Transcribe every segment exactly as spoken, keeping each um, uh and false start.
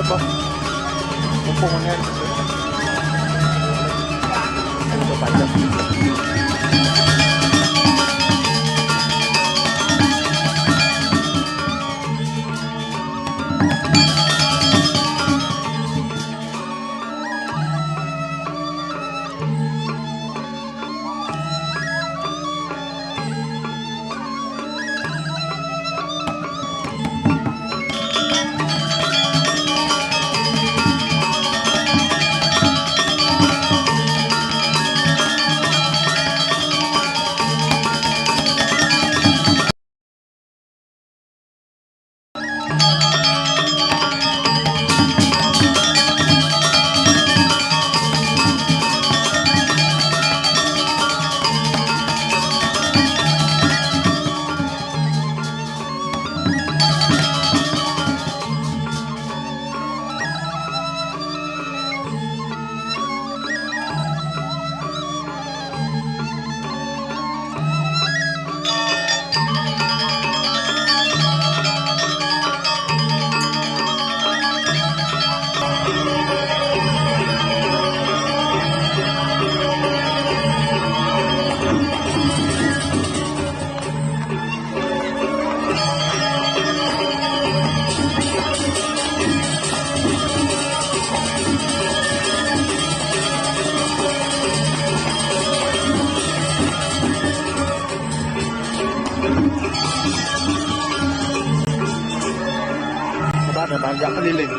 Mumpung ini ada. Ayo, coba aja. Sabar, sabar, jangan keliling.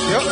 Yuk.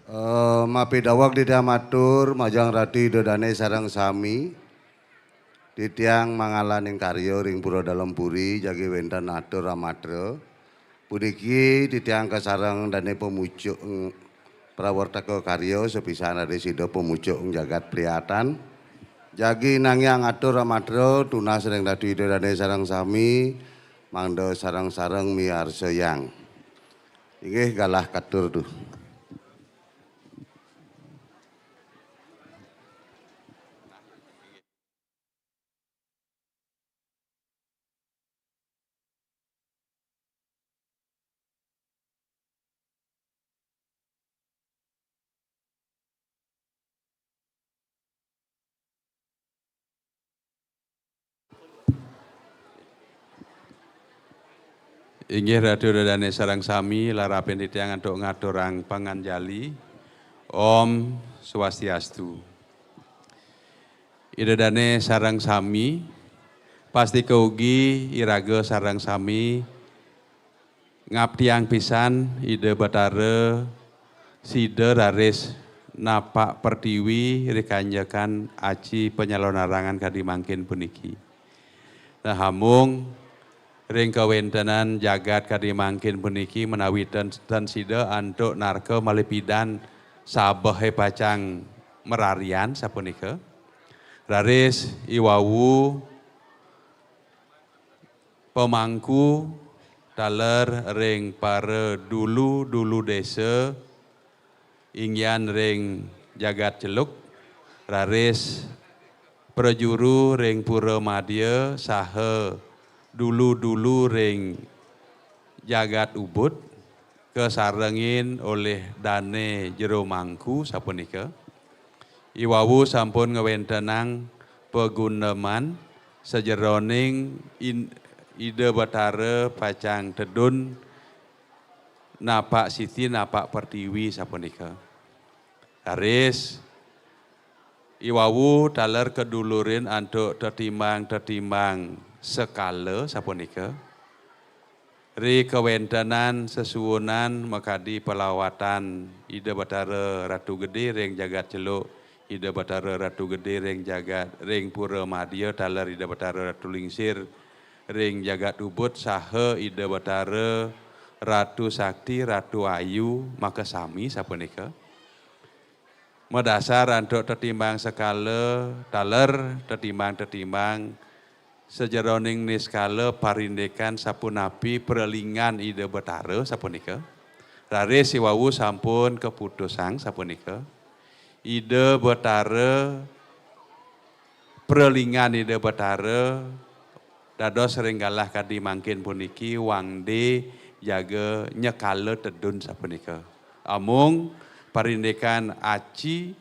Eh, mapidaweg titiang matur majeng Ratu Ida Dane sareng sami. Titiang mangalaning karya ring Pura Dalem Puri jagi wenten atur amatra. Puniki titiang kasareng dane pamucuk, mm, prawartaka karya sapisan raris Ida pamucuk jagat Pliatan. Jagi nangiang atur amatra tunas ring Ratu Ida Dane sareng sami, mangda sareng-sareng miarsayang. Inggih galah katur duh. Inggih Ratu Ida Dane sareng sami, larapin titiang antuk ngaturang panganjali. Om Swastiastu. Ida Dane sareng sami, pastika ugi iraga sareng sami ngabdiang pisan Ida Batara sida raris napak pertiwi ri kanjekan aci panyalonarangan kadi mangkin puniki. Nah, hamung ring kawentenan jagat kadi mangkin puniki menawi ten, ten sida antuk narka malih pidan sabehe pacang mararian sapunika. Raris iwawu pamangku taler ring para dulu-dulu desa inggian ring jagat Celuk, raris prajuru ring Pura Madya saha dulu-dulu ring jagat Ubud, kasarengin olih dane jero mangku sapunika. Iwawu sampun ngwentenang paguneman sajeroning in-, Ida Batara pacang tedun napak siti, napak pertiwi sapunika. Raris iwawu taler kadulurin antuk tetimbang-tetimbang sekala sapunika. Ri kawentenan sesuunan makadi palawatan Ida Batara Ratu Gede ring jagat Celuk, Ida Batara Ratu Gede ring jagat, ring Pura Madya taler Ida Batara Ratu Lingsir ring jagat Ubud saha Ida Batara Ratu Sakti, Ratu Ayu makasami sapunika. Madasar antuk tetimbang sekala, taler tetimbang-tetimbang sajeroning niskala parindikan sapunapi pralingan Ida Batara sapunika. Raris iwawu sampun kaputusang sapunika. Ida Batara, pralingan Ida Batara dados ring galah kadi mangkin puniki wangde jaga nyekala tedun sapunika. Amung parindikan aci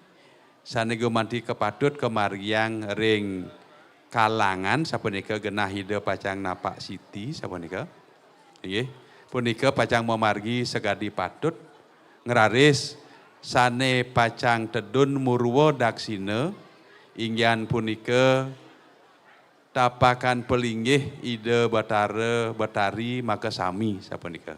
sane gumanti kapatut kamargiang ring kalangan sapunika genah Ida pacang napak siti sapunika. Inggih, punika pacang mamargi sakadi patut ngraris sane pacang tedun murwa daksina, inggian punika tapakan palinggih Ida Batara Batari makasami sapunika.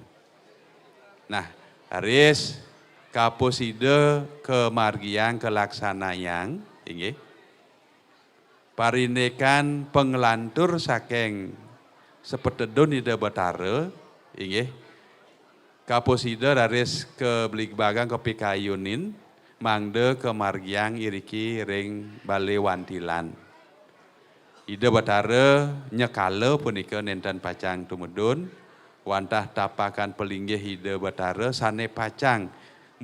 Nah, raris kaprasida kamargiang kalaksanayang, inggih. Parindikan panglantur saking sapatedun Ida Batara, inggih. Kaprasida raris kabligbagang kapikayunin, mangda kamargiang iriki ring Bale Wantilan. Ida Batara nyekala punika nenten pacang tumedun, wantah tapakan palinggih Ida Batara sane pacang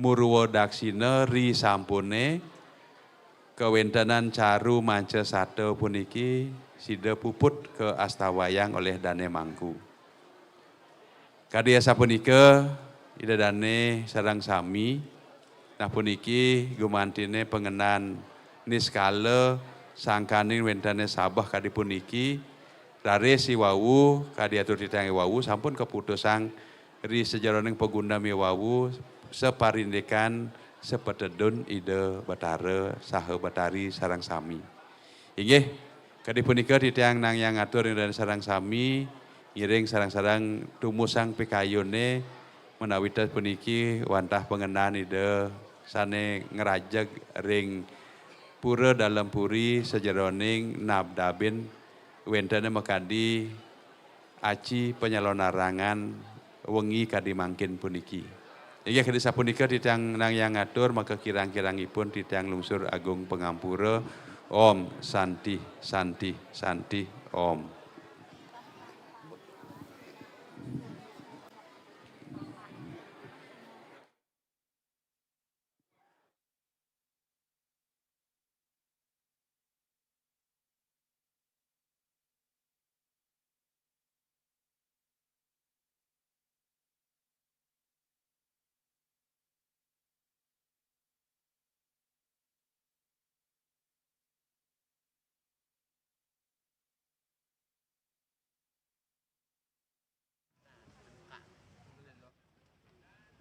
murwa daksina ri sampune kawéntenan caru manca sata puniki sida puput kaastawayang olih dané mangku. Kadi asapunika, Ida dané sareng sami, nah puniki gumantiné pangenan niskala sangkaning wéntené sabeh kadi puniki, raris i wau kadi atur titiang i wau sampun kaputusang ri sajeroning pagunem i wau saparindikan sapatedun Ida Batara saha Batari sareng sami. Inggih, kadi punika titiang nangiang atur ring sareng sami, ngiring sareng-sareng tumusang pikayuné menawi tes puniki wantah pangenan Ida sané ngrajeg ring Pura Dalem Puri sajeroning nabdabin wéntené makadi aci panyalonarangan wengi kadi mangkin puniki. Inggih kadi sapunika titiang nangiang atur maka kirang-kirangipun titiang lungsur agung pangampura. Om Santi, Santi, Santi, Om.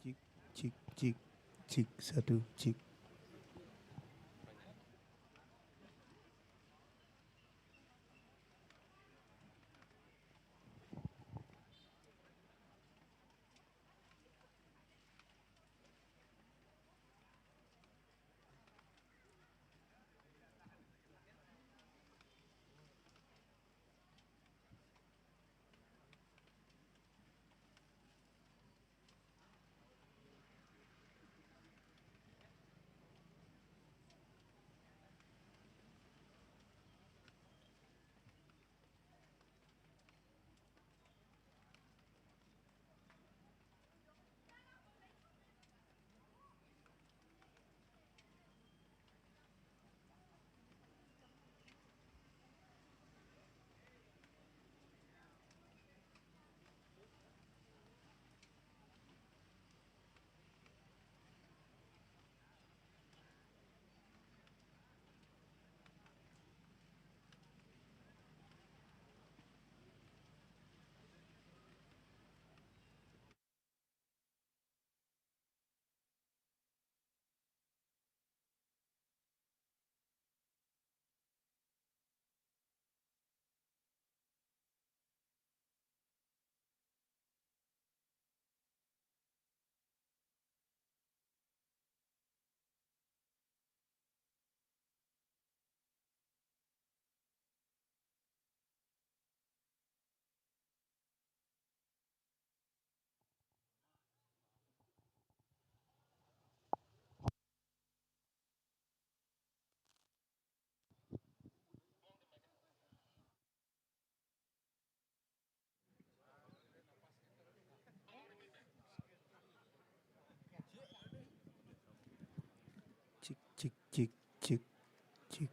Cik, cik, cik, cik, satu, cik. Cik, cik, cik, cik, cik.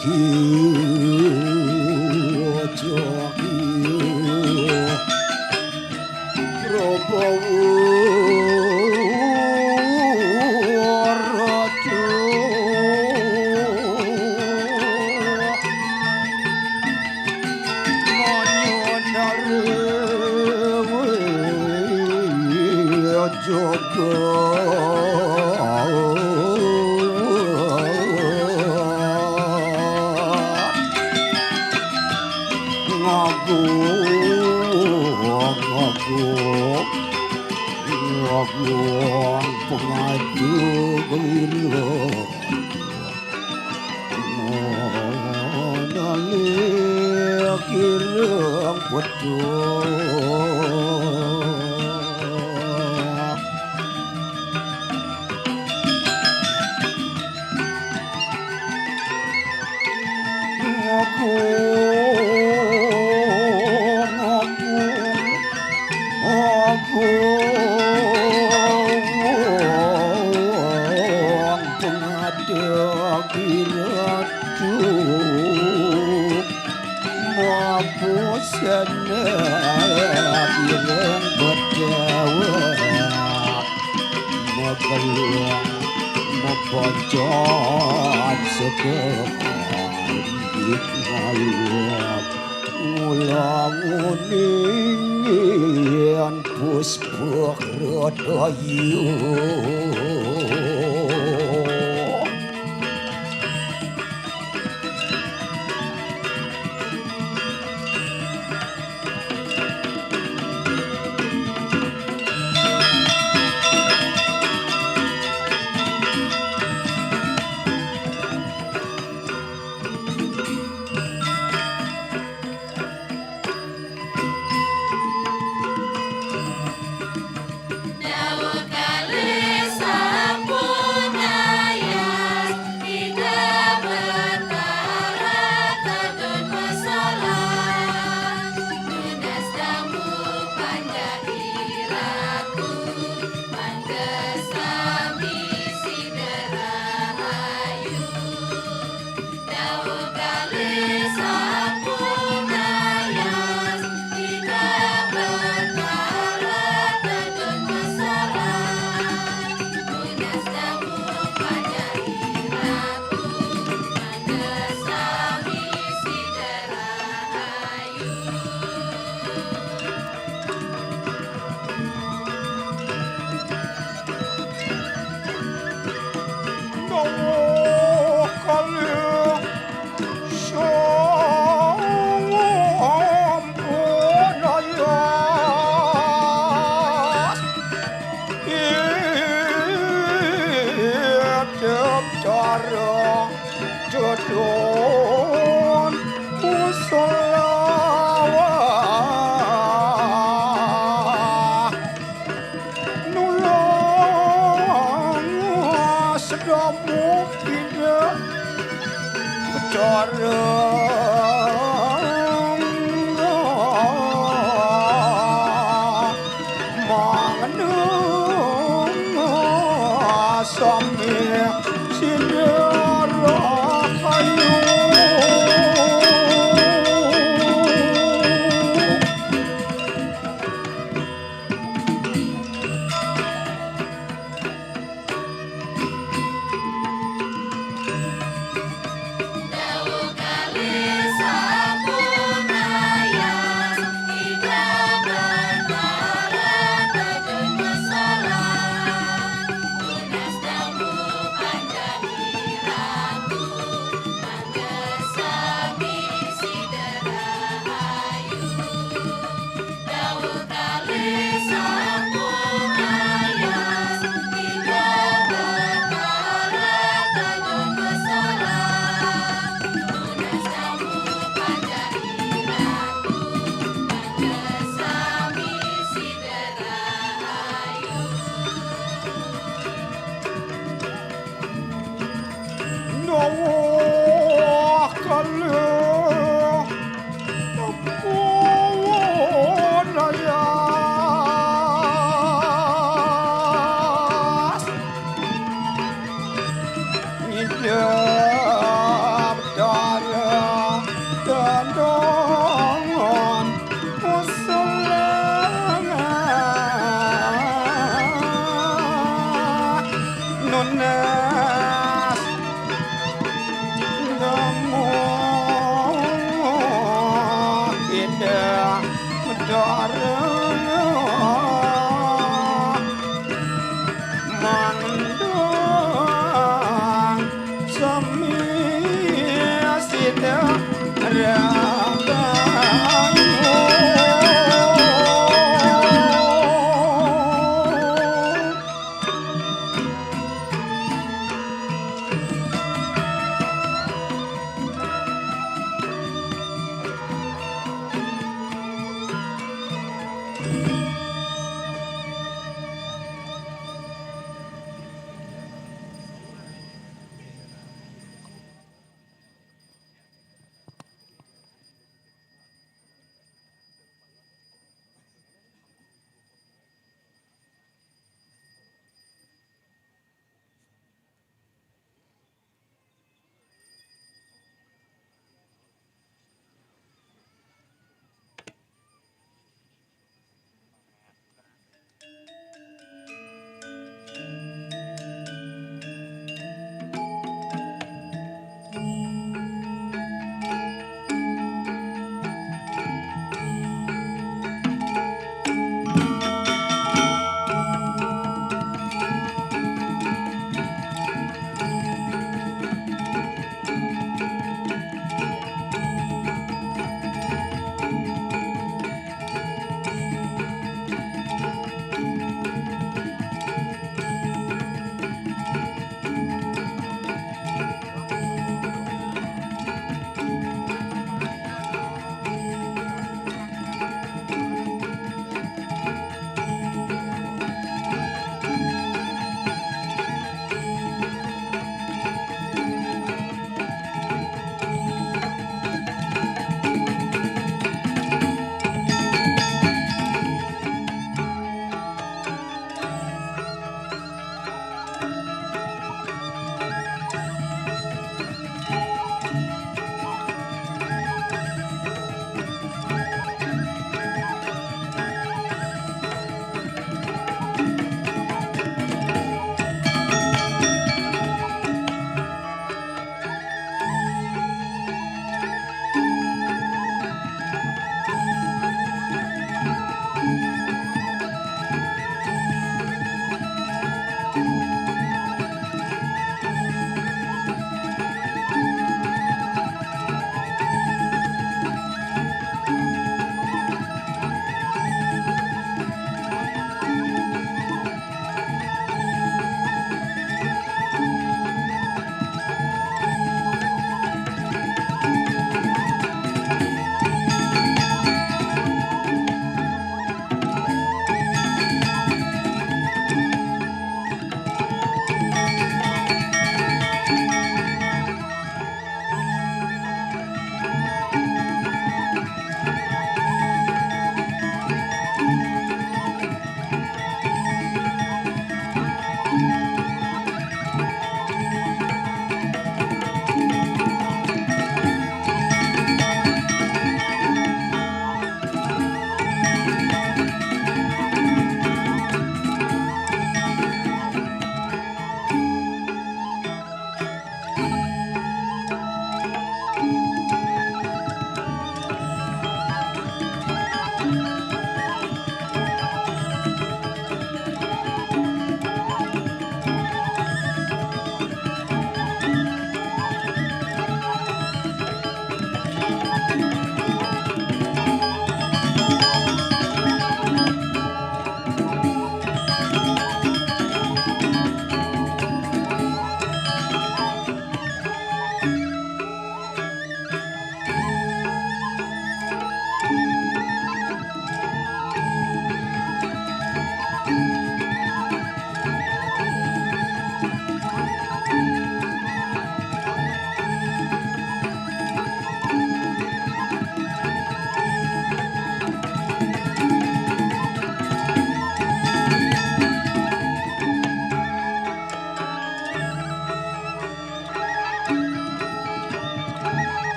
Kiwajaki Prabawa Raja. Manyunare jagat ngagung, ngagung, ngagung pengadu gila. Nalih kirang petuk. Aku, aku, aku pengadeg iratu. Mapusana kirang bedawak, mageluang, mabacat sekeparit ngalap. Ngulang nguningin puspa radaya. Mandang sami sida rabayu.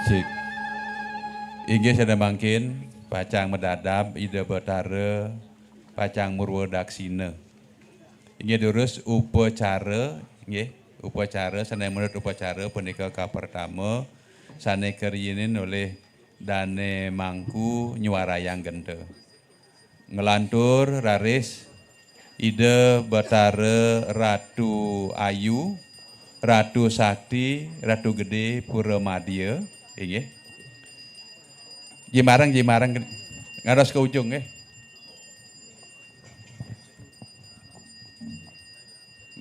Cek. Inggih, sané mangkin pacang madadab Ida Batara pacang murwa daksina. Inggih durus upacara, inggih, upacara sané manut upacara punika kapertama sané kariyinin olih Dané Mangku nyuarayang genta. Nglantur raris Ida Batara Ratu Ayu, Ratu Sakti, Ratu Gedé Pura Madya, inggih. Jimareng, jimareng, ngantos ka ujung, nggih.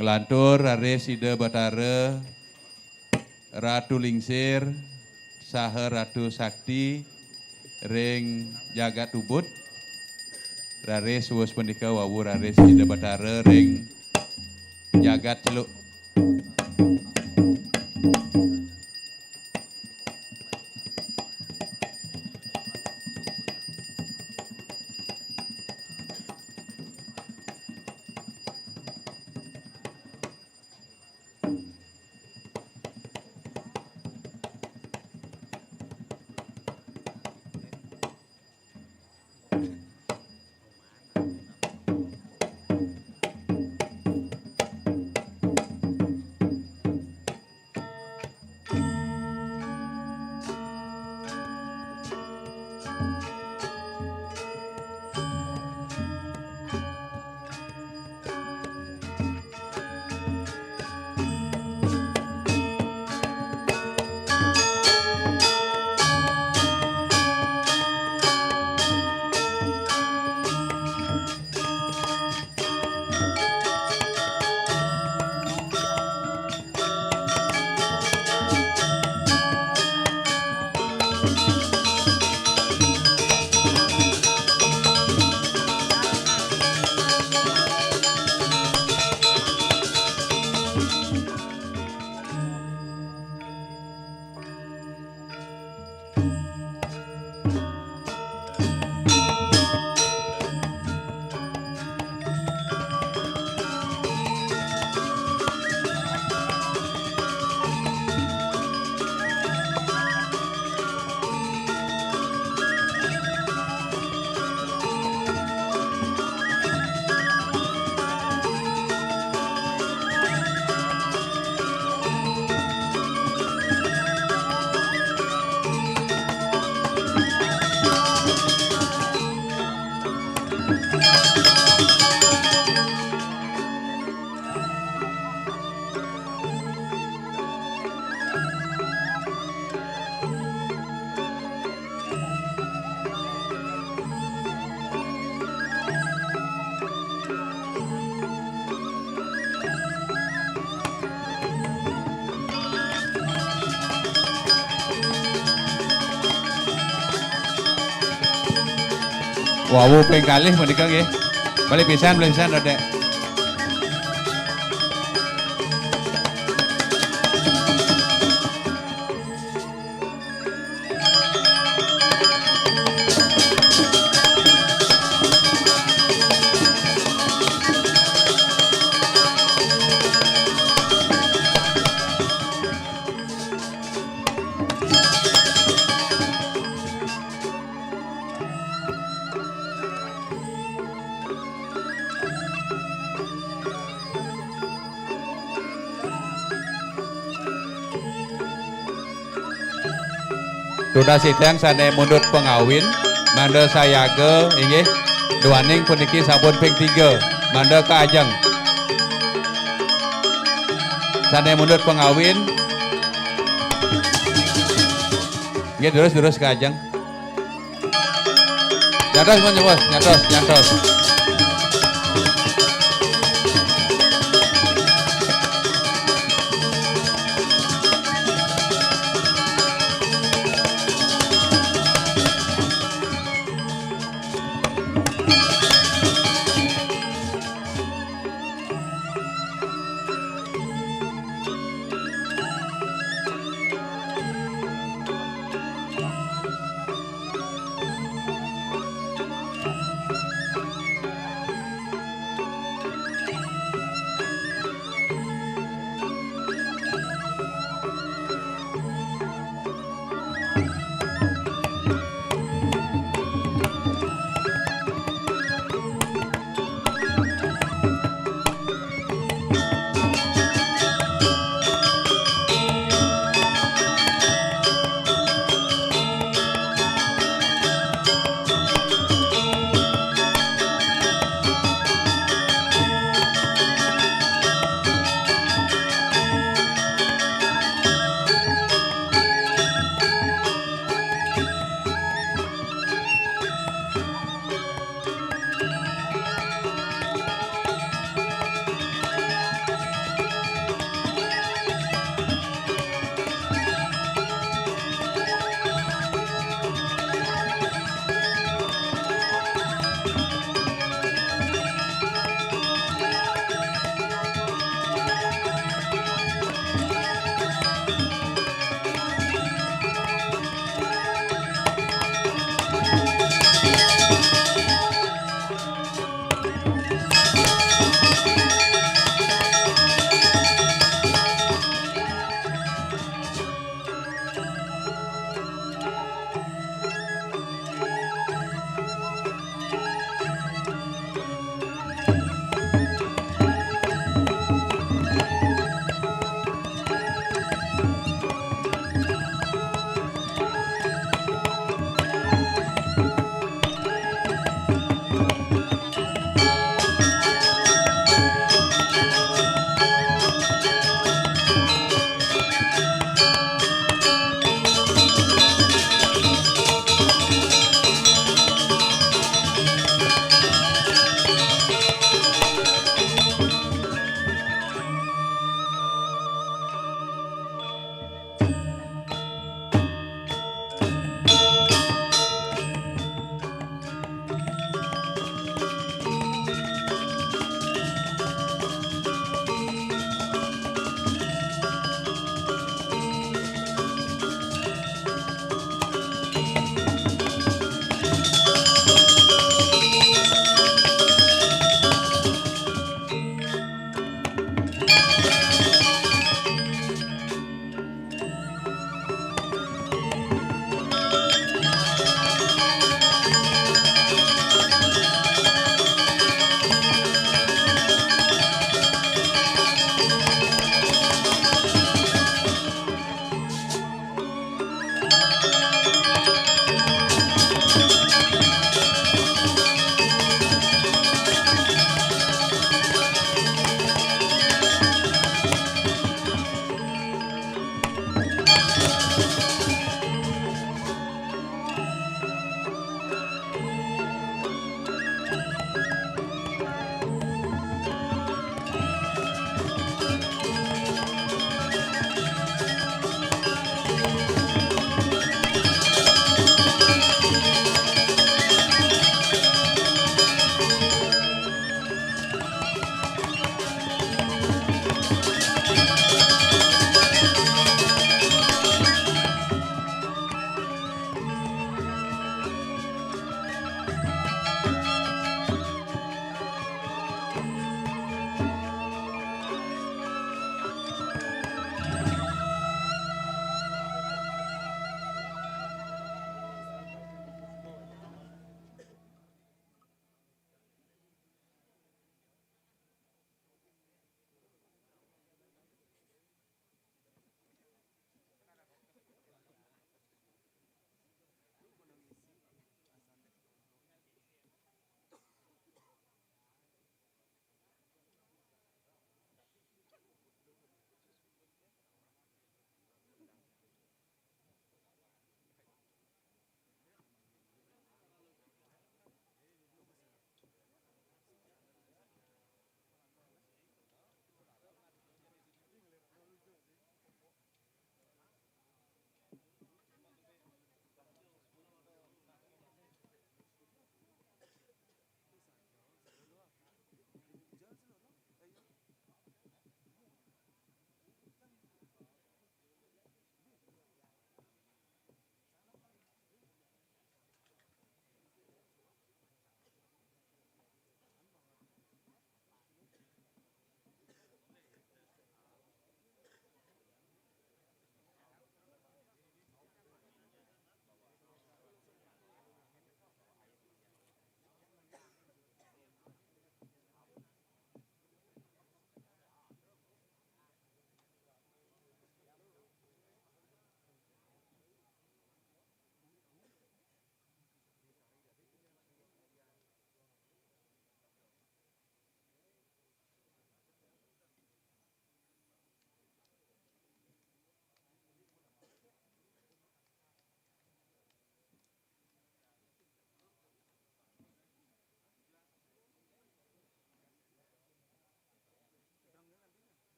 Nglantur raris Ida Batara Ratu Lingsir saha Ratu Sakti ring jagat Ubud. Raris wus punika wau raris Ida Batara ring jagat Celuk. Wau ping kalih punika nggih. Balik pisan, balik pisan, Rodek. Tunas titiang sané mundut pangawin, mangda sayaga, inggih, duaning puniki sampun ping tiga, mangda ka ajeng. Sané mundut pangawin, inggih, terus, terus ka ajeng. Nyantos, Mas, nyantos, nyantos, nyantos.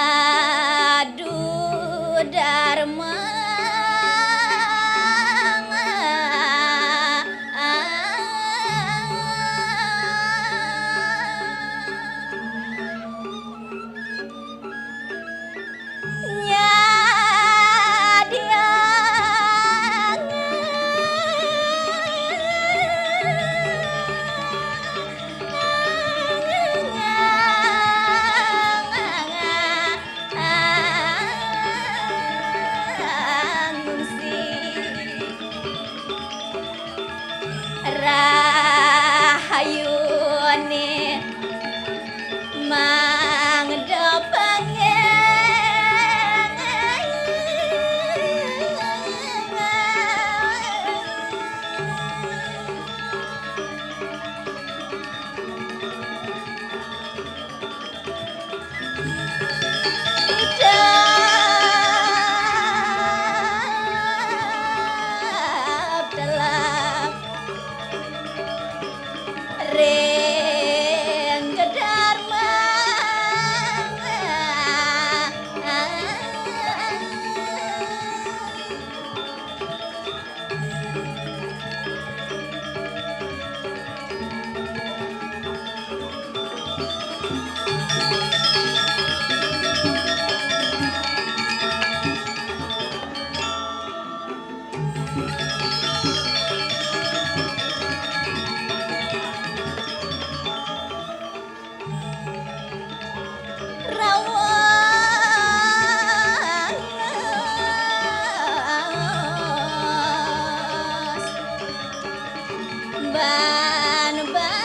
Sadu Dharma. Nyadiang ngungsi. Rahayune mangda panggeng. Idap dalam ring gedarma. Rawas ban bang.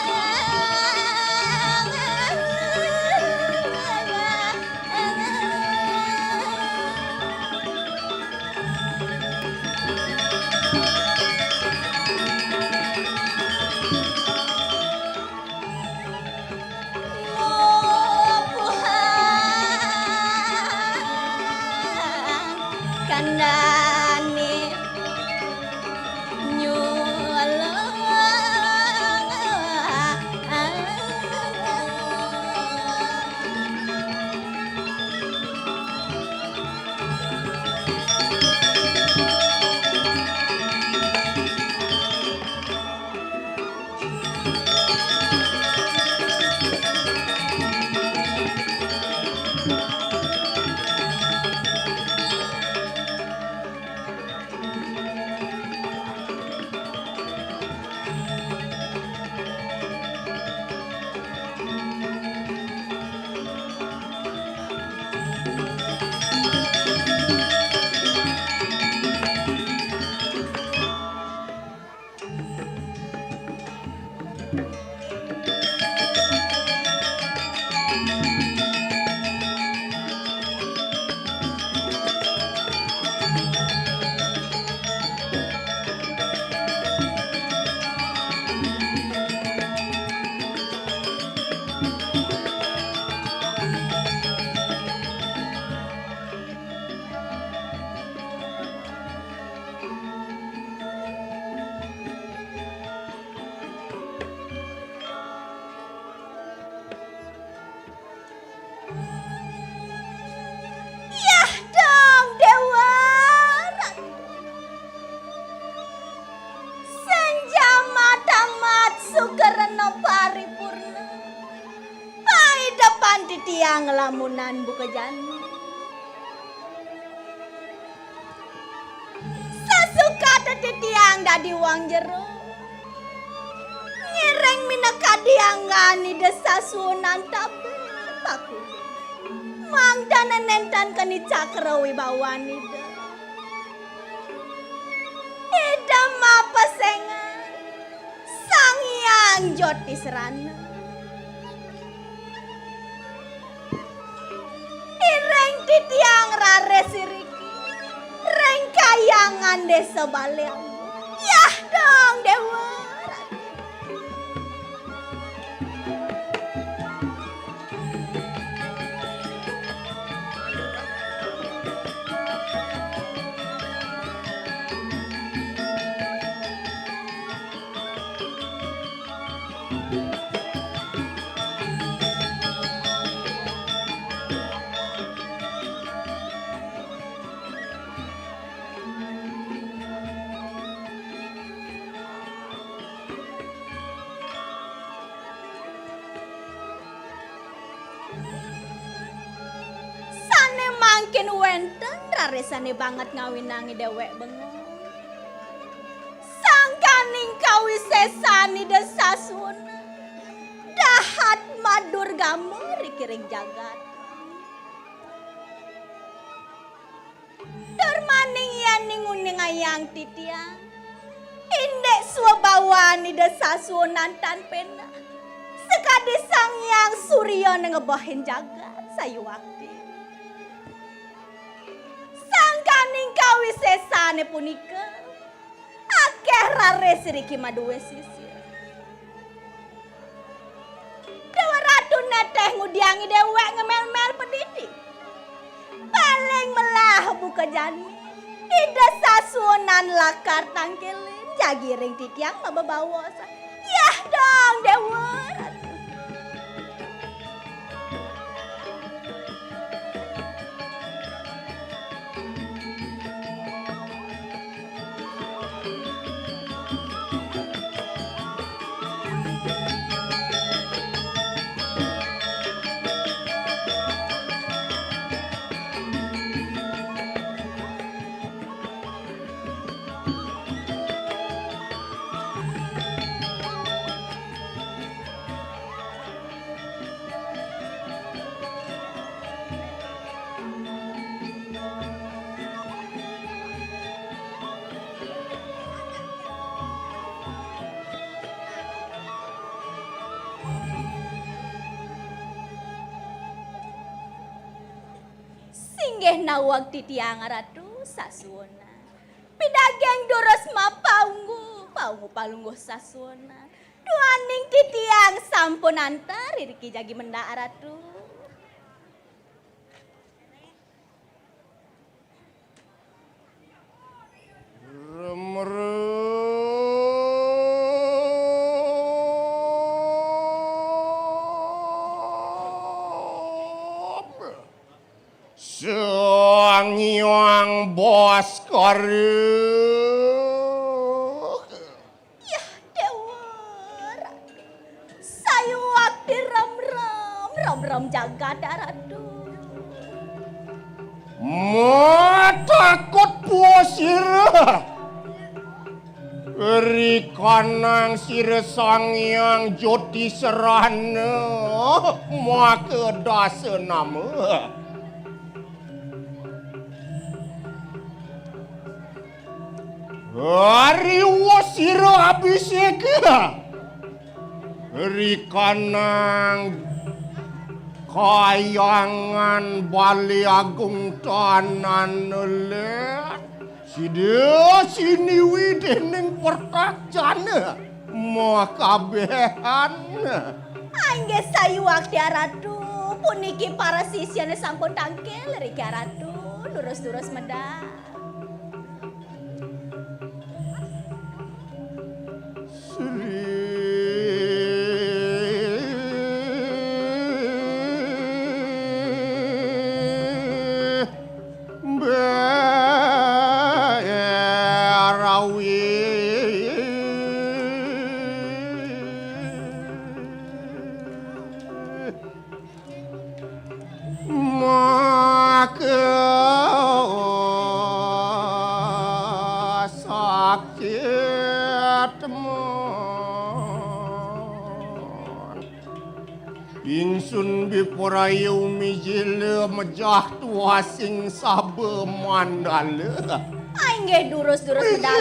Kandhane nyulang. Titiang lamunan buka jani. Sasukat titiang dadi wong jero. Ngiring minakadi anggan Ida sasuunan tabe pakuling. Mangdana nénten keni cakra wibawan Ida. Ida mapesengan Sang Hyang Jotisrana. Iring titiang raris iriki ring Kahyangan Désa Balé Agung. Yah dong, Déwa Ratu. Sané mangkin wénten raris sané banget ngawinang déwék bengong. Sangkaning kawisésan Ida sasuunan dahat madurgama ring jagat. Tur maning yén nguningayang titiang, indik swabawan Ida sasuunan tan péndah. Sakadi Sang Hyang Surya ngebehin jagat sayuwakti. Sangkaning kawisésané punika, akéh raris iriki madué sisir. Déwa Ratu nétéh ngudiang déwék ngemélmél padidi. Paling melah buka jani, Ida sasuunan lakar tangkilin, jagi ring titiang mabebaosan. Yah dong, Déwa Ratu. Singgih naweg titiang Ratu sasuunan. Pidaging durus mapaungguh, paungguh palungguh sasuunan. Duaning titiang sampun antar iriki jagi mendak Ratu. Remrem. Sang Hyang Baskara. Yah, Déwa Ratu. Sayuwakti remrem, remrem jagat, Ratu. Matakut pua sira. Rikanang sira Sang Hyang Jotisrana, maka dasa nama. Ariwa sira abhiseka. Rikanang Kahyangan Balé Agung Tanana Lén, sida siniwi déning pertakjana makabéhan. Inggih sayuwakti Ratu, puniki para sisyané sampun tangkil iriki Ratu, durus-durus medal. Sri Berawi. Ingsun biprayu mijil mejah tuasing saba mandala. Ah, inggih durus-durus medal.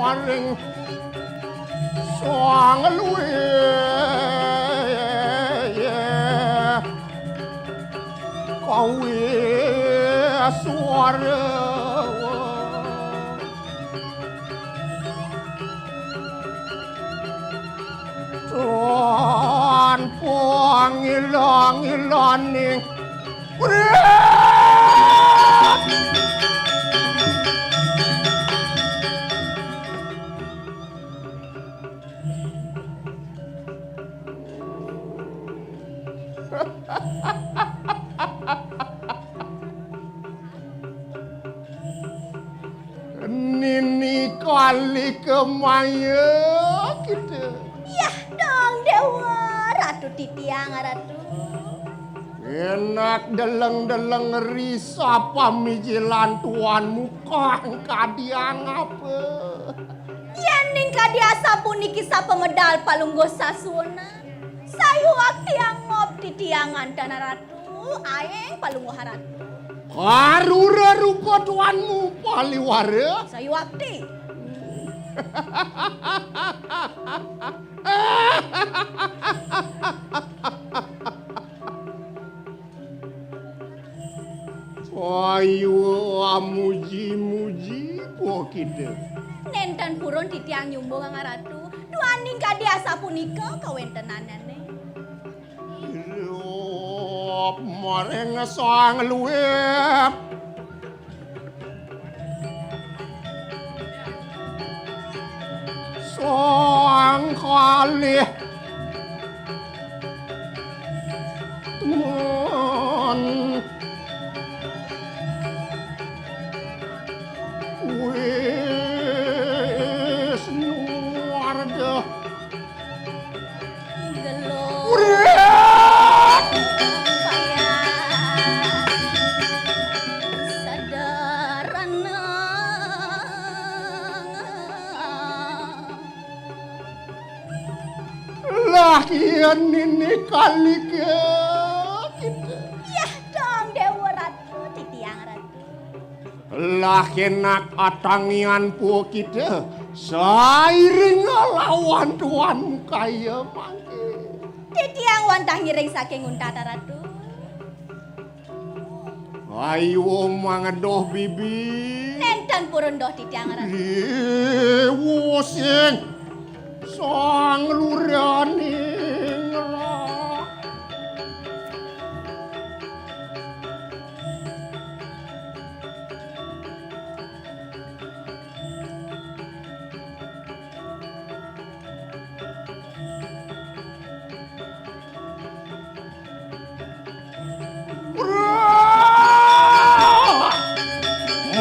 Maring Sang luwih kawi suara. Tanpa ngilang-ilaning urip. Nini kali kemaya kita. Yah dong, Dewa Ratu titiang, Ratu. Enak deleng-deleng risa pamijilan tuanmu kang kadiang apa? Yén ning kadi asapuniki sapa medal Palungguh Sasuhunan? Sayuwakti angop titiang ngantana Ratu, aéng Palungguh Ratu. Karura rupa tuanmu Paliwara. Sayuwakti. Ayu amuji-muji po kita. Nénten purun titiang nyumbung, Ratu. Duaning kadi asapunika kawéntenanné. Irup maring sang luwih. Sang kalih temen Wisnu Wardah. Gelung. Urip. Payah. Sederhana. Lah, kian nini kalike kita. Yah dong, Dewa Ratu, titiang Ratu. Lah, kenak atangian po kita, sairing lawan tuan kaya mangke. Titiang wantah ngiring saking Untata Ratu. Ayo mangedoh bibi. Nénten purun doh titiang Ratu. Dewa sing sang luraning rah.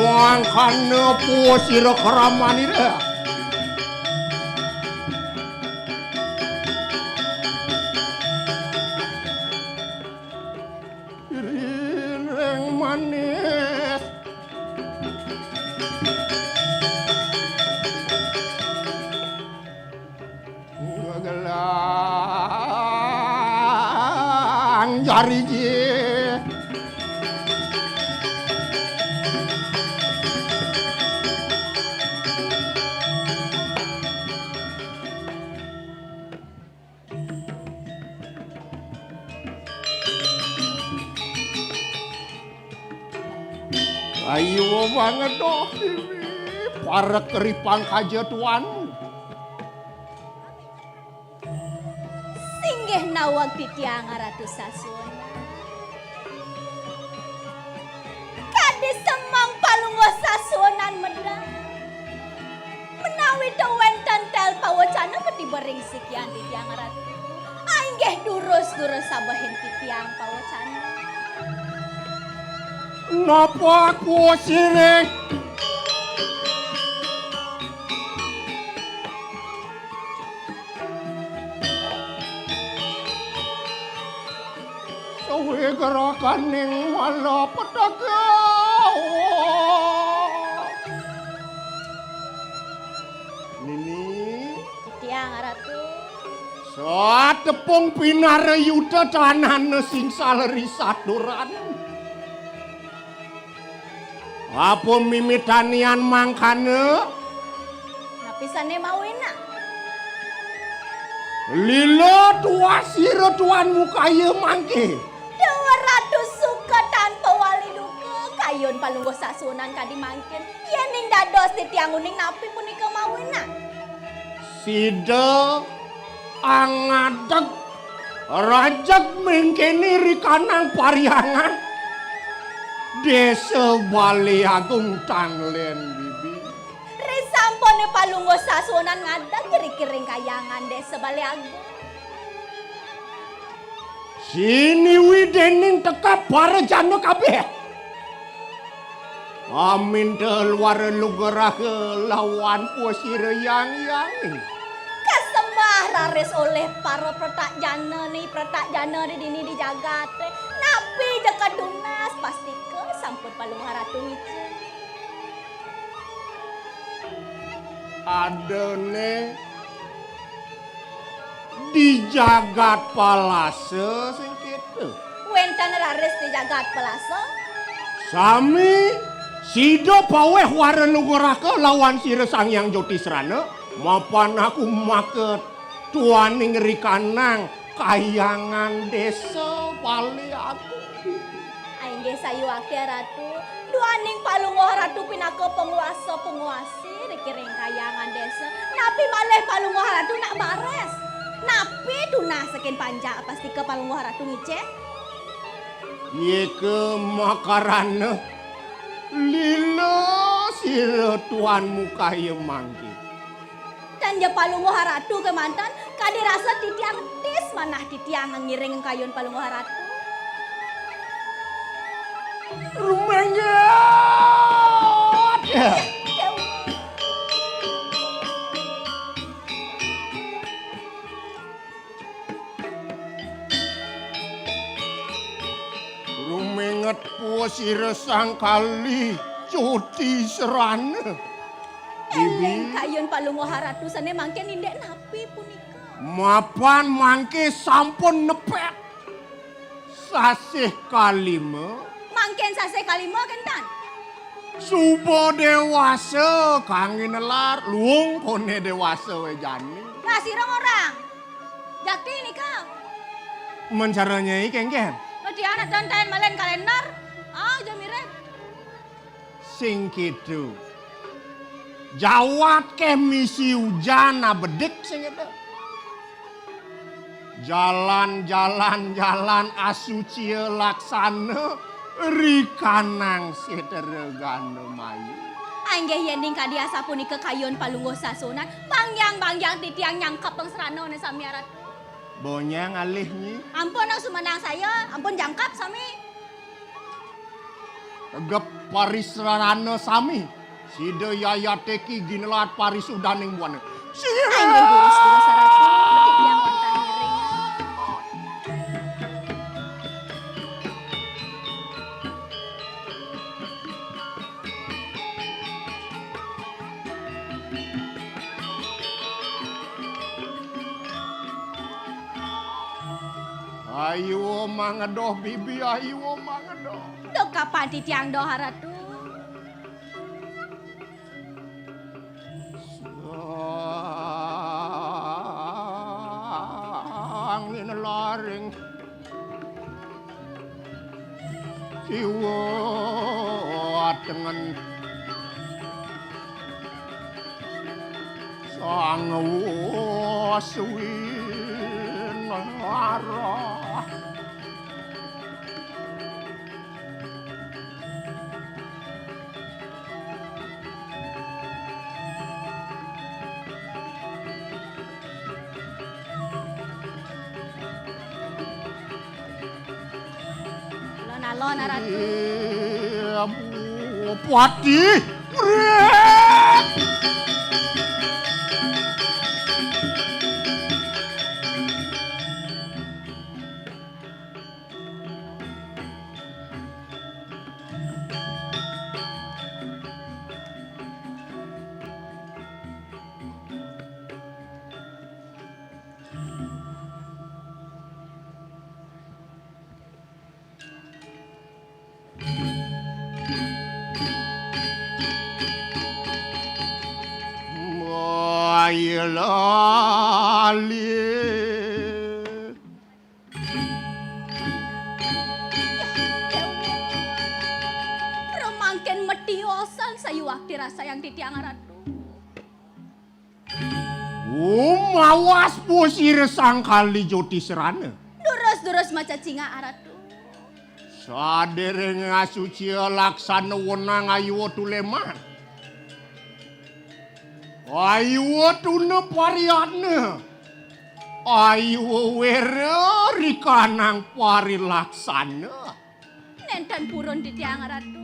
Mangkana puwa sira kramanira. Ring manis. Gelang jari ji. Ayo banget doh, parek ripang kaja tuan. Singgih nawag titiang Ratu Sasuhunan. Kadi semeng Palungguh Sasuhunan medal. Menawi ta wénten tel pawacana ketiba ring sikian titiang Ratu. Ah, inggih durus-durus sabehin titiang pawacana. Napa kusiring? Wigrakaning malapetaka. Nini. Titiang, Ratu. Satepung pinarayuta tanana sing saleri saturan. Apa mimitanian mangkana? Napi sané mawinan? Lila tuah sira tuan mukaya mangke. Duh Ratu suka tanpa wali duka, kayun Palungguh Sasuhunan kadi mangkin. Yéning dados titiang uning napi punika mawinan? Sida angadeg rajeg mengkene rikanang pariangan Desa Bale Agung tan len bibi. Risampune Palungguh Sasuhunan ngadeg rikiring kayangan Desa Bale Agung. Siniwi dening tekap para jana kabeh. Aminta luara lugraha lawan puasira yang yang. Kasembah raris oleh para pretak jana ni, pretak jana di dini di jagate. Napi ja kadunas, pastika sampun Palungguh Ratu ngicen. Adane di jagat palasa sing keto. Wenten raris di jagat palasa. Sami sida paweh wara nugraka lawan sira Sang Hyang Jotisrana, mapan aku maka tuaning rikanang kayangan desa Bali aku. Inggih sayuwakti Ratu, duaning Palungguh Ratu pinaka panguasa-panguasi rikiring kayangan desa. Napi malih Palungguh Ratu nak bares? Napi tunah saking panjak pastika Palungguh Ratu ngicen? Yeka makarana lila sira tuan mukaya mangke. Tan ja Palungguh Ratu kemanten, kadi rasa titiang tis manah titiang ngiring kayun Palungguh Ratu. Rumengget! Rumenget pua sira sang kali cuti serana. Eling kayun Palungguh Ratu sane mangke nindek napi punika? Mapan mangke sampun nepet sasih kalima. Mangken sasih kalima, kenten? Suba dewasa, kangge nelar, luung kone dewasa we jani. Nah, sira ngorang. Jakti nika. Men cara Nyai kengken? Mesti anak danten malen kalender. Ah, aja mirip. Sing kitu. Jawat ke misi ujan abedik sing itu. Jalan, jalan, jalan asucia laksana rikanang setera gana mayu. Anggih yening kadi asapunika kayun Palungguh Sasuhunan, bangyang-bangyang titiang nyangkep pang serana ne sami arat. Bonyang alih nyi. Ampun, nang sumanang saya, ampun jangkep sami. Tegep parisrana sami, sida yayate ki ginelat parisudaning buana. Sira. Inggih, durus, durus, Ratu. Titiang wantah ngiring. Ayo mangedoh bibi, ayo mangedoh. Duh, kapan titiang doh, Ratu? Angin laring kiwa tengen sang waswinara. Alon-alon, Ratu. Iya, Bu Pati. Wret. Iya lali. Mangkin metiosan sayuwakti rasayang titiang Ratu. Umawas pusir sang kali joti serana. Durus-durus macacingak Ratu. Sadéréng asucia laksana wenang ayuwa tuléman. Ayuwa tuna pariatna. Ayuwa wéra rikanang parilaksana. Nénten purun titiang Ratu.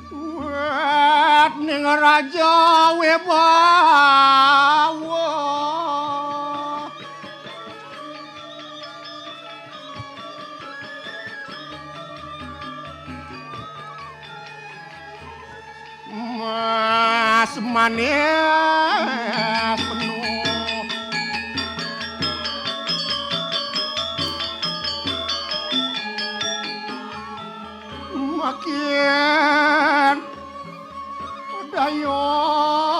Wét ning Raja Wibawa. Mas manis penuh. Makin dayota.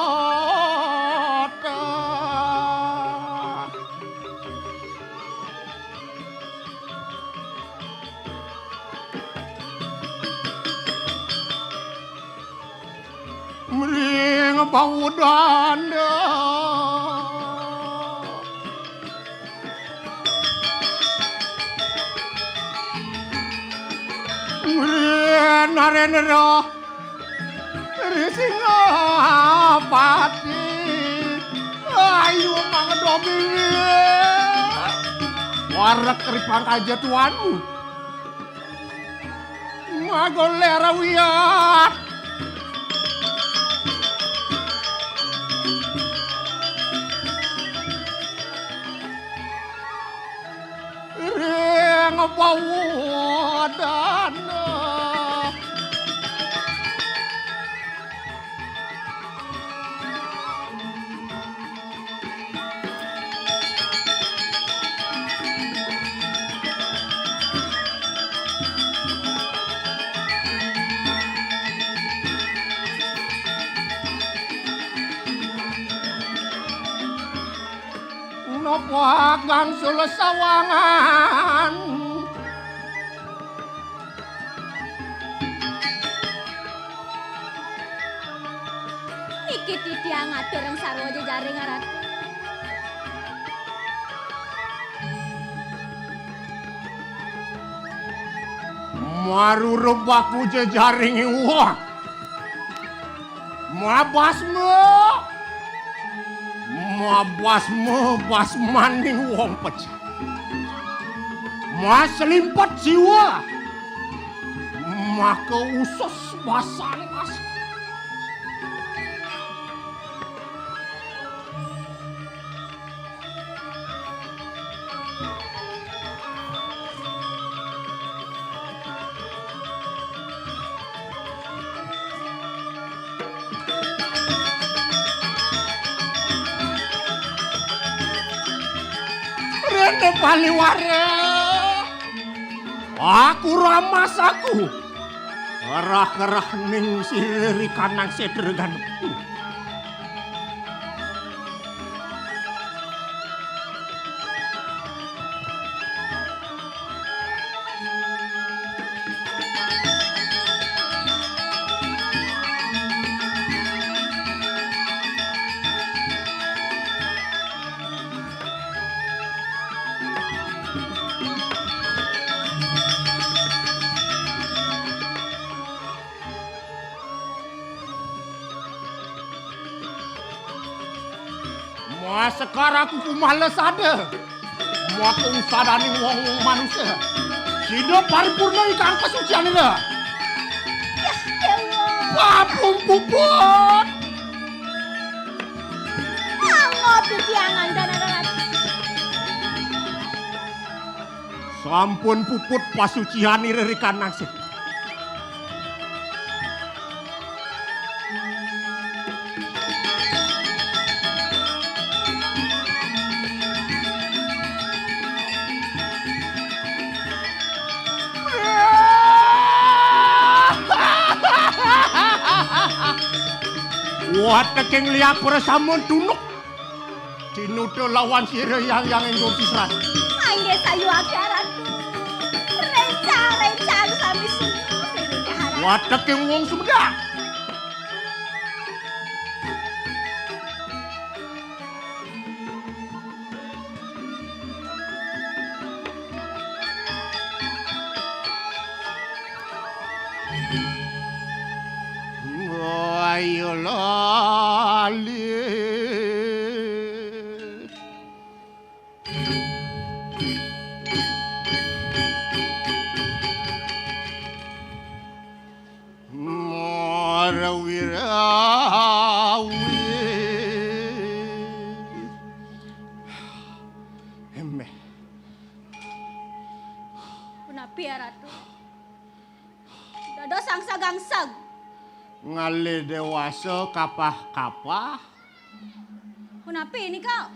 Mring bau danda. Mring narendra. Risingapati. Ayu mangdomi. Warek ripang kajatuanmu. Magoler wiyat. Ring pawadana. Napa gangsul sawangan. Niki titiang atur ring sarwa jejaring, Ratu. Marurup aku jejaring iwak. Mabasma. Mabasma basmaning wong pecah. Maslimpet jiwa. Maka usus basang mas. Rene paliwara. Aku ramas aku. Kerah-kerah ning sirih kanang sedregan. Mas sekar aku kumales ada. Waktu sadaning wong-wong manusa. Sida paripurna ikang pasucianira. Yah, Déwa. Papung puput. Angop titiang antanan. Sampun puput pasucianira ri kanang sih. Wateking liak ora sampun tunuk. Tinuda lawan sira yang yang ing Gopisran. Inggih sayuwakti Ratu. Rencang-rencang sami sungguh sing Ratu. Wateking wong Sumedang. Ayo lali. Marawirawi. Emeh. Punapi ya, Ratu? Dados angsag-angsag. Ngalih dewasa kapah-kapah. Punapi nika?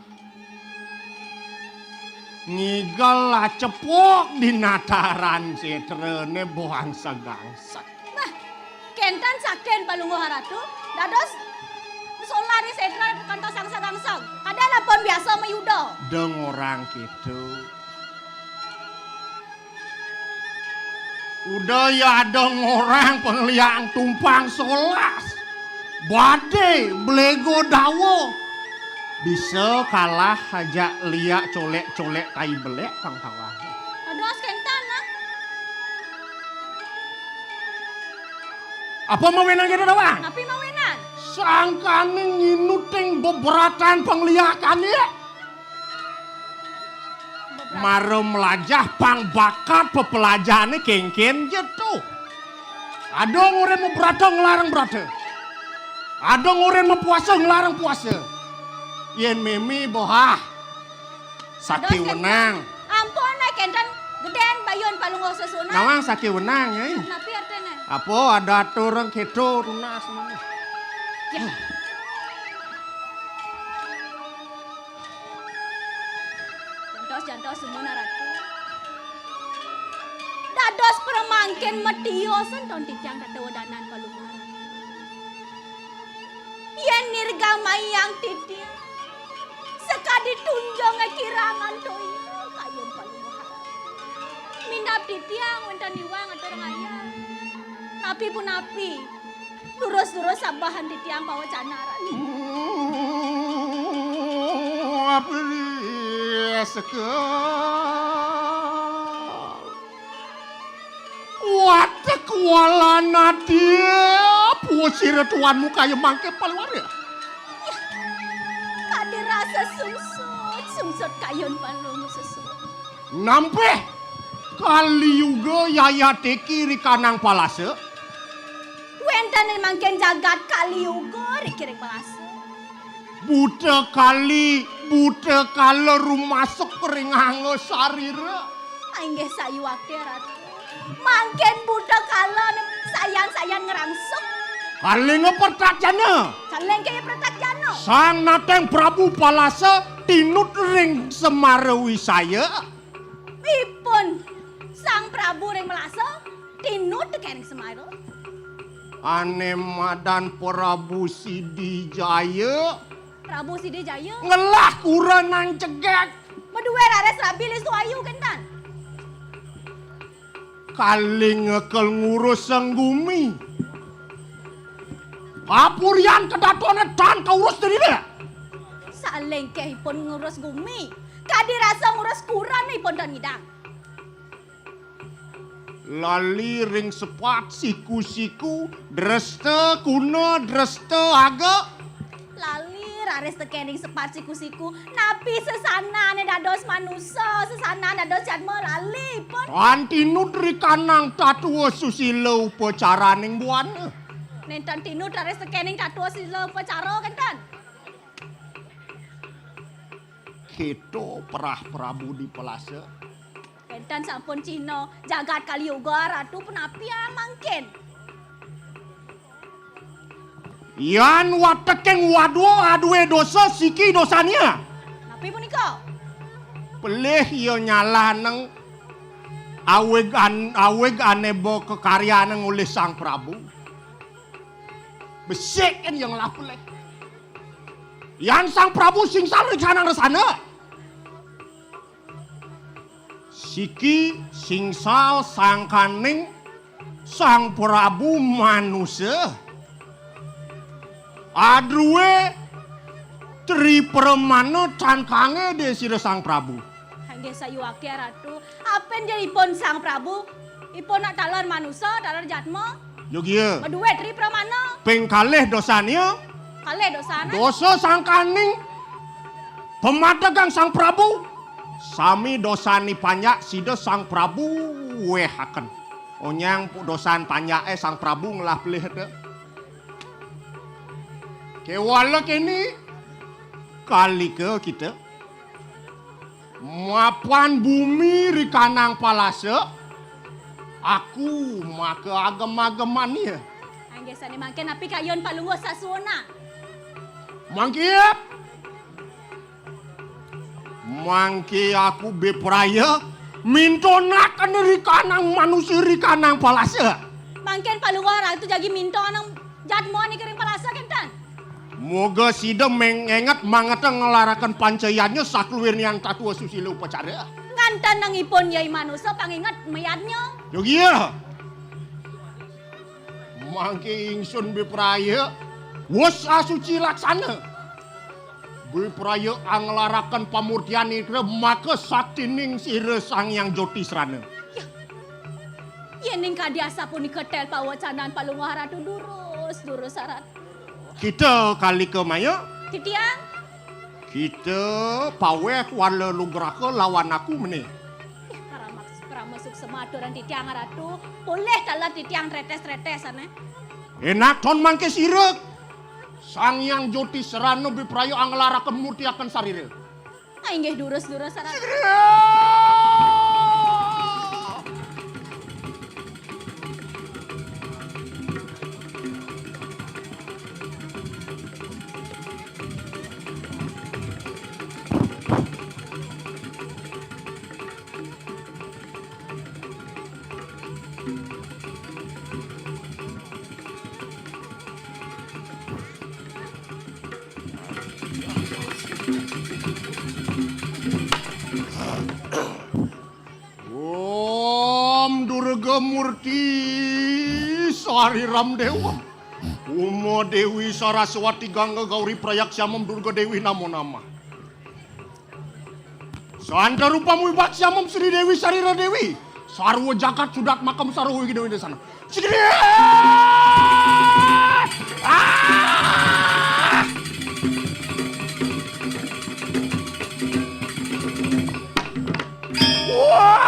Ngigel acepok dinataran setrene boh angsag-angsag. Bah, kenten saken Palungguh Ratu. Dados solah di setra kantos angsag-angsag. Kadang ampun biasa mayuda. Deng orang gitu. Udah ya ada ngorang pengliang tumpang solas. Bade belego dawa. Bisa kalah aja liak colek-colek tai belek pang tawah. Aduh, askentan nah. Apa mawinan kita doang? Tapi mawinan. Sangkane nginuting beberatan pengliakane. Mara melajah pang bakat pepelajahane kengken je tu. Ada ngurin mebrata ngelarang brata. Ada ngurin mepuasa ngelarang puasa. Yen meme bohah. Saki wenang. Ampun, ai kenten geden bayun palungguh sesuna. Nawang saki wenang, ai. Napi artine? Apa ada atur reng keto tunas mene. Ya. Jantos-jantos sumuna Ratu. Dados pramangkin matiosan ton titiang kata wedanan palungguh. Yen nirgamayang titiang, sakadi tunjunge kirangan toya kayun palungguh. Minab titiang wenten iwang atur ngayah. Napi punapi, Durus-durus sabahan titiang pawacana, Ratu. Apa dia sekal? Watek walana dia, puas sira tuanmu kaya mangke paluar ya? Kadi rasa sungsut, sungsut kayun palung sesuk. Nampih Kali Yuga yayateki ri kanang palasa. Wenten ring mangkin jagat Kali Yuga ri kiring palasa. Buta kali, buta kala rumasuk ring angga sarira. Inggih sayuwakti, Ratu. Mangkin buta kala sayan-sayan ngrangsuk. Kalinga pertatyana. Kalingkaya pertatyana. Sang nateng Prabu Palasa tinut ring Semara Wisaya. Ipun Sang Prabu ring Melasa tinut kering Semara. Ane madan Prabu Sidi Jaya. Prabu Sidi Jaya. Ngelah kurenan cegek. Madue raris rabi listu ayu kentan. Kaling ngekel ngurus sang gumi. Kapurian kedatone tan kaurus dene. Salengkehipun ngurus gumi. Kadi rasa ngurus kuren ipun tan ngidang. Lali ring sepat siku-siku, dresta kuna, dresta aga. Lali raris teken ring sepat siku-siku, napi sesanane dados manusa. Sanan dados jadma lali pun. Tan tinut rikanang tatua susila upacaraning buana. Nénten tinut raris tekening tatua susila upacara kénten. Kéto perah Prabu di pelasa. Kénten sampun cihna jagat Kali Yuga, Ratu, punapi mangkin? Yan wateking wadua adué dosa siki dosanya. Napi punika? Pelih ya nyalahnang awig an-, awig ané ba kakaryanang olih Sang Prabu. Besik kan ya ngelah pelih. Yan Sang Prabu singsal rikanang rasana. Siki singsal sangkaning Sang Prabu manusa. Adrué Tri Pramana tan kangge di sira Sang Prabu. Inggih sayuwakti Ratu, apin ipun Sang Prabu? Ipun nak taler manusa, taler jadma. Yogia. Madué Tri Pramana. Ping kalih dosanya. Kalih dosana. Dosa sangkaning pamadegang Sang Prabu. Sami dosani panjak sida Sang Prabu wehaken. Onyang pu-, dosan panjaké Sang Prabu ngelah pelih te. Kéwala kéné kalika kita. Mapan bumi rikanang palasa, aku maka agem-ageman ya. Inggih sané mangkin napi kayun Palungguh sasuunan? Mangké, mangké aku bepraya mintonaken rikanang manusa rikanang palasa. Mangkin Palungguh Ratu jagi mintonang jadma niki ring palasa kénten? Moga sida mengenget mangeta ngelaraken pancayadnya saklawirnian tatua susila upacara. Ngantenang ipun yai manusa panginget mayadnya. Yogia. Mangké ingsun bepraya wus asuci laksana. Bepraya anglaraken pamurtian ira maka saktining sira Sang Hyang Jyotisrana. Yah. Yéning kadi asapunika tel pawacanan Palungguh Ratu durus, durus Ratu. Kita kalika maya. Titiang. Kita paweh wala lugraha lawan aku meni. Ih, parama, parama suksema aturan titiang Ratu. Polih taler titiang tretes-tretes ané. Enak ton mangké sira. Sang Hyang Jyotisrana bepraya anglaraken murtiaken sarira. Ah, inggih durus-durus sareng. Om Durga Murti Sariram Dewa. Uma Dewi Saraswati Gangga Gauri Prayak Syamam Durga Dewi Namo Namah. Santa rupam wibak syamam Sri Dewi Sarira Dewi. Sarwa jagat sudat makam sarwa wigi dewi desana. Sigri! Ah! Wah!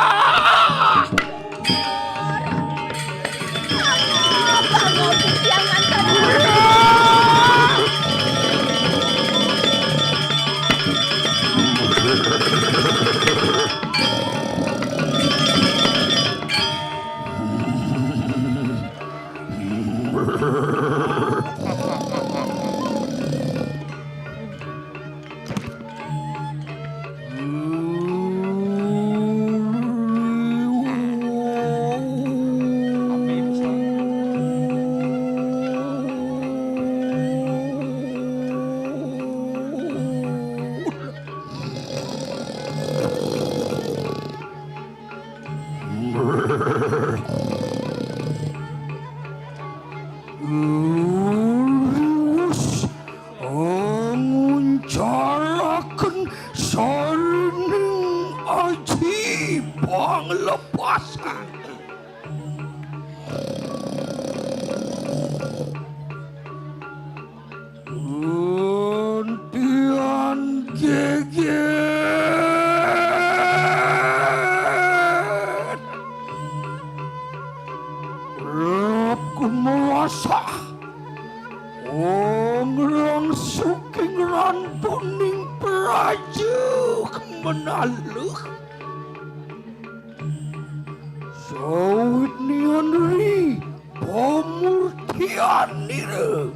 Riwus nguncalaken sarining aji panglepasan. Untian geger. Luh. Sawit nian ri pamurtianira.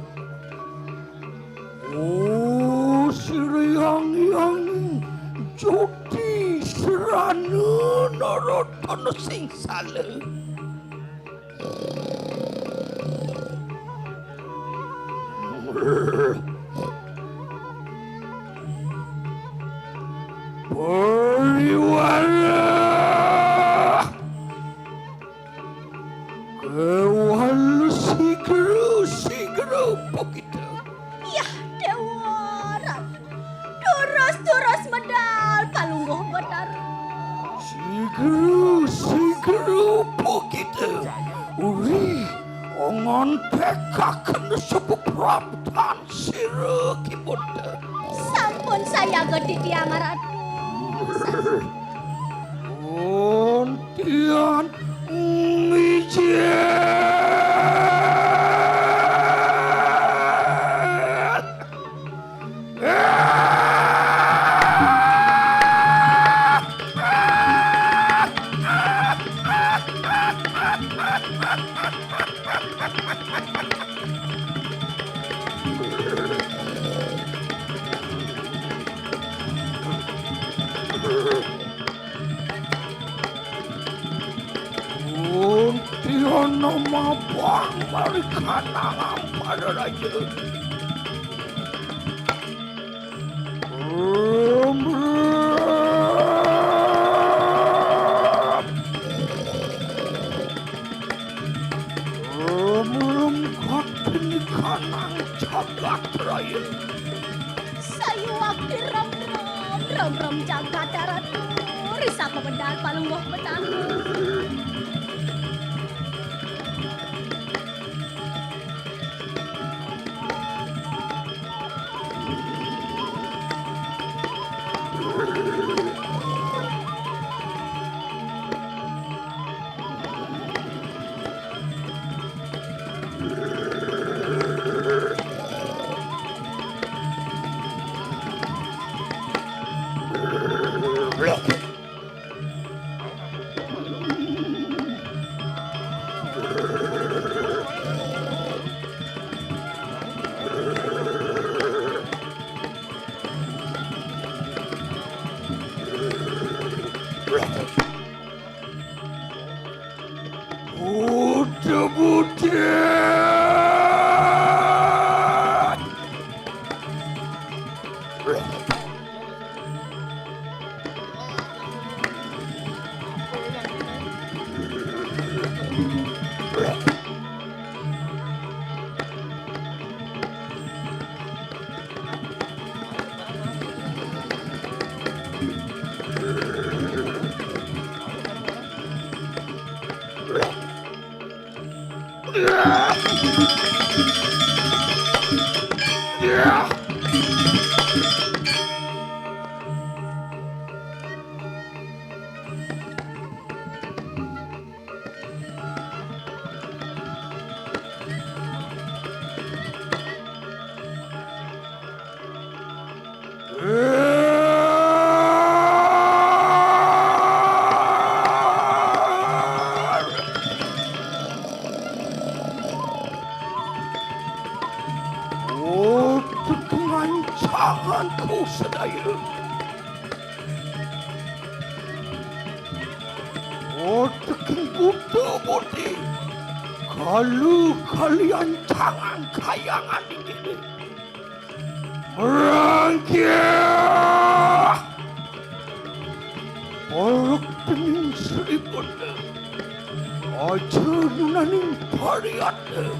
Oh, sira yang-yang joti srana Naratana sing sala. Pariwara. Kewala sigra, sigra pokita. Yah, Déwa Ratu. Durus-durus medal Palungguh Betara. Sigra, sigra pokita. Uri, ongon pekaken subuh praptan sira kibunda. Sampun sayaga titiang Ratu. Pun tiang mijil. Kuntiana mabang marikanang para raja. Rum, rum. Rum, rum, katinikanang jagat raya. Sayuwakti rum, rum, rum, rum, jagat ratu. Risapa medal Palungguh Betara. Buta-buta. Oh, tekengan jangan kau sedaya. Oteking buta budi, kalu kalian tangan kayangan inggih. Merangkih! Orok dening Sri Bunda. Aja nunaning pariatna.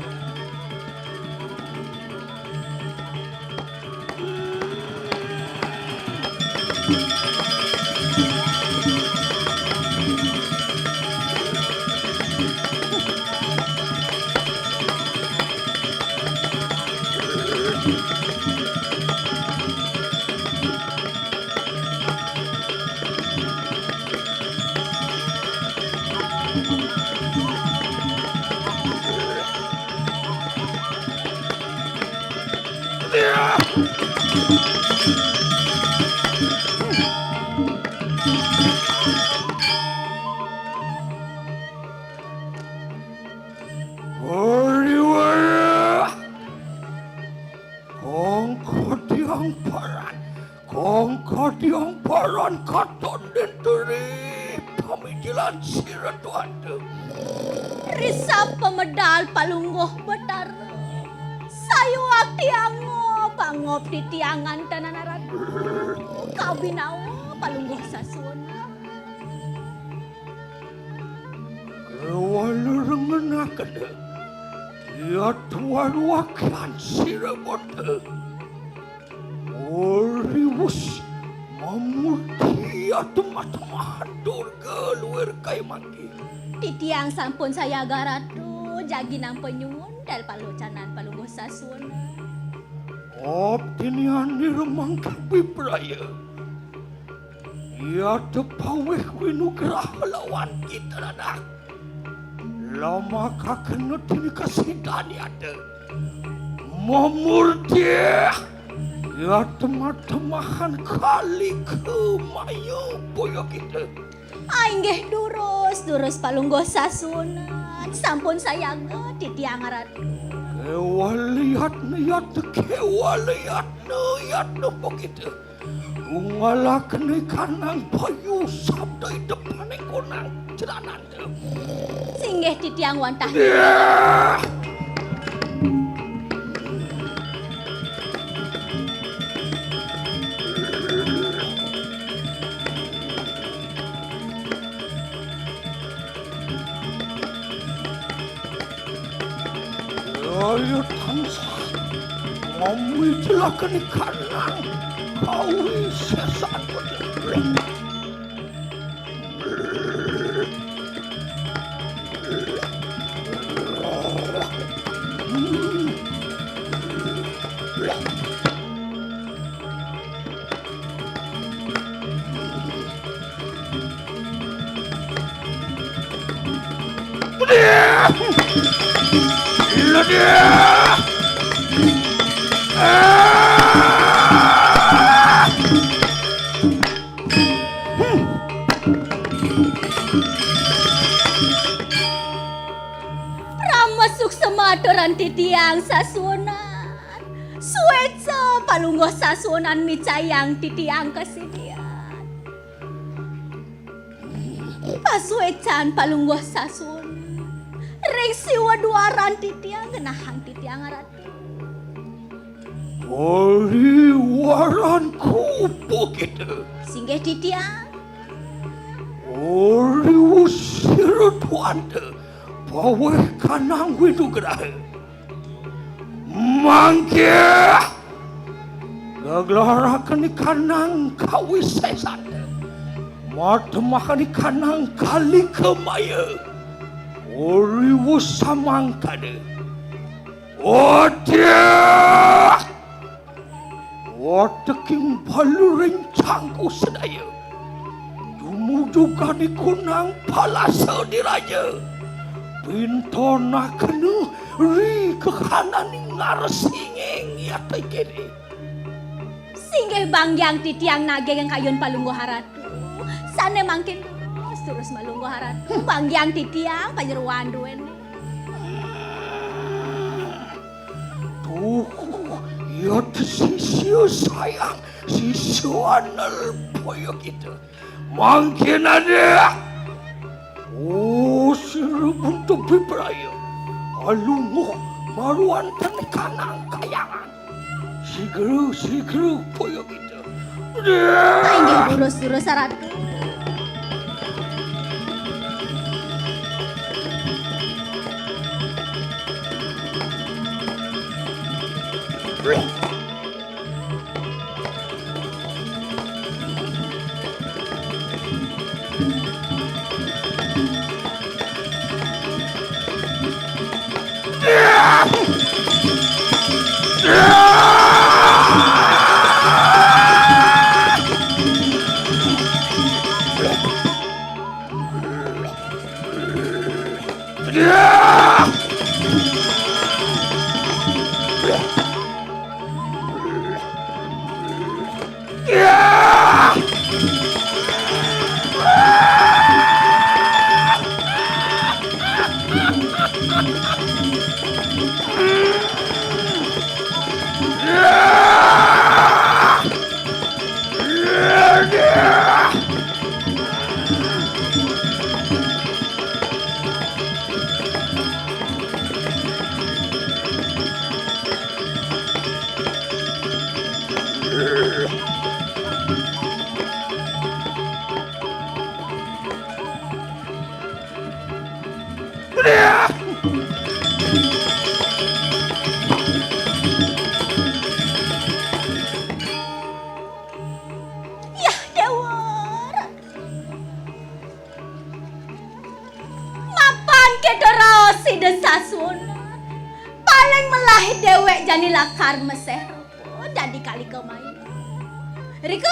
Kilan sira tuan tu. Risap pamedal Palungguh Betara. Sayuak tiang ngop, angop titiang nganten anaran. Kabinawa Palungguh Sasuna. Kewala rengenakena. Ia tuan wakian sira bota. Oriwus mamurti atema-temahan Durga luir kai mangke. Titiang sampun sayaga Ratu, jagi nampa nyuwun dal palocanan Palungguh Sasuna. Abdinian nira mangke bipraya. Ia tepawih winugraha lawan kita anak. Lama kakena tini kasidan yata. Mamurti. Ia temah-temahan kali kemaya boya kita. Ah, inggih durus, durus Palungguh Sasunan. Sampun sayaga titiang Ratu. Kewaliat niat, kewaliat niat nopo kita. Ungalaken kanang bayu sabda ida paning konang jeranan. Singgih titiang wantah. Raya tansah mamijelakani kanang kawisesan. Parama suksma aturan titiang Sasunan. Sueca Palungguh Sasunan micayang titiang kasidian. Pasuecan Palungguh Sasunan. Ring siwa duaran titiang genahang titiang Ratu. Oriwaran kupu kita. Singgih titiang. Oriwus sira tuanta. Paweh kanang winugraha. Mangke geglaraken ikanang kawisesan. Matemahken ikanang kali kemaya. Oriwus samangkada. Otiak! Wateking baluring cangku sedaya. Dumujugan ikunang palasa diraja. Pintonakena ri kehananing ngarsinging yata kene. Singgih banggiang titiang naging kayun Palungguh Ratu. Sane mangkin terus, terus Palungguh Ratu. Banggiang titiang panyeruan duene. Tuh, iya sisia sayang, sisia anel boya kita. Mangkin ada. Oh, sira buntu bipraya. Alunguh maruan teni kanang kayangan. Sigra, sigra boya kita. Inggih durus, durus Ratu. Yah, Déwa. Mapan kéto raos Ida Sasuna. Paling melah déwék jani lakar meséh rupa dadi kalika main. Riku!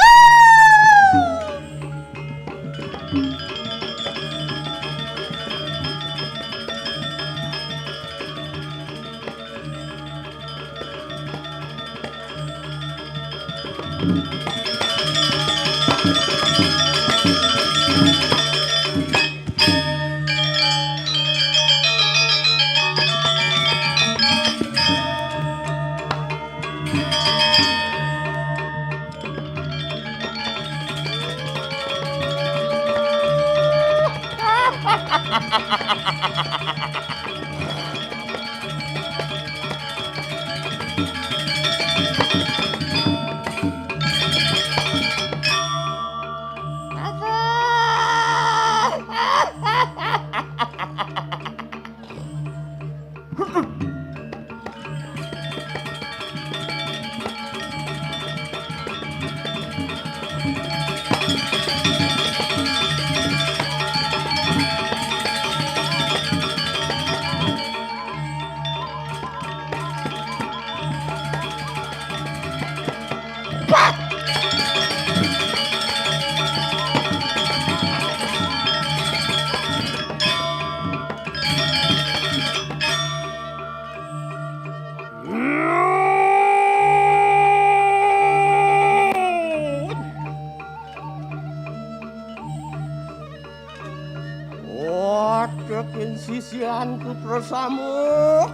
Watekin sisianku prasama.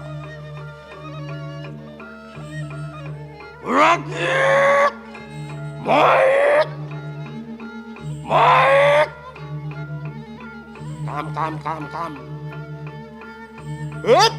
Rakit! Maik! Maik! Kam, kam, kam, kam. Hit!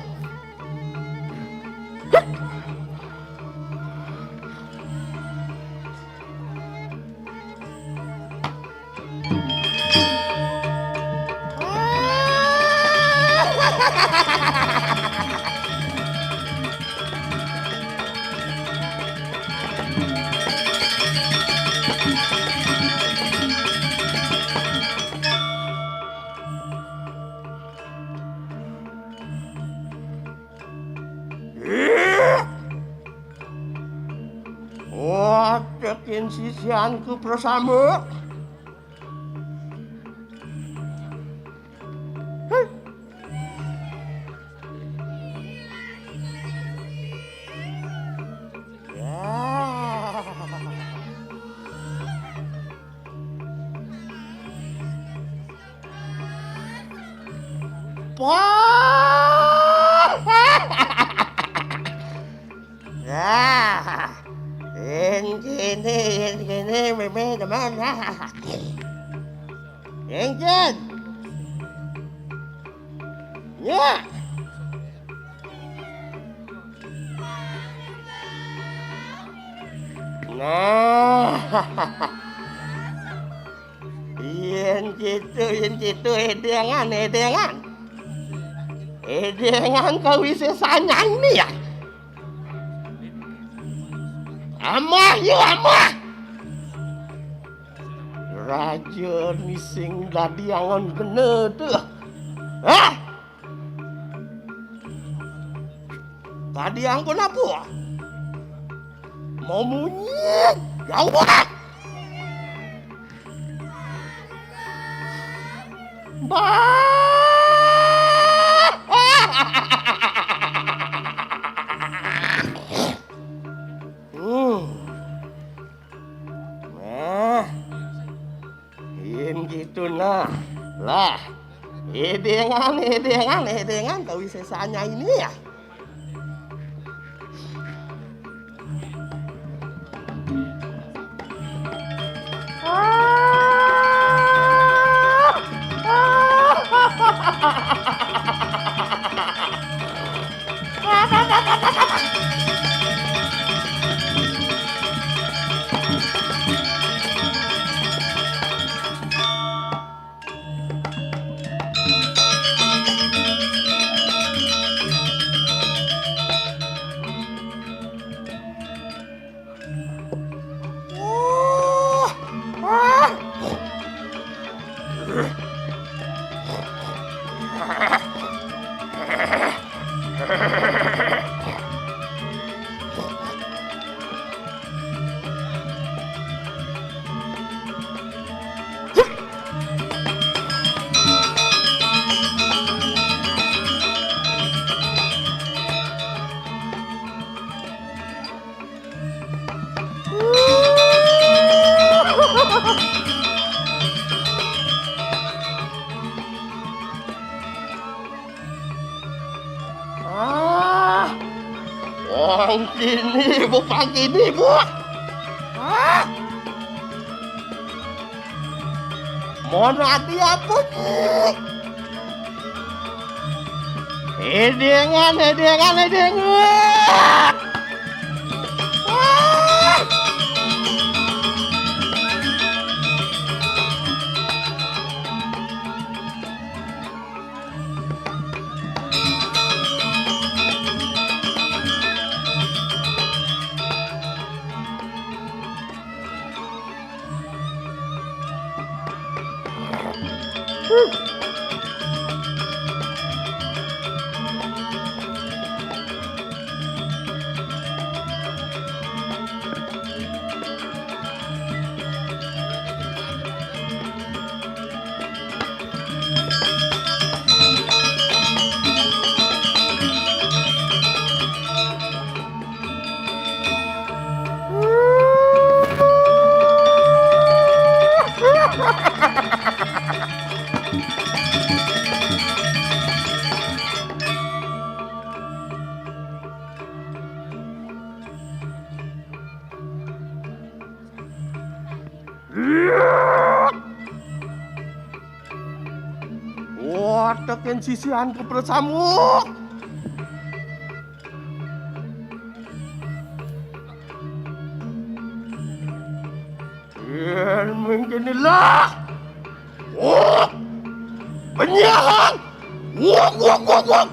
Watekin sisianku prasama. Ya. Wah. Nah, yén kéné, yén kéné mémé demen. Nah. Yén kén. Nya. Nah. Yén kéto, yén kéto, édéngan, édéngan. Édéngan kawisésanyané ya. Amah, yu amah. Raja né sing dadi angon kena to. Hah? Tadi angkon apa? Mamunyi. Gawah. Bah. Hmm. Nah. Yén kéto nah. Lah. Édéngan, édéngan, édéngan kawisésanyané ya. Kini, Bu, pagi ini, Bu. Ah. Mon ati apa, Bu? Edengan, edengan, edengan. Ah. Wah, teken sisian ku persamuk. Yen mungkin ilah. Wah, penyahan. Wah, wah, wah, wah.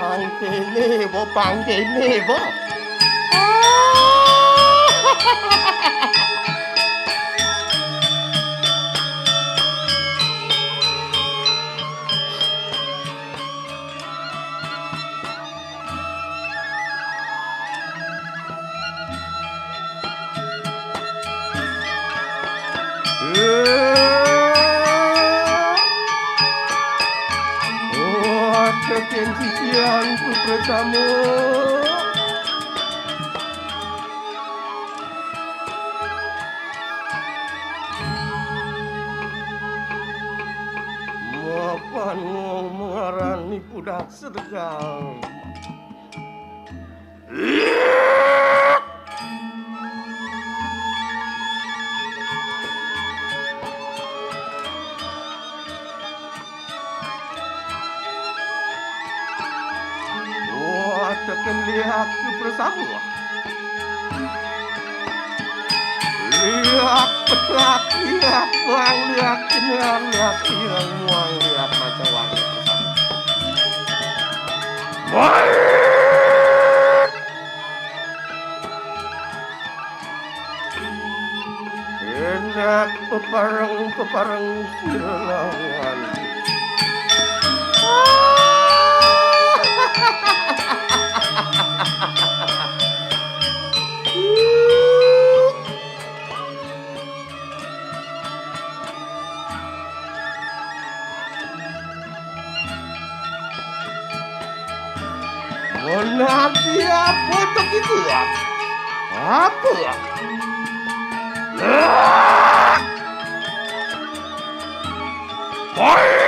Pang kene, bo, pang kene, bo. Wah, teken sisian ku pertama. Mapan ngong mengarani pudak sedegal. Lihat bersama. Lihat petak, lihat bang, lihat kenyang, lihat hilang, muang, lihat macam warna bersama. Baik. Enak pepareng-pepareng silangan. Menanti apa tak itu? Apa? Baik.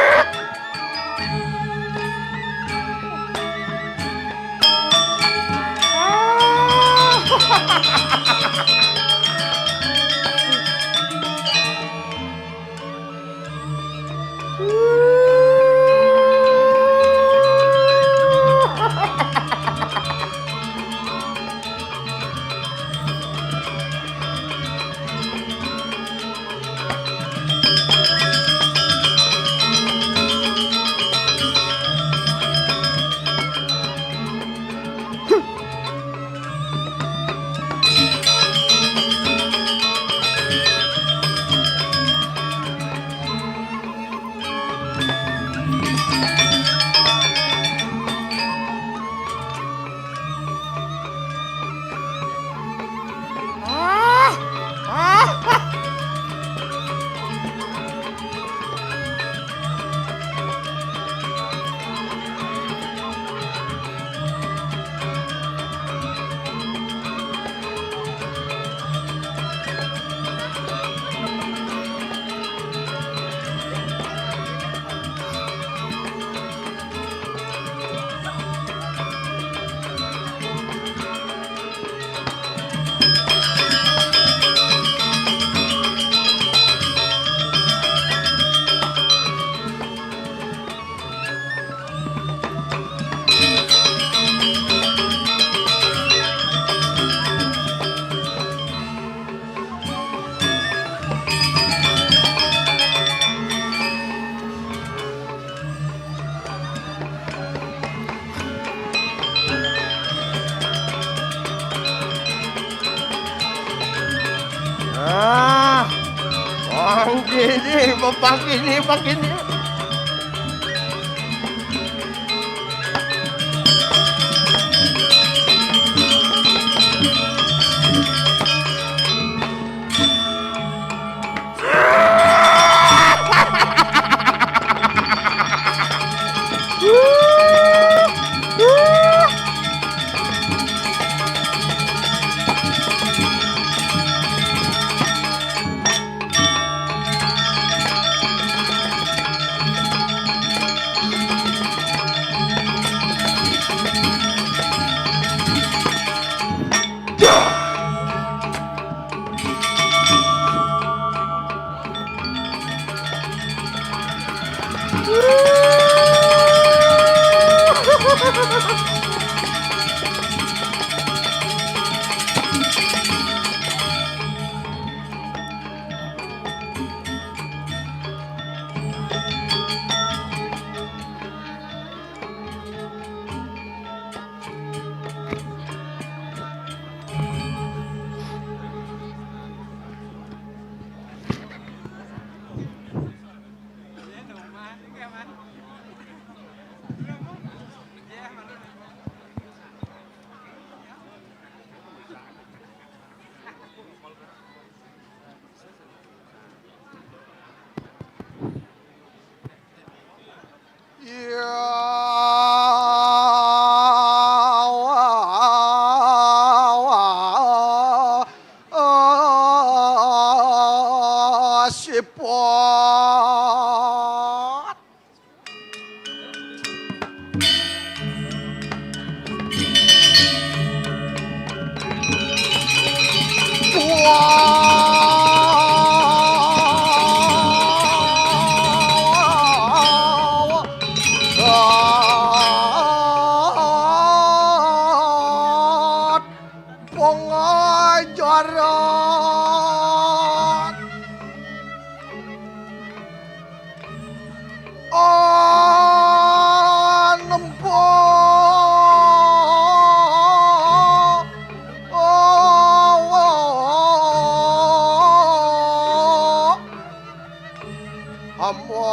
Ah, bang kini, bang kini, bang kini. Ama.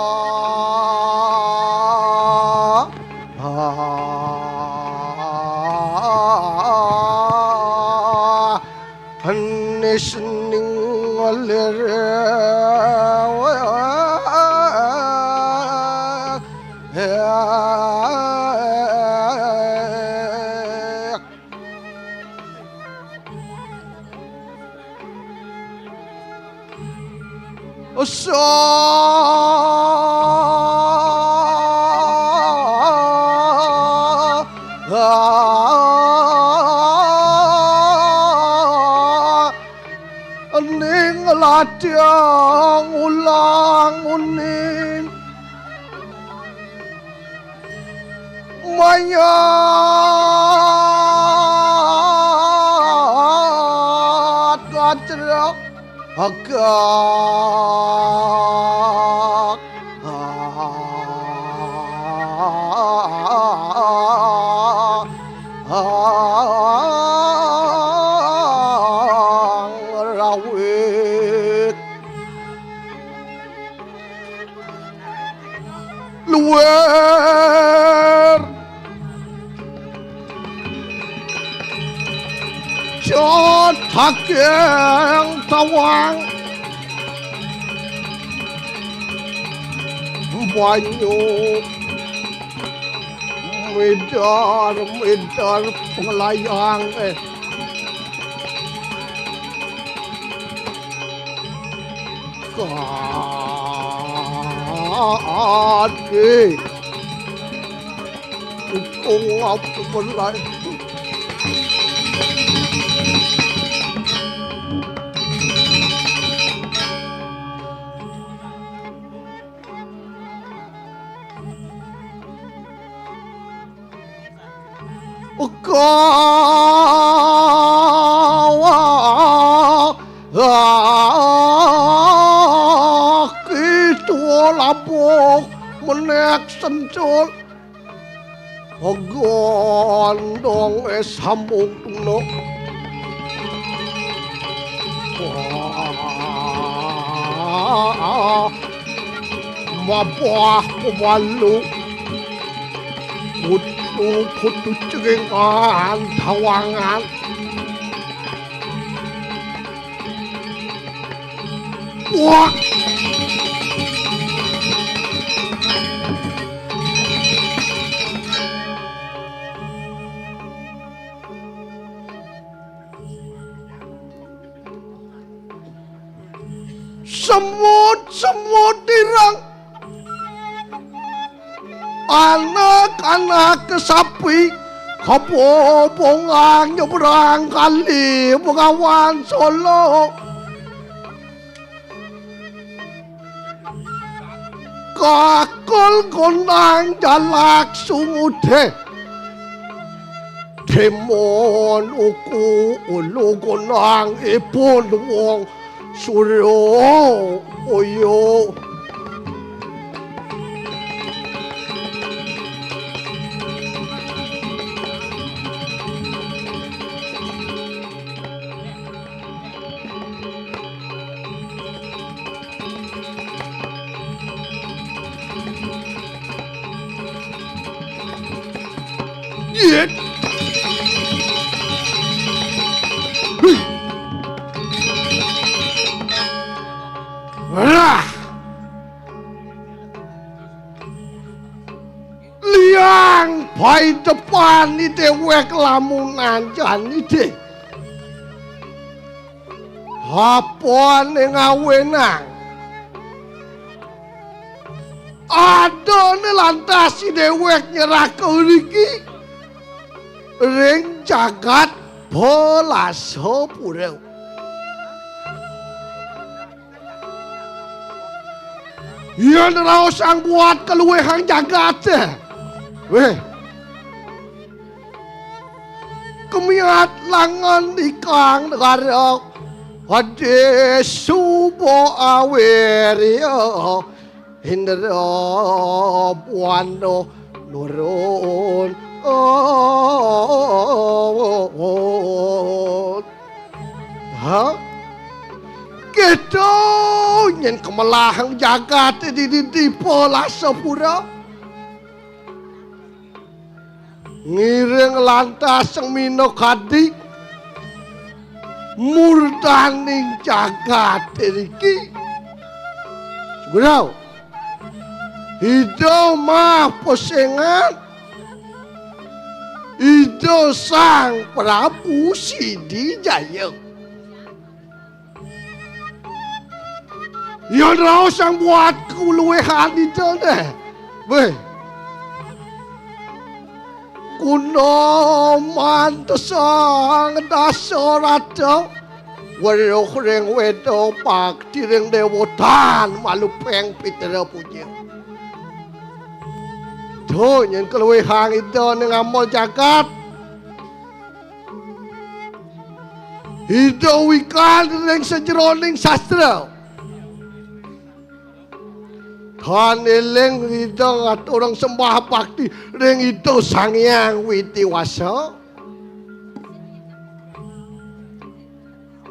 Anis ning ngalir. Usa. Ning ladang ulang uning. Mayat ngajrek agak. Rawit. Luar. Jot hagang tawang. Banyu. Midar, midar pengelayang, eh. Kaki. Ukung apa belai. Ukawa. Ah, kidul labuh menek sentul. Gondong, eh, sambung tuna. Wah, mabah pemalu. Kutu, kutu cengengan tawangan. Wah. Semut, semut dirang. Anak-anak kesapi, kebobongan nyeberang kali Bengawan Solo. Kakul gondang jalak sumudé. Timun uku ulu gondang ipun wong Surabaya. Yen. Hei. Wah. Liang bai depan ni déwék lamun anjan ni dé. Apa ning awenang? Adané lantas si déwék nyerah ka riki ring jagat Belasapura. Yén raosang buat kaluihang jagaté. Wéh. Kemiat langan ikang negara. Adi suba awirya Indra buana nurun. Ha? Kita Yén kemelahang jagaté dini dipa lasa pura. Ngiring lantas sing minakadi murdaning jagaté niki. Sugro. Ida Maha Pesengan, Ida Sang Prabu Sidi Jaya. Yan raos sang buat kaluihan Ida né. Wéh. Kuna mantesang Dasarata weruh ring Weda bakti ring déwatan malupeng pitra puja. Duh, nyén kaluihang Ida ning amol jagat. Ida wikan ring sajeroning sastra. Tan éling Ida ngaturang sembah bakti ring Ida Sang Hyang Widhi Wasa.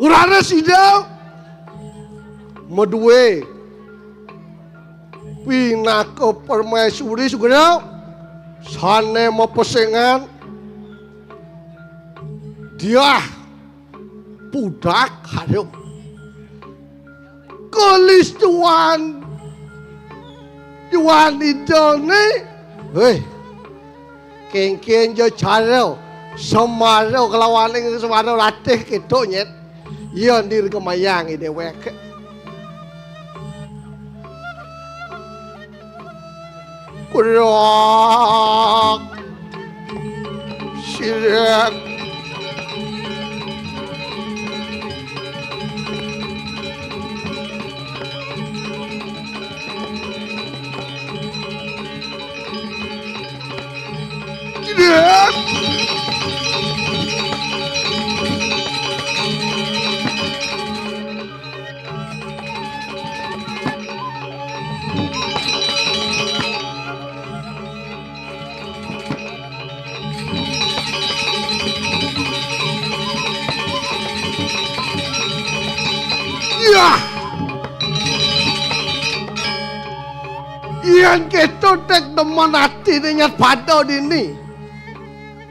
Urané Ida madué pinaka permaisuri Sugro sané mapesengan Diah Pudak Harum. Kalistuan Yuan Ida né. Héh. Kéngkén ja cara semara kelawaning semara ratih kéto nyén. Iya nirgemayang i déwék. Kurak. Sirak. Sirak. Yah! Yén kéto tek demen atiné nyat pada dini.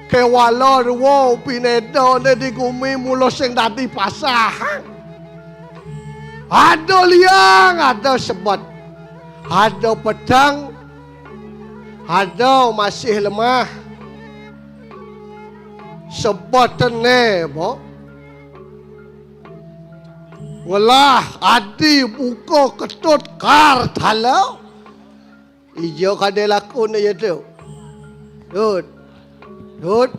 Kéwala rwa pinedané di gumi mula sing dadi pasahang. Ada liang, ada sebet. Ada peteng, ada masih lemah. Sebetné, bo. Ngelah adi buka ketut kar tala. Ija kadé lakuné ya tu. Tut. Tut.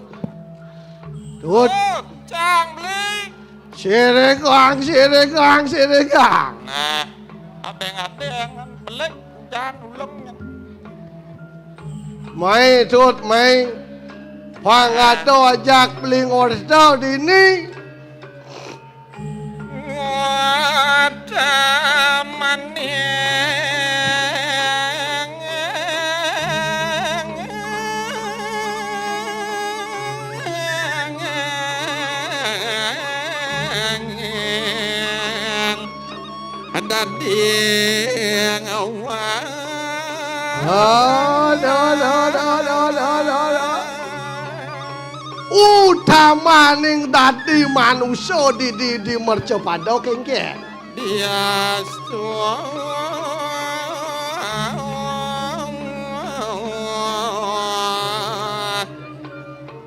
Tut. Tut, cang beli. Siregang, siregang, siregang. Nah, abeng-abeng beli udan uleng. Mai, Tut, mai. Pang ada ajak beli ngorta dini. Dadi ngawang. Aduh, aduh, aduh, aduh, aduh, aduh, aduh. Utamaning dadi manusa di, di, di mercapada kéngkén. Diastu.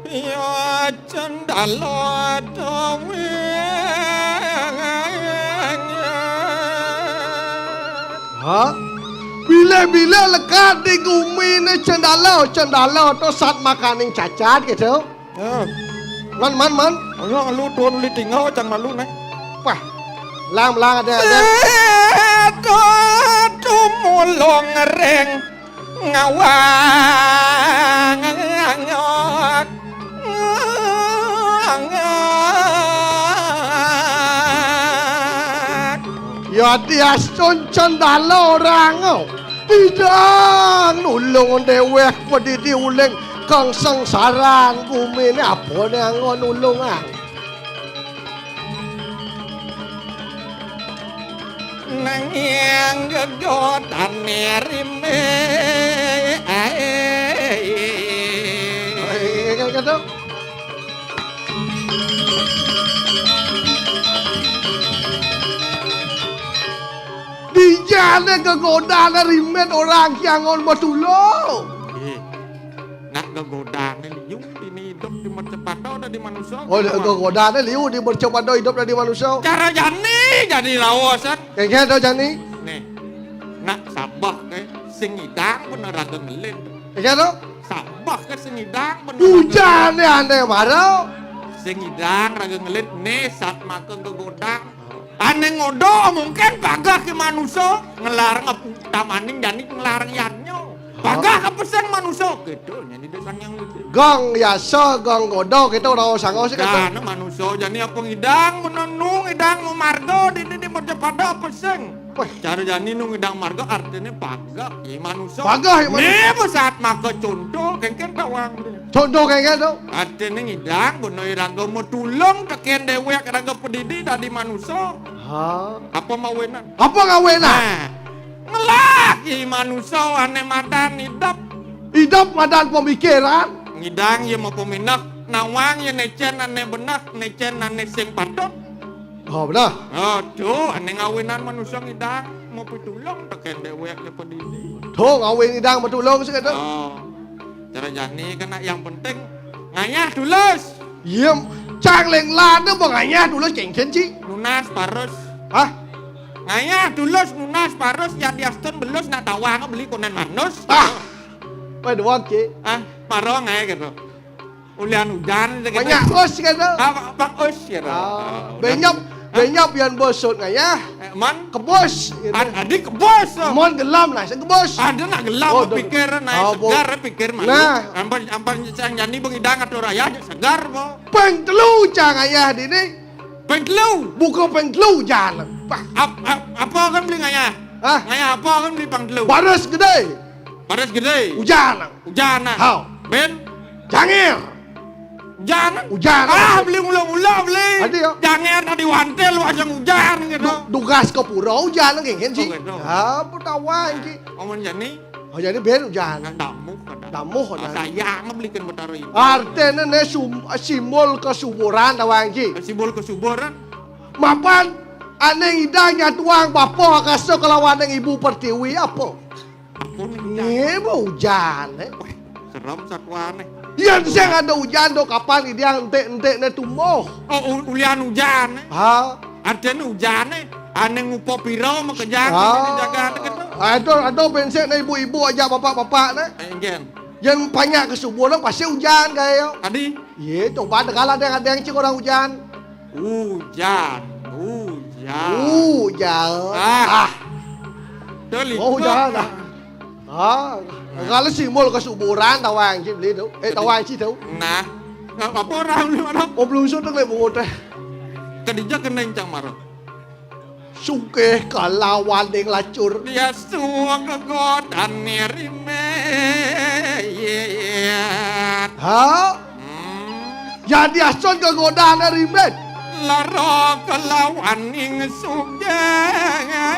Ya cendala dewi. Ha? Bila-bila lekad di guminé cendala, cendala to sat makaning cacat gitu. Ya. Man, man, man. Ayo lu tuan uli tinggal cang malu nih. Wah. Lang, lang ada, ada. Sedo tumulung ring ngawang. Ya diastun cendala orang. Tidak nulung déwék pedidi uling kang sengsaran guminé apa né anggo nulungan. Nanging gegodané rimé. Ae. Ae, ae, ae, ae. Dijané gegodané rimé orang kiangon betulung. Ih, nak gegodané liu dini idup di mercapada dadi manusa. Oh, gegodané liu di mercapada idup dadi manusa. Cara jani, jani raosan. Kéngkén to jani. Nih, nak sabeh ké sing ngidang bener raga ngelin. Kéngkén to. Sabeh ké sing ngidang bener raga. Ujan ya ané mara. Sing ngidang raga ngelin, nih satmaka gegoda. Ané ngoda mungkin pageh ké manusa, ngelarang ap-, tamaning jani ngelarang yadnya. Pageh apa sing manusa? Kéto, jani dé Sang Hyang Widhi. Gong yasa, gong goda, kéto raosanga sih kéto. Jani manusa, jani apa ngidang, menenung, ngidang mamarga, dini di mercapada apa sing? Wéh. Cara jani nu ngidang marga artiné pageh, ya manusa. Pageh, ya manusa. Nih, pesat maka conto, kéngkén tawang. Conto kéngkén to. Artiné ngidang, guna iraga matulung, tekén déwék raga padidi dadi manusa. Ha. Apa mawinan? Apa ngawinan? Nah, ngelah, ya manusa, ané madan idep. Idep madan pemikiran. Ngidang, ya mapaminah, nawang, ya nécén ané beneh, nécén ané sing patut. Oh, beneh. Oh, to, ané ngawinan manusa ngidang, mapitulung tekén déwék ya padidi. To, ngawin ngidang matulung sih kéto. Oh. Cara jani kena yang penting ngayah tulus. Iya, cang leng lada ba ngayah tulus kéngkén ci. Nunas parus. Hah? Ngayah tulus nunas parus, ya diastun belus nak tawang beli konan manus. Ah. Wah, doang ci. Ah, parong aja gitu. Ulian ujan, gitu. Banyak us, gitu. Ah, Pak, Pak Us, gitu. Ah, ah, udah. Benyap, hah? Benyap yang bosot ngayah. Eh, man? Kebos, gitu. Ad-, adi kebos, oh. Mon gelam lah, saya kebos. Ada nak gelam, oh, pikir, nah, oh, segar, pikir malu. Nah. Ampun, ampun, sang jani bengidang atau raya, segar, po. Peng telu, cang ayah di ni. Peng telu? Bukan peng telu, jalan. Pah. Ap-, ap-, apa kan beli ngayah? Hah? Ngayah apa kan beli peng telu? Baris gede. Baris gede. Ujan. Ujan, nah. Hau. Ben? Jangir. Ujan. Ujan. Ah, beli mula-mula, beli. Adi, ya. Jangir tadi wantil, wajang ujan, gitu. Du-, dugas ke pura, ujan, gitu, sih. Oh, gitu. Ya, putawa, iki. Omen jani? Oh, jani ben ujan. Nah, damuh, kada. Damuh, kada. Ah, sayang, belikan betara ibu. Artinya, ne, sum-, simbol kesuburan, tawang, iki. Simbol kesuburan. Mapan, ané ngidang nyatuang bapa akasa kelawan ibu pertiwi, apa? Apa nih, Cang? Né, ba ujan, eh. Wéh, serem satuané. Yén sing ada ujan, do kapan idang entik-entik né tumbuh? Oh, u-, ulian ujan, eh. Ha? Ada né ujan, eh. Ané ngupa pira makejang, ha, ini jaga ada gitu. Ada, ada prinsip né ibu-ibu aja bapak-bapak né. Eh, enggak. Yén banyak kesuburan pasti ujan kaya. Tadi? Iya, coba ada kala ada, ada yang cik orang ujan. Ujan, ujan. Ujan. Ah. Ah. Tuh, oh, liku. Ujan, ah. Ah, kalau simbol kesuburan, tawang ci beli tu. Eh, tawang ci tu. Nah, apa orang ni, orang? Oh, belum sudah lek bungut teh. Kadija kena incang marah. Sugih kalawaning lacur. Dia suang kegodan nirimet. Ha? Hmm. Jadi asun kegodané rimbit. Lara kelawaning sugihnya.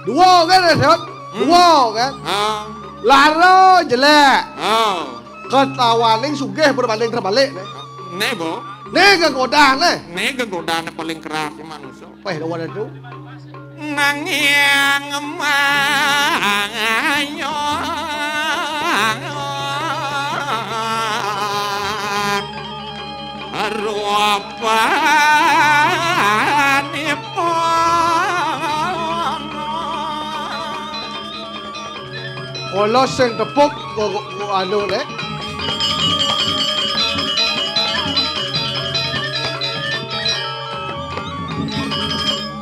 Dua kan, Sot? Hmm. Dua kan? Ah. Lara jelék. Ah. Kelawaning sugih berbanding terbalik, né. Né, Bo. Né kegodané. Né kegodané paling keras di manusia. Wéh, lawan itu. Nanging mangayong rupanipun. Kala sing tepuk, ko-, ko-, ko-, anu, né.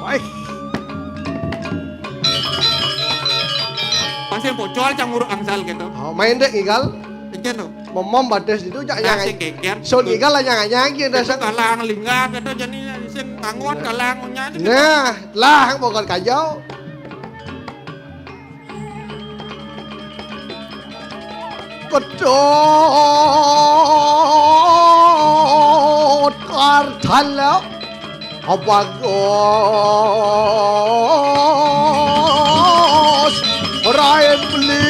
Baik. Pas yang pocol, cang uruk angsal gitu. Oh, main dek, Igal. Ikan tuh. Momom batis itu, cak. Nah, nyang si keker. Sun Igal lah, nyang, nyang, gitu. Itu kalang lingga gitu, jadi sing ngangwat kalang punya gitu. Nah, lah, bukan kajau. Ketut kartala. Abagos rain beli.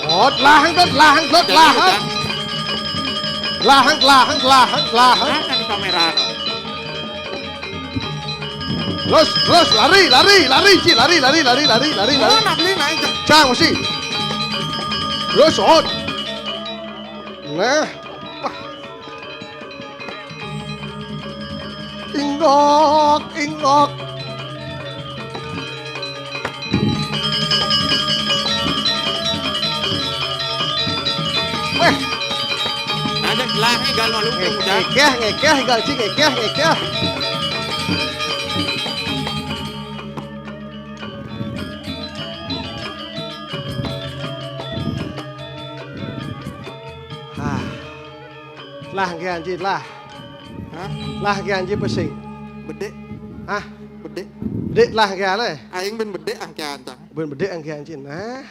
Oh, telah, telah, telah, telah. Telah, telah, telah, telah. Mana di kamera? Terus, terus, lari, lari, lari, Ci, lari, lari, lari, lari, lari, lari. Mana beli naik? Cang, mesti. Terus, on. Nah. Wah. Ingok, ingok. Weh. Ada gelahnya gal malu. Ngekeh, ngekeh, gal Ci, ngekeh, ngekeh. Hah. Lah, ngekeh Ci, lah. Hah? Lah, ngekeh Ci pesing. Bedek. Hah? Bedek. Bedek lah, ngekeh lah. Aing ben bedek angkean, Cang. Ben bedek angkean Ci. Nah.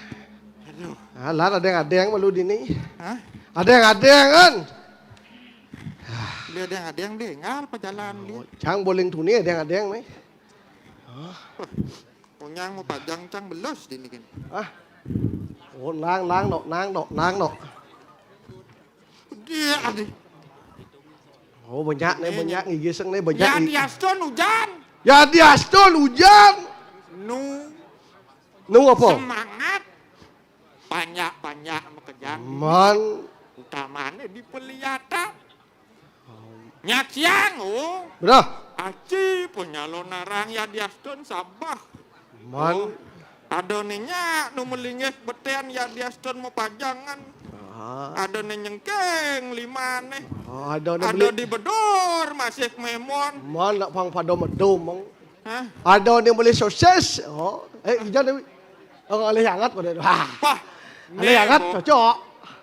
Aduh. Ah, lah, ada yang, ada yang malu dini. Hah? Ada yang, ada yang kan. Dia ada yang, ada yang deh, ngal pajalan dia. Oh, Cang boling tuni ada yang, ada yang nih. Punyang mau pajang, Cang, belos dini kan. Ah. Oh, nang, nang, no, nang, no, nang, no. Dia ada. Oh, banyak nih, banyak nih, giseng nih, banyak nih. Ya, Diaston hujan. Ya, Diaston hujan. Nu. Nu apa? Semangat. Banyak-banyak makejang. Man. Utamanya di Peliata. Nyak siang, oh. Berah. Aci, penyalon narang ya Diaston sabah. Man. Oh. Ada ninya nu melingis beten ya Diaston mau pajangan. Ah. Ada ni nyengkeng lima nih. Ah, ada ni ada beli di bedor masih memon. Man nak pang pada medum, Mang. Hah? Ada ni beli sosis. Oh, eh, ijan ni. Oh, alih hangat pada tu. Hah. Wah. Alih hangat, cocok.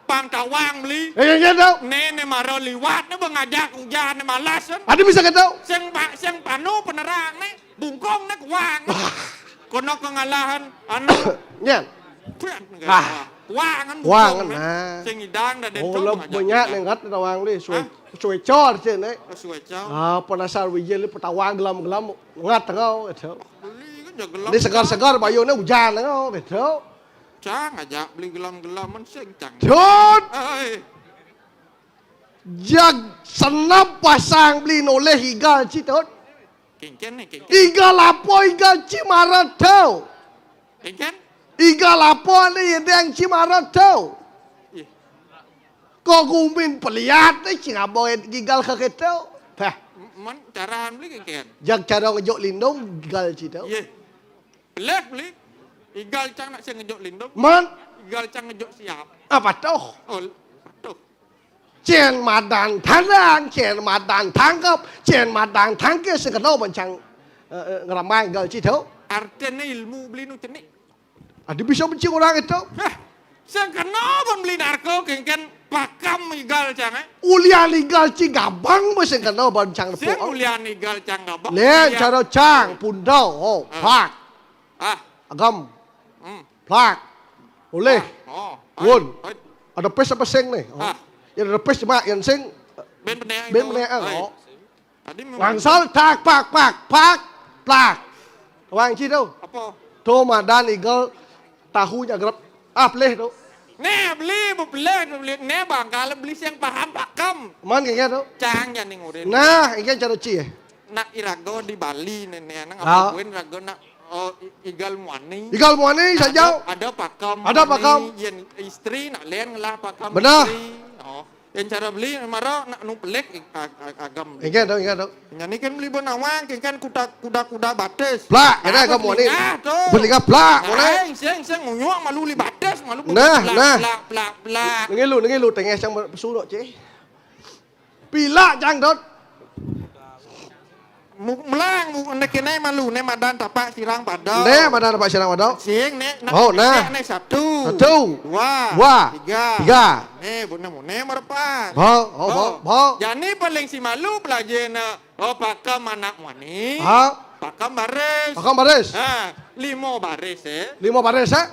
Pang tawang beli. Eh, iya, iya, tau. Nene maro liwat, ne bengajak hujan, ne malas, kan? Ada bisa kata. Sing pa-, sing panu penerang, ne. Bungkong, ne kuang. Kono kengalahan, anu. Nyan. Puan, ah. Kuang, kan, kuang, bungkong, ne. Nah. Sing idang, dan oh, dentong, banyak, ne, ngat, tawang, beli. Suwe, hah? Suwe cor, cek, ne. Oh, suwe cor. Ah, penasar wijil, petawang, gelam-gelam. Ngat, tengau, gitu. Beli, kan, ya, gelam. Ini segar-segar, bayune hujan, tengau, gitu. Cang aja beli gelam-gelaman sing, Cang. Dut. Ai. Jag senap pasang beli noleh igal Ci, Dut. Kengken nih, kengken. Igal apa igal Ci marat tau? Kengken? Igal apa ni yang Ci marat tau? Ih. Kau gumin peliat ni Ci ngabo igal ke kita. Hah. M-, man, carahan beli kengken. Jag cara ngejuk lindung igal Ci tau. Iya. Belah beli. Igal Cang nak sing ngejuk lindung. Man. Igal Cang ngejuk siap. Apa tuh? Oh, tuh. Cen madan tandang, cen madan tangkap, cen madan tangkis, sing kena bencang, eh, eh, ngeramai igal Ci tau. Artinya ilmu beli nu cenik. Ada bisa benci orang itu. Hah. Sing kena pun beli narko kengken pakam igal Cang, eh. Ulian igal Ci gabang pun sing kena bencang sing tepuk. Ulian igal Cang gabang. Len, ulian. Cara Cang, pundau, oh, ah. Pak. Ah. Agam. Hmm. Plak. Oleh. Ah, oh. Won. Ai, ai. Ada pes apa sing nih? Oh. Ah. Ya ada pes cuma yang sing. Ben beneang. Ben itu. Beneang, ai. Oh. Tadi memang ngangsal tak pak pak pak plak. Wang Ci tau. Apa? Tuh madan igal tahunya gerep. Ah, pelih tuh. Nih, beli, bu pelih, beli. Nih, bangkal beli siang paham pakam. Man kayak gitu. Cang ya ning urin. Nah, ini cara Ci ya. Nak irago di Bali nenek nang apa ah. Buin rago nak Oh, i-, igal muani. Igal muani nah, saja. Ada, ada pakam. Ada muani, pakam. Yen istri nak len ngelah pakam. Benar. Istri. Oh, yen cara beli mara nak nu pelik ag-, ag-, agam. Ingat tu, ingat tu. Nyani kan beli benawang, kan kuda, kuda, kuda batis. Plak, kena agam muani. Ah, tu. Beli plak, muani. Ai, sing, sing ngunyuk malu li batis, malu nah, plak, nah. Plak, plak, plak. Nengilu, nengilu, tengah sang pesu dok, cik. Pilak jangdut. Mu-, mulang, mu-, né kéné malu, né madan tapak sirang pada. Né madan tapak sirang pada. Sing, né, na-, Oh, nah. Né satu. Satu. Dua. Dua. Tiga. Tiga. Né, bu-, né, mu-, né merepat. Bau, oh, bau, bau. Jani paling si malu belajarna, oh, pakem anak muani. Ha? Pakem baris. Pakem baris. Ha, lima baris, eh. Lima baris, eh?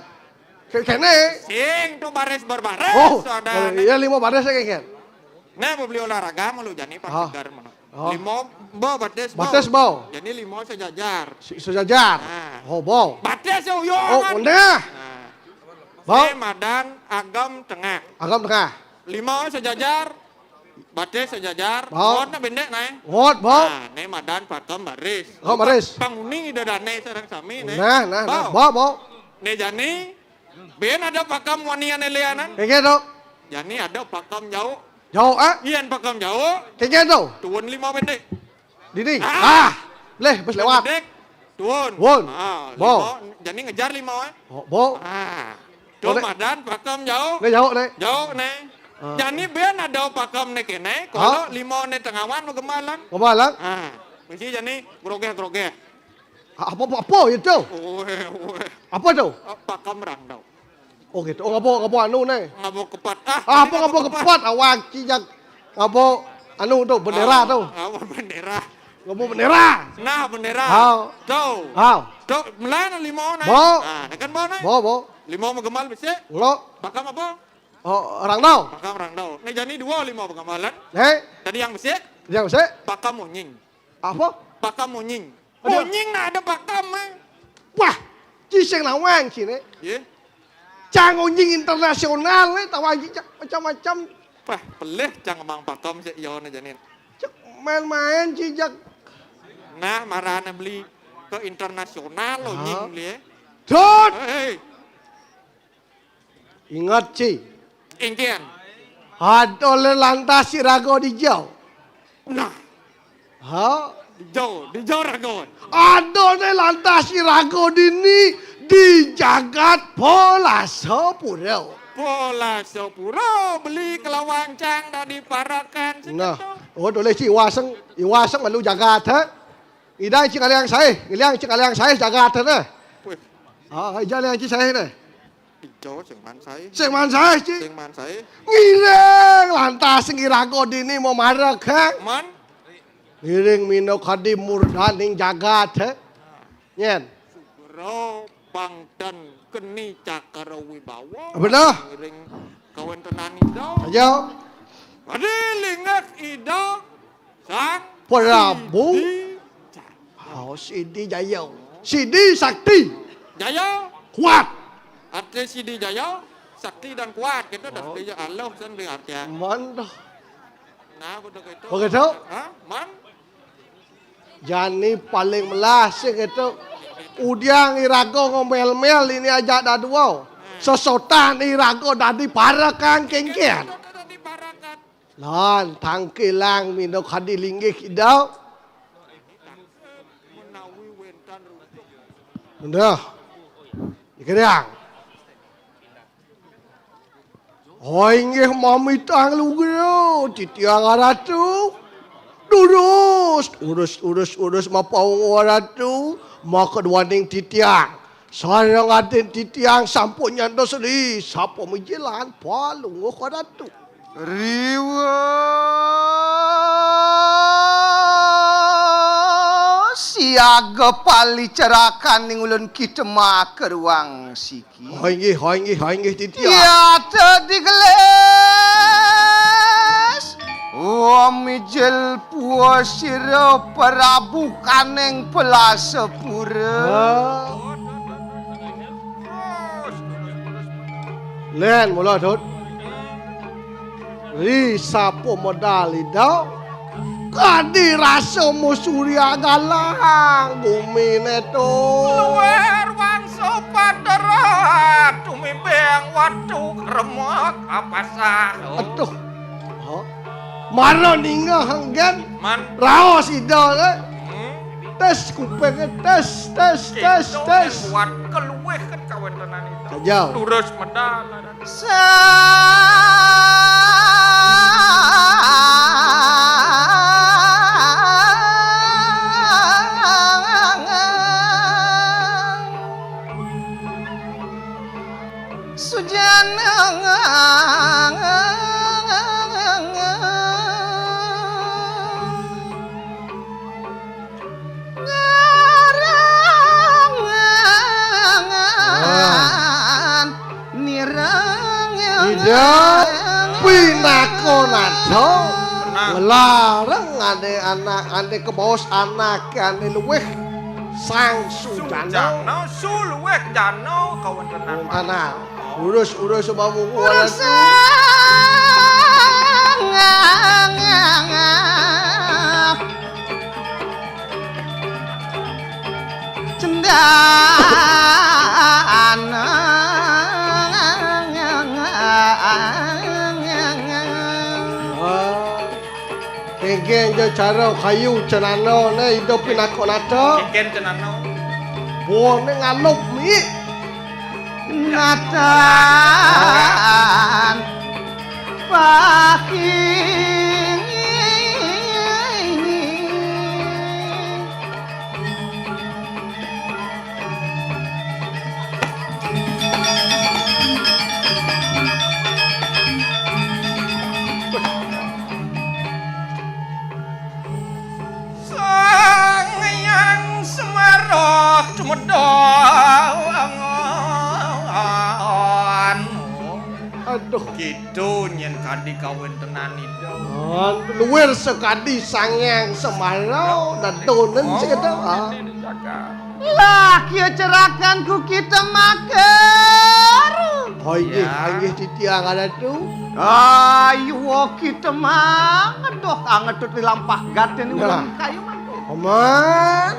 Ké-, kéné. Sing tu baris berbaris, Oh, saudara. Iya, lima baris, eh, kéné. Nah, beli olahraga malu jani pas Ah. segar mana. Ah. Lima, bo, batis, bo. Batis, bo. Jani lima sejajar. Se-, sejajar. Nah. Oh, bo. Batis ya, uyo, Oh, kan? Nah. Bo. Ini madan agam tengah. Agam tengah. Lima sejajar, batis sejajar. Bo. Ngot na bendek, nah. Ngot, bo. Nah, ini madan pakem baris. Pakem baris. Panguni ida dané sareng sami, né. Nah, nah, nah. Bo. Bo, bo. Né jani, Bin ada pakem wanian éléanan. Kéngkén to? Jani ada pakem jauh. Jauh, ah? Yén pakem jauh. Kéngkén to? Tuun lima bendek. Dini. Ah. Ah. Leh, bés lewat. Bendek. Tuun. Tuun. Ah, Bo. Lima. Jani ngejar lima, eh. Oh, bo. Ah. Tuh Bo, né. Madan pakem jauh. Né jauh, né. Jauh, né. Ah. Jani bin ada pakem né kéné, kalau Ah. Lima né tengawan magembalan. Gembalan. Ah. Mesti jani grogéh-grogéh. Apa, apa, apa itu? Oe, oe. Apa tu? Apa kamerang tau? Oh gitu. Oh, ngabo, ngabo anu né. Ngabo kepat. Ah, apa ngabo kepat? Awak cijak ngabo anu tu, bendera tu. Ngabo bendera. Ngabo bendera. Nah, bendera. Hau. Tu. Hau. Tu, melan lima né. Bo. Ah, nekan bo né. Bo, bo. Lima magembalan bisi. Lo. Pakem apa? Oh, rangdau. Pakem rangdau. Né jani dua lima magembalan. Né. Tadi yang bisi. Yang bisi. Pakem monying. Apa? Pakem monying. Aduh. Monying nah ada pakem, eh. Wah, ci sing nawang ci né. Yé. Cang monying internasional né, tawang ci cak macam-macam. Wah, pelih cang mang pakem sik iya né janin. Cek main-main ci jak. Nah, marana beli ke internasional lo Ah. Nying beli, eh. Dot. Hei. Ingat, Ci. Ingkian. Ada oleh lantas si raga di jauh. Nah. Ha? Di jauh, di jauh raga. Ada oleh lantas si raga dini di jagat Polasapura. Polasapura beli kelawang cang dah diparekan. Nah. Oh, oleh Ci Iwaseng, Iwaseng malu jagat, ha? Idai Ci kaliang saé, ngiliang Ci kaliang saé jagat, ha? Wih. Ah, ija liang Ci saé, nah. Ijo sing man saé. Sing man saé, Ci. Sing man saé. Ngiring lantas ngiraga dini mau marek, ha? Man. Ngiring mino kadi murdaning jagat, ha? Nyén. Sugra pangten keni cakra wibawa. Bener. Ngiring kawéntenan Ida. Ayo. Kadi linggih Ida Sang Prabu. Sidi. Oh, Sidi Jaya. Sidi Sakti. Jaya. Kuat. Arti Sidi Jaya, sakti dan kuat. Kita dah Oh. setuju Allah sen di artian. Mantap. Nah, betul itu. Begitu? Hah? Man? Jani paling melas sing itu. Udiang iraga ngomel-mel ini aja dadua. Sesotan iraga dadi parekan kéngkén. Kita dadi parekan. Lan, tangkilang mino kadi linggih Ida. Menawi wénten rujuk. Nggih. Dikiriang. Oh, inggih mamitang lugra, titiang Ratu. Durus, urus, urus, urus mapaungu Ratu, makaduaning titiang. Sareng atin titiang sampun nyantos ri sapa mijilan palungguh Ratu. Riwa siaga palicerakan ning ulun kita maka ruang siki. Ha inggih, ha inggih, ha inggih titiang. Yata digelis. Wa mijil pua sira Prabu Kaneng Pelasapura. Ha. Lén mula, Dut. Ri sapa medal Ida? Kadi rasa musurya galang guminé to. Luwih wangsa patera, tumimbang watu remek apasah. Aduh. Ha? Mara ningeh anggén Man. Raos Ida, eh. Hmm. Tes kupingé, tés, tés, tés, Kéto tés. Kuat keluwih kan kawéntenan Ida. Kajal. Lurus medal. Sa Oh, tenang. Ngelarang ane anak, ane kebaos anak, ane luwih sang sujana. Sujana, suluwih jana kawontenan. Wong tanah. Urus, urus, sembah wong. Urus. Cendana. Wah, kéngkén ja cara kayu cenana né idup pinaka nata. Kéngkén cenana. Bone ngalup mi. Natan paking. Sang Hyang Semara tumedha angon. Aduh. Gitu nyén kadi kawéntenan Ida. Oh, luwir sakadi Sang Hyang Semara, dadonen. Oh. Sing kéto, ah. Ini jagat. Lah, kiya cerakanku kita makar. Oh, inggih, ya. Inggih, titiang Ratu. Ayo, kita mang. Aduh, angetut di lampah gaten. Nah. Ulang kayu mangko. Paman.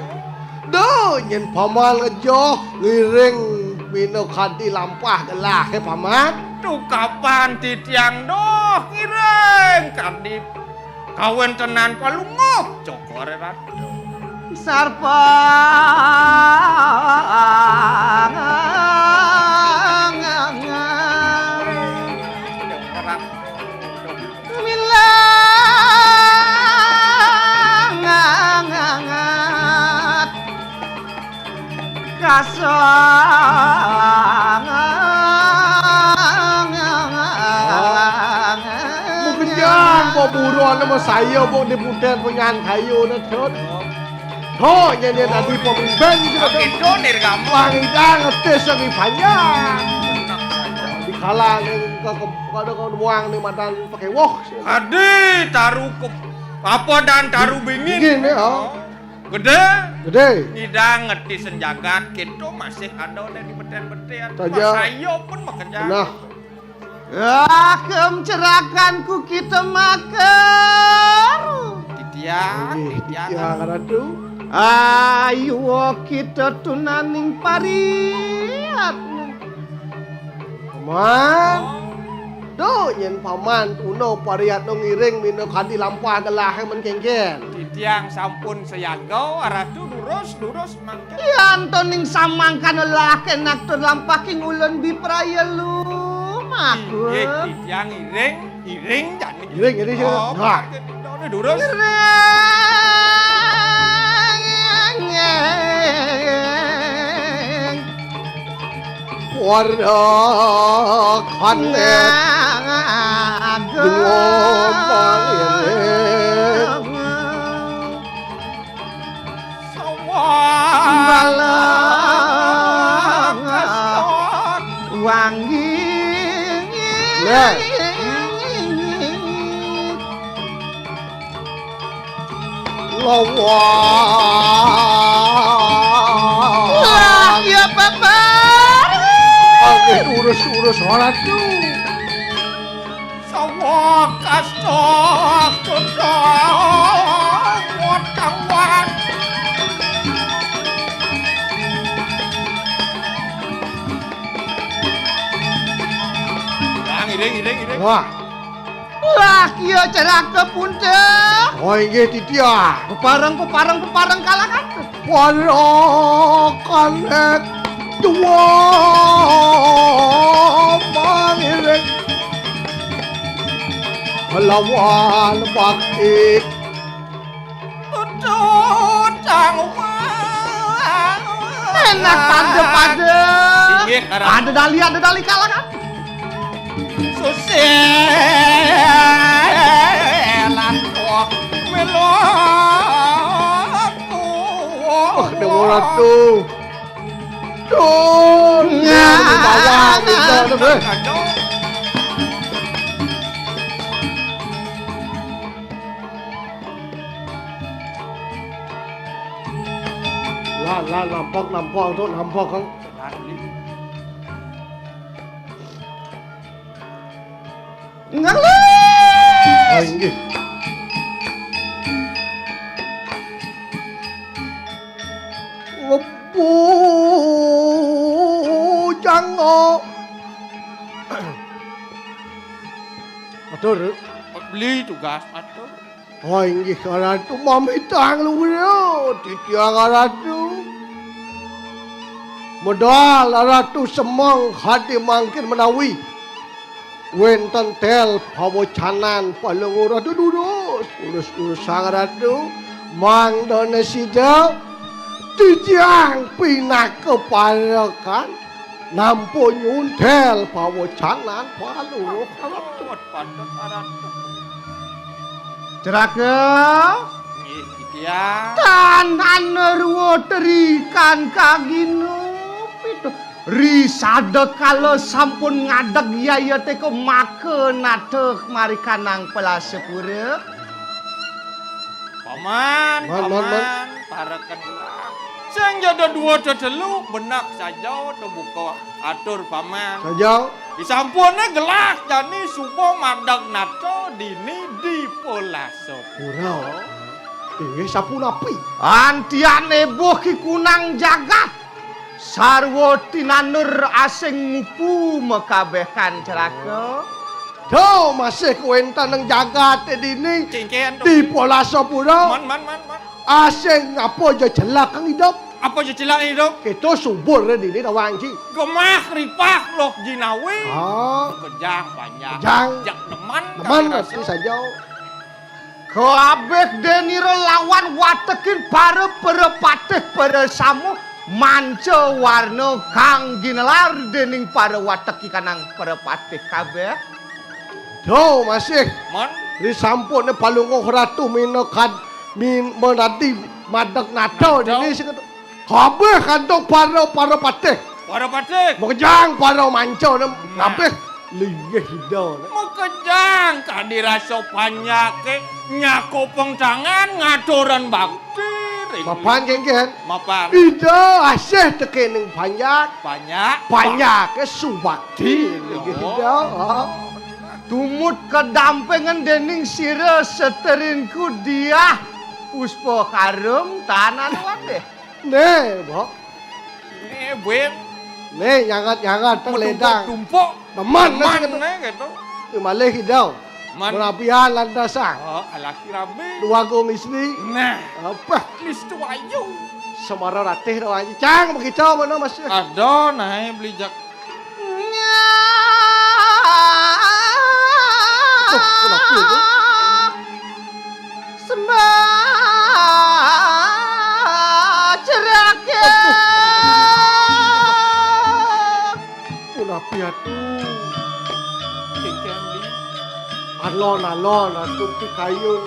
Duh, nyén paman ngejoh ngiring pinakadi lampah gelahé, paman. Duh, kapan titiang duh ngiring kadi kawéntenan Palungguh Cokor Ratu. Sarpang. Milangangat kasang. Mukejang, mbok buruané masaya, mbok diputer penyan kayu né, Cut. Ho, nyén dadi pemimpin, Cut. Oké, do nirgama. Pangidang ngetis lagi panjang. Dikala ning ke, ke, kada kau nuang ning madan pakai woh. Adi taru ke, apa dan taru bingin? Bingin, ya. Gedé. Gedé. Ngidang ngetis jagat, kita masih ada di beten-beten. Saja. Masaya pun makejang. Nah. Akem cerakanku kita makar. Titiang, inggih, titiang. Titiang Ratu. Ayo kita tunaning pariat. Paman. Duh, nyén paman tuna pariatna ngiring minakadi lampah gelahé men kéngkén. Titiang sampun sayaga, Ratu, durus, durus mangkin. Yan to ning samangkana lelaki nak tur lampah king ulun bipraya lumaku. Inggih, titiang iring, iring jani. Iring, iring, iring. Oh, nah. Durus. Iring. Warna kanek dua pangiring. Sawalah wangi. Nah. Lawan. Lah, ya, Bapak. Oke, urus-urus ora tuh. Sawa kasta kota watawan. Ngiring, ngiring, ngiring. Wah. Lah, kiya ceraka punta. Oh, inggih, titiang. Pepareng, pepareng, pepareng kalakan. Para kanek dua mangiring lawan bakti. Tututang wang. Enak pada-pada. Inggih, Karang. Ada dali, ada dali kalakan. Susilan kok melaku. Oh, Dewa Ratu. Duh, nah, bawang, nah, gitu, nah, tuh, nah, eh. Lah, lah, nampok, nampok, tuh, nampok, Kang. Ngelis! Oh, inggih. Ngebujang, oh. Atur. Beli tugas, atur. Oh, inggih, Ratu, mamitang luwih, titiang Ratu. Medal Ratu semeng hadi mangkin menawi wénten tel pawecanan Palungguh Ratu durus, urus-urusang Ratu, mangdane sida titiang pinaka parekan. Nampa nyuntel pawecanan Palungguh Ratu. Patut, patut, Ratu. Ceraka. Nggih, titiang. Tan anerwa terikan kagina pita. Ri sadakala sampun ngadeg yaya teka maka natah marikanang pelasepura. Paman, Man, man, man. Paman, pareken gelah. Sing ja dua tetelu, benak saja tebuka atur, Paman. Saja. Disampune gelah jani suba madeg nata dini di Pelasa Pura. Inggih sapunapi? Antian ebuh kikunang jagat. Sarwa tinandur asing mupu makabeh kan ceraka. Do masih kawéntenan jagaté dini. Cingken to. Di Palasa Pura. Man, man, man, man. Asing apa ja celak kang idup? Apa ja celak idup? Kita subur dini nawang ji. Gemah ripah loh jinawi. Ah. Kejang panjang. Kejang. Jak neman. Neman kami rasa. Saja. Kabeh denira lawan watekin para, para patih, para samu manca warna kang ginelar dening para wateki kanang para patih kabeh. Do masih. Man. Disampune Palungguh Ratu minakad min menadi madeg nata. Nata. Dini sing kabeh kantong para, para patih. Para patih. Makejang para manca. Nah. Kabeh linggih ida. Makejang kadi rasa panjake nyakupeng tangan ngaturan bakti ring. Mapan, Kengken. Mapan. Ida asih tekening panjak. Panjak. Panjake subakti. Bakti. Linggih ida. Ha. Tumut kadampengan dening sira seterinku Diah Puspa Karum tanan wadih. Né, Mbok. Né, Bén. Né, nyangat-nyangat, teng ledang. Tumpuk. Teman, teman, né, gitu. Né, malih, Kidau. Man. Merapian lantasan. Oh, alaki rabi. Dua gong istri. Nah. Apa? Nistu ayu. Semara ratih rawani. Cang, begitu mana, Mas? Ada, nah, beli jak. Tuh, kenapa itu? Sembah cerake. Aduh. Punapi atuh? Cengkeh, Li. Alon-alon atuh pikayun.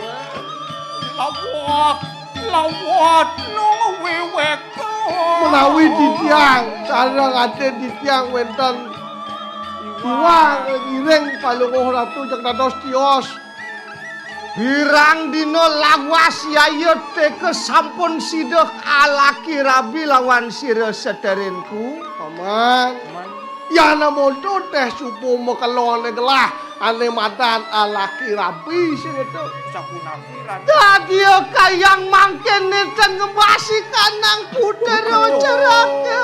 Lawat, lawat, nung wiweka. Menawi titiang, sareng atin titiang wénten iwang ngiring Palungguh Ratu jak dados tios. Pirang dina lawas yaya teka sampun sida alaki rabi lawan sira seterinku. Paman. Paman. Yan amonto téh suba makeloné gelah ané madan alaki rabi sing itu. Sapunapi, Raden? Dadia kayang mangkéné ten ngembasi kanang putra. Aduh. Ceraka.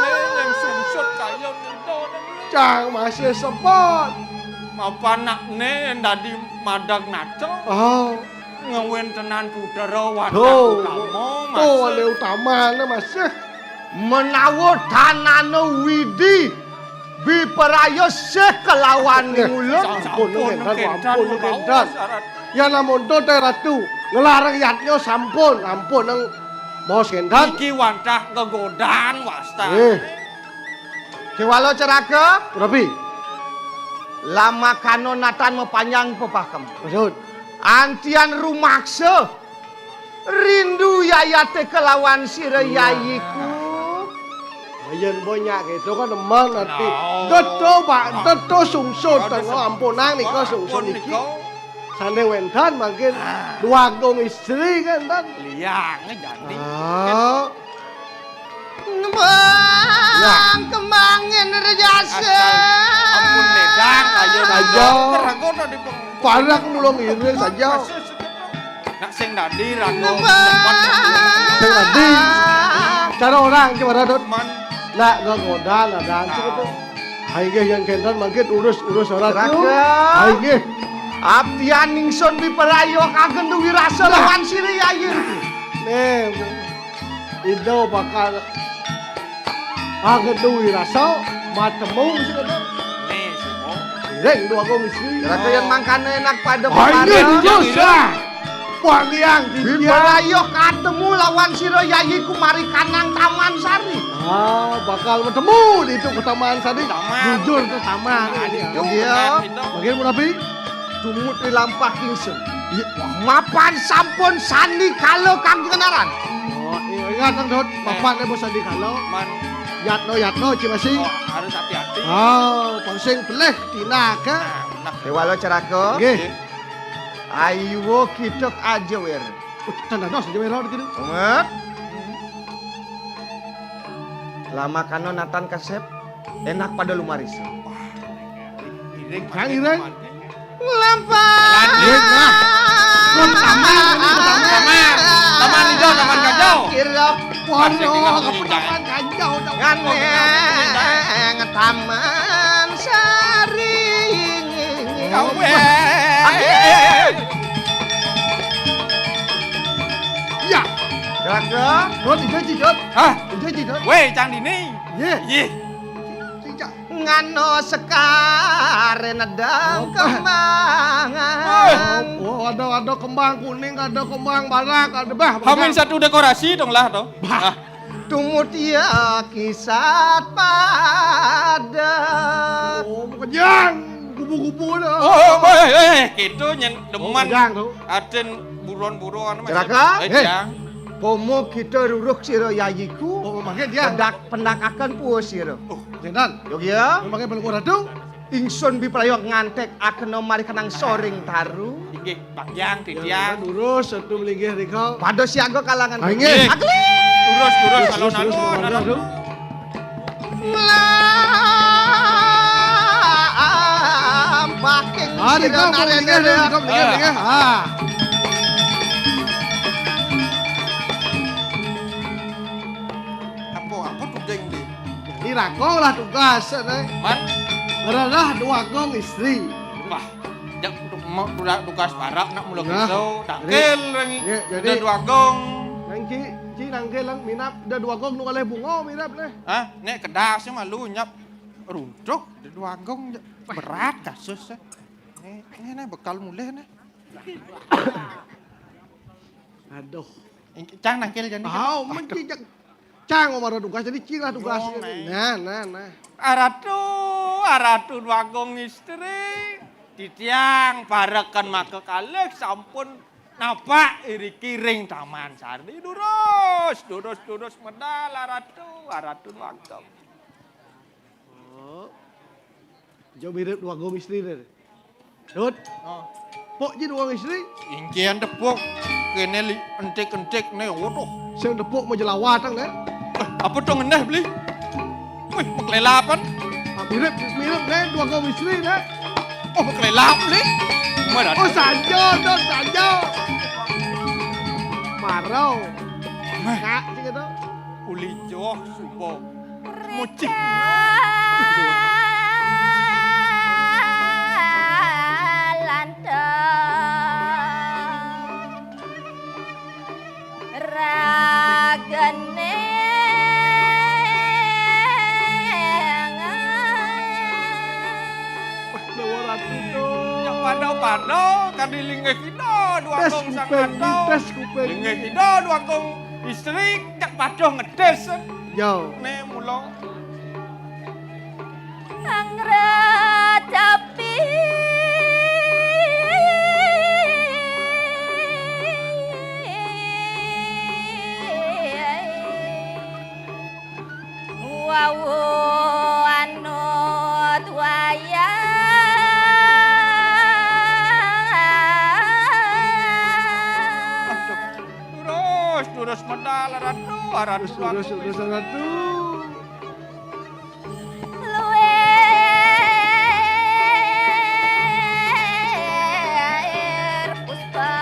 Né, yang sungsut kaya ngedo, né. Cang masih sebet. Mapan nak né dadi madag nata. Oh. Ngawéntenan putra wadah. Tuh. Utama, tuh, masih. Wali utamané masih. Menawa tanana widi biparaya sih kelawan. Nggih, ulun. Sampun, sampun, kénten, kénten, ampun, kénten. Yan amonto téh Ratu, ngelarang yadnya sampun, ampun nang maos kénten. Niki wantah gegodan wasta. Eh. Kéwala ceraka. Rabi. Lamakana natan mapanjang pepakem. Maksud? Antian rumaksa. Rindu yayaté kelawan sira yayiku. Yén banyak gitu kan teman ati. Nah. Deto, Pak, deto sungsut. Aduh, tengok ampunang nika sungsut niki. Sané wénten mangkin dua gong istri kan, tan. Liang jadi. Ah. Kembang, kembangin rejasa. Asal ampun ledang, ayo, ayo. Keragono di peng-, parak mulung iris aja. Nak sing dadi, rago. Kembang. Sing dadi. Cara orang, coba, Radot. Man. Nak, gak modal, ada, gitu. Hai, nggih, yang kenton mangkin urus-urus orang. Raka. Hai, nggih. Abdian ingsun piparayakaken duwi rasa lawan sira, Yayi. Nih, Ida bakal agedu wirasa matemu sing ada. Nih, Sumo. Ring dua komisi. Raka yang mangkane enak pada. Ayo, kepala. Terus, ah. Pangliang, Dinda. Wibarayuh katemu lawan sira Yayi Kumari Kanang Taman Sari. Ah, bakal ketemu di itu ke Taman Sari. Taman. Jujur ke taman. Ah, ini itu, iya. Benar itu. Bagaimana, Bi? Tumut di lampah kingsun. Iya. Mapan sampun sandi kala kang kenaran. Oh, iya, ingat, Kang Dut. Eh. Mapan ibu sandi kala. Man. Yatno, yatno, Cimasi. Oh, harus hati-hati. Oh, pangsing pelih, tinaka. Nah, benar. Dewala Ceraka. Nggih. Ayo kita aja, Wir. Uh, tanda dos aja, Wir, gitu. Umat. Lama kano Nathan Kasep, enak pada lumaris. Kang Ireng. Lampah. Lanjut, nah. Taman, taman. Taman hijau, taman hijau. Kira. Waduh, taman hijau. Nganeng taman sari. Kawin. Ya. Jalan ke. Dot, itu, Ci, Dot. Hah? Itu, Ci, Dot. Weh, cang dini. Ye. Ye. Cicak. Ngano sekar nedang kembangan. Oh, ada, ada kembang kuning, ada kembang barak, ada bah. Hamin satu dekorasi dong lah, toh. Bah. Ah. Tumut ya kisat pada. Oh, kejang. Kubu-kubu dah. Oh, oh, eh, eh, gitu nyen demen. Oh, kejang tuh. Aden buron-buron. Ceraka? Eh, eh. Jang. Komo kita ruruk sira yayiku. Oh, maksudnya dia. Pendak-, pendakakan pua sira. Oh, Jendan. Yogya. Memakai pelengkuk ratu. Ingsun biprayo ngantek akena mari kenang soring taru. Inggih, Bang Yang, Titiang. Lurus, satu melinggih rika. Pada siaga kalangan. Ah, inggih. Agli. Lurus, lurus, lurus, alon-alon, lurus, alon-alon. Melampaking. Ah, rika, melinggih, rika, melinggih, melinggih. Ah. Apa, apa tuding, Di? Jadi rakong lah tugas, nih. Man? Adalah dua gong istri. Wah, jak mau tugas barak nak mula gitu. Tangkil lagi. Ya, jadi dua gong. Nang Ci, Ci nangkil lang minap, ada dua gong nu kalih bunga minap nih. Hah? Nek kedas sih malu nyap runtuh, ada dua gong, berat kasus. Nih, ini nih bekal mulai nih. Aduh. Cang nangkil jani. Ah, men Ci jak Cang omaro tugas, jadi Ci lah tugas. Oh, nah. Nah, nah, nah. Aratu, aratu dua gong istri. Titiang pareken maka kalih sampun napak iriki ring Taman Sari. Durus, durus, durus medal aratu, aratu dua gong. Oh. Jo mirip dua gong istri deh. Dut. Oh. Pok ji dua gong istri. Incian tepuk. Kene li entik-entik ne, waduh. Sing tepuk mau jelawatan, ne. Eh, apa tuh ngeneh beli? Wih, meklelapan. Ah, mirip, mirip ne dua gong istri ne. Oh, meklelap beli. Mana? Oh, sanjo, Dut, sanjo. Marau. Meh. Kak, sing itu. Uli joh suba. Mucik. Ragane. Wah, Dewa Ratu to. Yang pada-pada kadi linggih kita dua kong sang ratu. Tes kuping. Linggih kita dua kong istri cak padoh ngedes. Yo. Ne mula. Anggracapi. Wawu anut wayah. Aduh, terus Durus medal, Ratu, Ratu, Durus, durus, Ratu. Durus, Ratu. Luwir Puspa.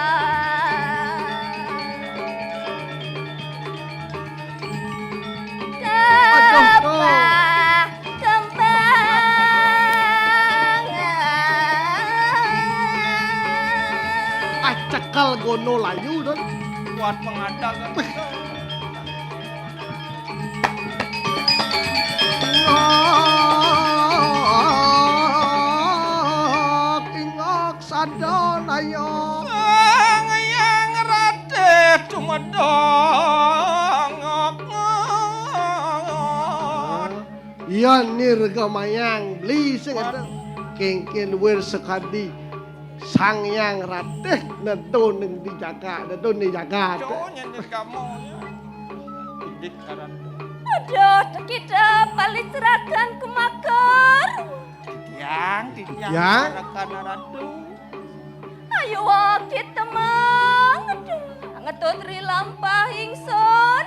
Aduh, tuh. Kembang. Ah, cekel gono layu, Don. Kuat mengadang, kan? Wih. Ingok, ingok, sadon, ayo. Sang Hyang Ratih tumedong. Iya, nirgamayang, beli sing ada. Kengken wir sekadi. Sang Hyang Ratih nedon ning dijaga, nedon dijaga. Cowok nyender kamu, ya. Inggih, Ratu. Aduh, kita palicrakan kumakar. Titiang, titiang, ya. Rakan Ratu. Ayo, wakit temang. Aduh, ngetut ri lampah ingsun.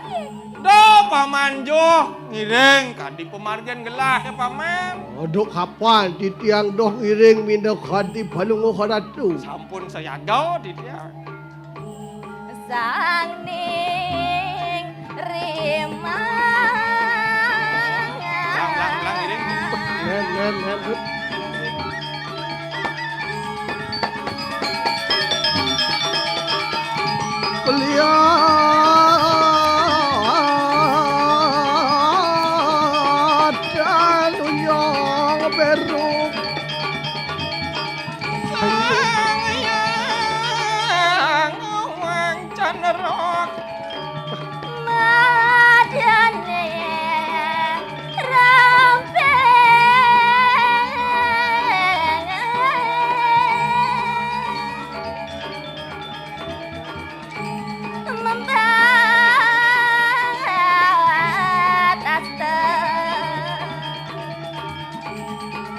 Duh, Paman Juh, ngiring kadi pamargin gelah, ya, Paman. Aduh, kapan titiang doh ngiring minda kadi Palungguh Ratu? Sampun sayaga, titiang. Sang Ning Rimang. Lang, lang, lang, iring. Ngen, ngen, ngen. Keliatan uyang beruk. Sang Hyang Wangcan Rok. Madane ramping. Membatas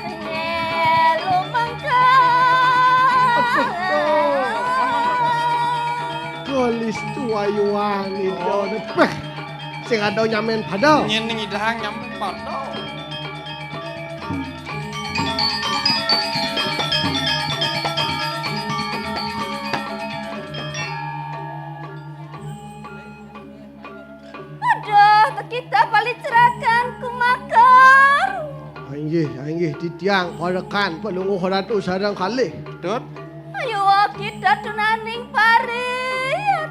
Nyelu mengko. Aduh, tuh. Gelis tuayuan itu. Oh. Peh, sing ada nyamen pada. Nyen ngidang nyamen pada. Aduh, kita palicrakan kumakar. Inggih, inggih, titiang parekan Palungguh Ratu sareng kalih. Tut. Ayo kita tunaning pariat.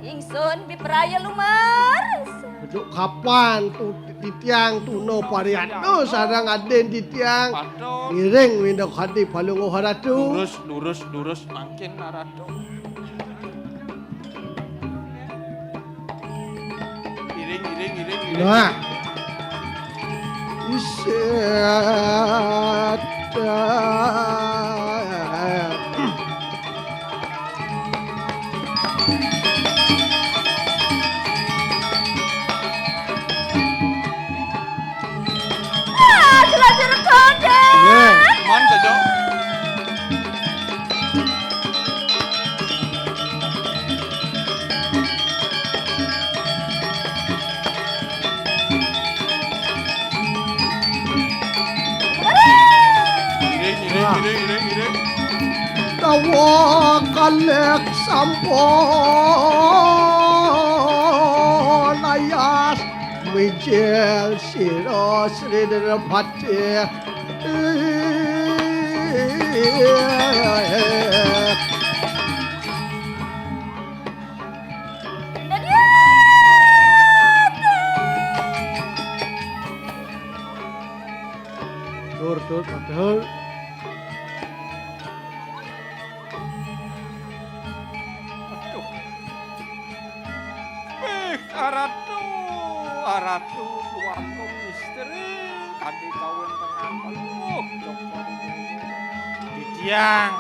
Ingsun bipraya lumaras. Aduh, kapan tu titiang tuna pariat sareng adin titiang. Patut. Ngiring winda kadi Palungguh Ratu. Lurus, lurus, lurus mangkin, Ratu. Iring, iring, iring, iring. Nah. Iset. Ah, jelajah kodok. Nggih. Man saja. Iring, iring, iring, iring, iring. Dawa kalih sampun ayas mijil sira Sri Drepati. Tur, tur, padahal. Aduh. Wih, Aratu, Aratu, tuaku misteri, kadi kawin tengah peluh, Joko. Titiang,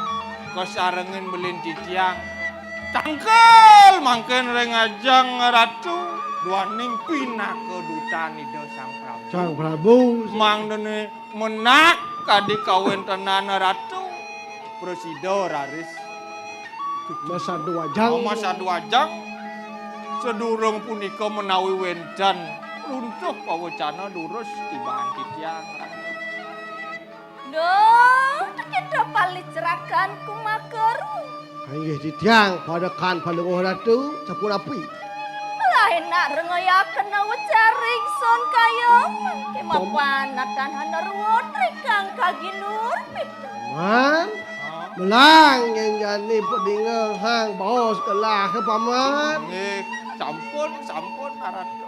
kasarengin belin titiang. Tangkal mangkin ring ajeng Ratu, duaning pinaka dutan Ida Sang Prabu. Sang Prabu. Mangdene menak kadi kawentenan Ratu, prasida raris. Masadu ajeng. Oh, masadu ajeng. Sedurung punika menawi wénten runtuh pawecana durus tibaning titiang. Duh, kita palicrakan kumakaru. Inggih titiang, padekan Palungguh Ratu, sapunapi? Lah enak rengayaken wecaring sun kayong, mangke mapan natan hana ruwet rikang kaginur pitu. Man, melang yen jani pedingehang baos gelah ke paman. Nggih, sampun, sampun, Ratu.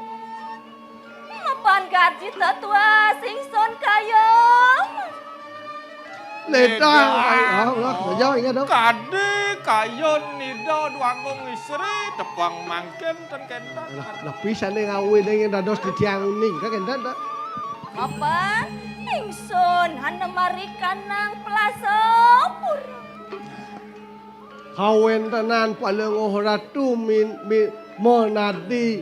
Mapan gaji tetua sing sun kayong. Ledang, Ledang. Ay, ah, lah, Oh. Kerja, iya dong. Kadi kayun Ida Dwagung Istri tepang mangkin ten kenten. Lah, lah pisan ning ngawé ning dados titiang uning, ka kenten ta? Mapan ingsun hana marikanang pelasa pura. Kawéntenan Palungguh Ratu min-, mi-, menadi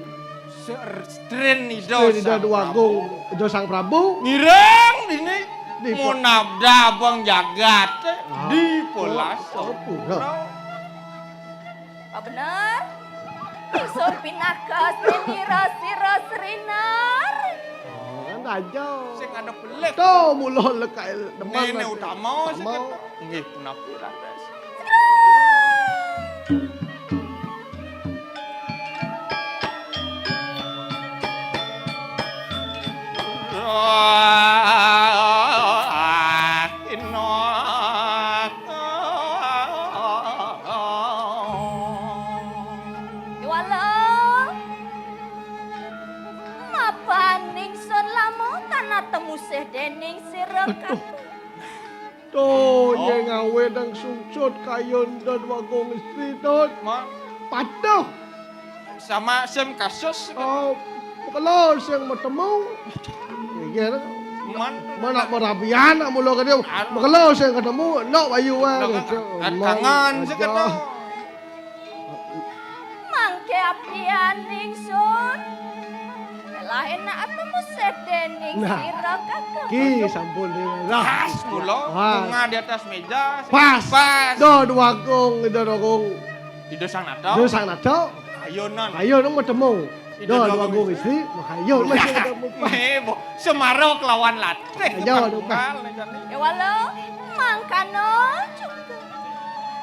Ser-, strin Ida Strin Ida Sang Dwagung, Prabu. Ida Sang Prabu. Ngiring dini Di po- monabda abang jagat, eh, Ah, di Polasa oh, oh, pura. Pura. Apa bener? Ingsun pinaka sira sira srinar. Oh, kan aja. Sing ada pelik. Tuh, mula lekai demen Nene nanti. Utama, Utama. Sekitar. Nggih, punapi radas. Iwala, mapan ingsun lama tan atemusih dening sira Aduh. Kakang. Tuh, Oh. Nyai ngawé nang sungsut kayun Dwagung Istri, Dut. Ma. Patuh. Sama sem kasus. Oh, makelo sing matemu. Nggih. Man. Mana merabian nak mula ke dia. Anu. Makelo sing ketemu, nok bayu wae. Nok gitu. Kan-, Man, kangen aja. Sekedo. Mangke apian ingsun. Lah enak atemu sedening Nah. Sira Kakang. Ki sampun dewasa. Pas kula, Pas. Bunga di atas meja. Pas. Pas. Dwagung, Dwagung. Ida Sang Nata. Ida Sang Nata. Ayonan. Ayo nang matemu. Ida Dwagung Dwagung Istri. Istri, makayun masih ketemu. Eh, bo, Semara kelawan Latih. Ayo, Pak. Tunggal, nih, kan. Iwala, mangkana juga.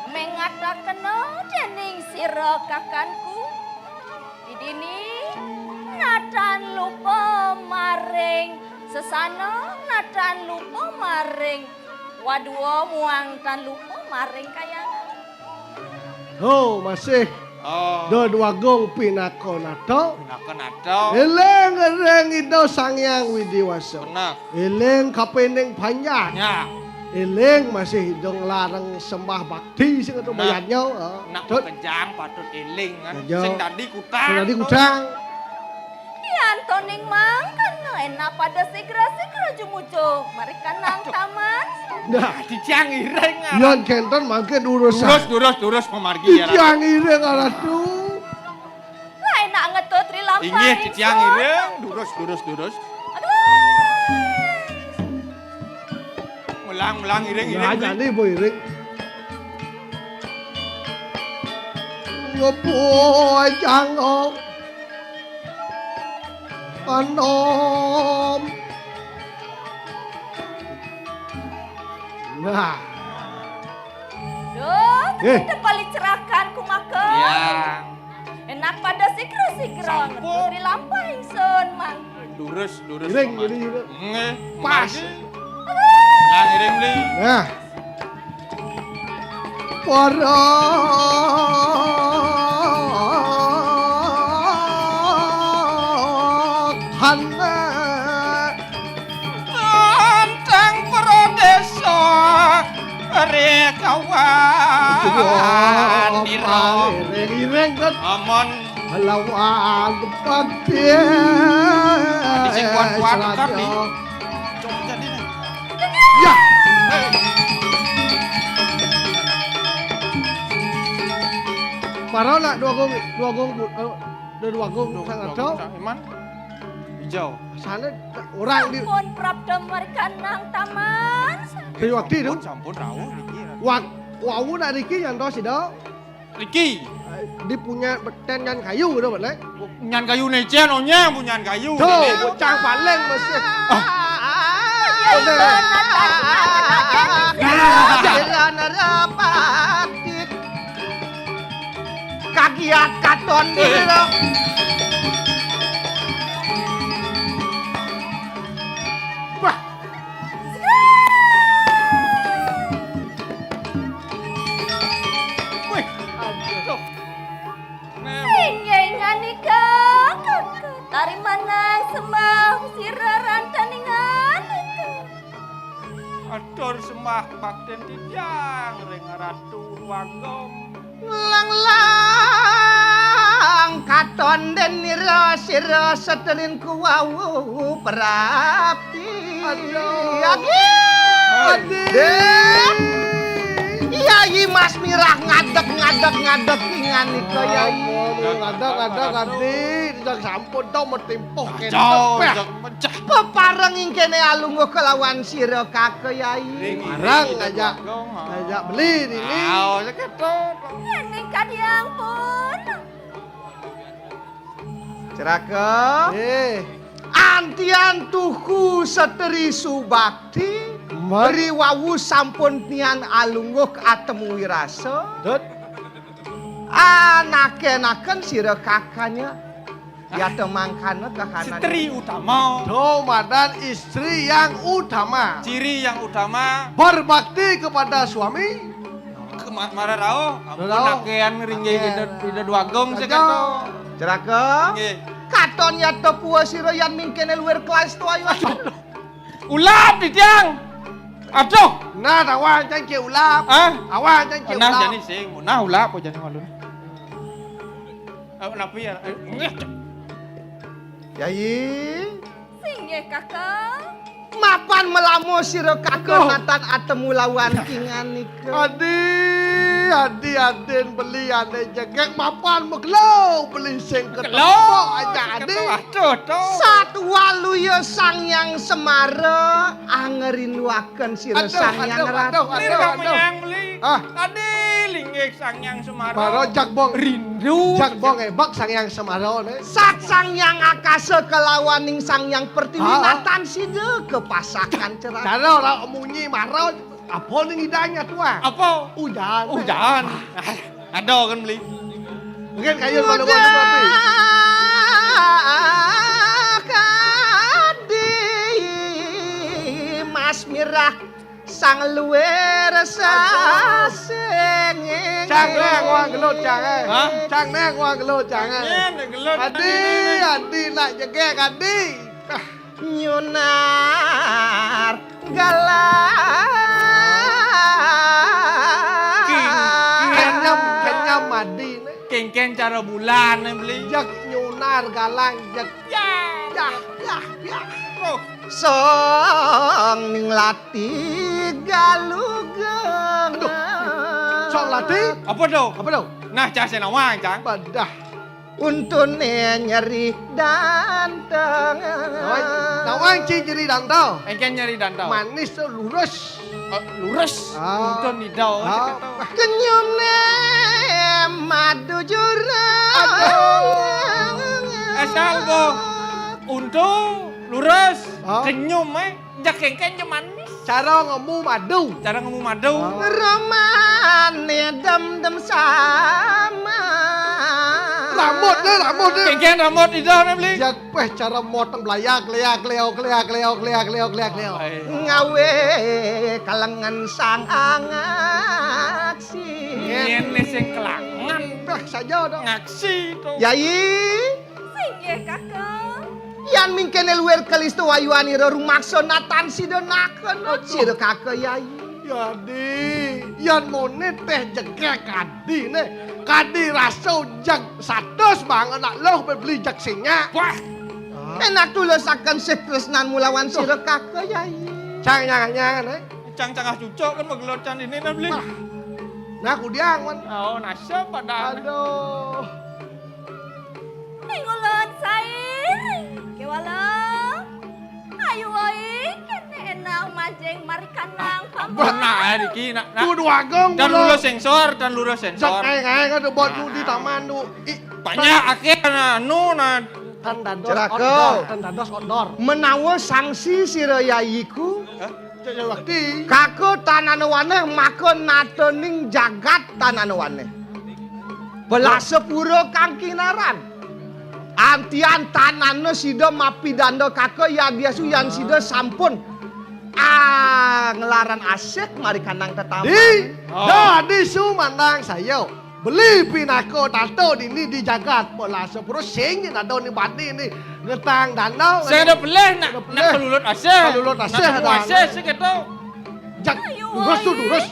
Mengatakena dening sira kakanku. Didini natan lupa maring sesana, natan lupa maring wadua muang tan lupa maring kayangan. Ho, masih Oh. Dwagung pinaka nata. Pinaka nata. Eling ring Ida Sang Hyang Widi Wasa. Bener. Eling kapining panjang. Ya. Eling masih Ida nglarang sembah bakti sing atuh Nah. Bayadnya. Ah. Nak Tut. Kejang patut eling kan. Aja. Sing dadi kutang. Sing dadi kutang. Yantoning mangkana enak pada sigra-sigra jumujo marikanang taman. Nah. Titiang iring, Ratu. Yan kenten mangke durus. Durus, durus, durus, pamargi, ya, Ratu. Titiang iring, Ratu. Lah enak ngetut ri lampah. Inggih, titiang ingsun. Iring. Durus, durus, durus. Aduh. Mulang, mulang, iring, iring, Ya, iring. Jani, Bu, iring. Ngepuh jangok. Anom. Nah. Duh, Eh. Kita balik cerakan kumaka. Ya. Enak pada sigra-sigra Sampun. Ngetut ri lampah ingsun mangkin. Durus, durus, Iring, Paman. Iring, iring. Nggih. Pas. Mangkin. Lah, iring, Li. Nah. Para hana tentang pradesa rekawan Wah, ira. Iring-iring kan. Aman. Lawan pati. Di sing kuat-kuat kan, Li. Coba jadi nih. Ya. Para nak Dwagung, Dwagung, eh, Dwagung Sang Nata. Iman. Hijau. Sana orang di Sampun prapta marikanang taman. Triwakti tu. Sampun, sampun rawuh niki. Wak, wau nak riki yang dos sida. Riki. Di punyan beten nyan kayu to, Mat, né. Punyan kayu né, cén, onyang punyan kayu. To, né. Bocah paling masih. Ah. Jalan rapat. Kagiat katon diri. Wah. Wih, aduh. Inggih nganika, Kakang. Tarimanang sembah sira ranteningan. Atur sembah bakten titiang ring Ratu Wagong. Langlang katon denira sira seterinku wau prapti. Aduh. Adi. Adi. Dek. Yai Mas Mirah ngadeg, ngadeg, ngadeg ingan nika, Yai. Ampun, ngadeg, ngadeg, Adi. Jang sampun to metimpuh kéto. Jauh, jauh, jauh. Pepareng ingkene alungguh kelawan sira kaka, Yai. Marang aja. Aja beli dini. Aos kéto. Ning kadiang pun. Ceraka. Eh. Antian tuhu seteri subakti. Riwawu sampun tian alungguh atemu wirasa. Dut. Anaken-aken sira kakanya. Yata mangkana kahanan. Seteri utama. To madan istri yang utama. Ciri yang utama. Berbakti kepada suami. Ke ma-, mara rauh. Ampun, rauh. Akean ringgih. Akean. Ida, Ida Dwagung. Saja. Seketo. Ceraka. Nggih. Katon yata pua sira yan mingkene luwir kelas to ayo. Aduh. Ulap titiang. Aduh. Nah, tawa ancen ke ulap. Hah? Tawa ancen ke ulap. Nah, jani sing. Nah, ulap kok jani malu. Eh, napi ya? Eh, nggih. Yai. Singgih, Kakang. Mapan melamo sira kakang natan atemu lawan kingan nika. Adi, adi, adin beli ane jegek mapan megelo beli sing ketepok aja adi. Aduh, to. Satwaluya Sang Hyang Semara angerinduaken sira Sang Hyang Ratu. Aduh, aduh, aduh, aduh. Hah? Adi linggih Sang Hyang Semara. Mara jagbong. Rindu. Jagbong ebak Sang Hyang Semara ne. Sat Sang Hyang Akasa kelawaning Sang Hyang Pertiwi natan sida kepasakan cerak. Cara ora munyi mara apa ning idanya tuan? Apa? Ujan. Ujan. Ada kan beli. Mungkin kayu kalau mau tapi. Kadi Mas Mirah Sang luwir sasing. Cang neh wong gelut, Cang, eh. Hah? Cang neh wong gelut, Cang, eh. Iya, neh gelut. Adi, adi, adi, nak jegek, adi. Ah. Nyunar galang. Ki-, ki-, kenyem, kenyem adi, neh. Kengken cara bulan, neh, beli. Jak nyunar galang, jak. Ya. Ya, ya, ya. Oh. Song ning lati galugeng. Aduh. Song lati? Apa to? Apa to? Nah, cah senawang, Cang. Badah. Untune nyeri danteng. Nawang, nawang ci nyeri danteng. Engken nyeri danteng. Manis to lurus. Eh, lurus. Ah. Untun nidau. Ah. Kenyumne madu jurang. Aduh. Asal, Bo. Untu lurus. Ah. Kenyum, eh. Jak kengken je manis. Cara ngemu madu. Cara ngemu madu. Ah. Romane dem-dem sama. Rambut deh, rambut deh. Kengken rambut ida ne beli. Jak Weh, cara motong belayak, leak, leok, leak, leok, leak, leok, leak, leok. Ai. Ngawe kalengan sang angaksi. Ngene sing kelangan. Weh, saja dong. Ngaksi to. Yai. Singgih, Kakang. Yan mingkene luwir kelistu wayuanira rumaksa natan sida nakena sira kaka Yai. Yadi, yan mone teh jegek kadine. Kadi rasa jag satus bang anak loh beli jag sinyak. Wah. Ah. Enak tulasaken sih tresnanmu lawan sira kaka Yai. Cang nyangan-nyangan, eh. Cang-cangah cucuk kan magelot can ini nah beli. Nah. Nah, kudiang, man. Oh, nasib padahal. Aduh. Ning ulun sae. Kewala. Ayu oi, kene enak majeng marikanang pamah. Benar, Nah, niki nak, nak. Duh Déwagung, tan kula lurus sensor, tan lurus sensor. Jek ae, ae, kan buat nu di taman tu. Ih, banyak akeh, nah, anu, nah. Tan dados Jeraka. Outdoor, tan dados outdoor. Menawa sangsi sira yayiku, Hah? Cek Jaya Bakti. Kaka tanana waneh maka nataning jagat tanana waneh. Belasepura kang kinaran. Antian tanana sida mapidanda kaka yadiasu yan sida sampun, ah, nglarang asik mari kanang tetaman. Di, Oh. Dadi sumandang saya. Beli pinaka tata dini di jagat Belasepura sing nada ni bani ni ngetang dana. Saya ada pelih nak, nak pelih. Nak kelulut asih. Kelulut asih nak ada. Asih sih gitu. Jak, ayo, durus tu, ayo. Durus.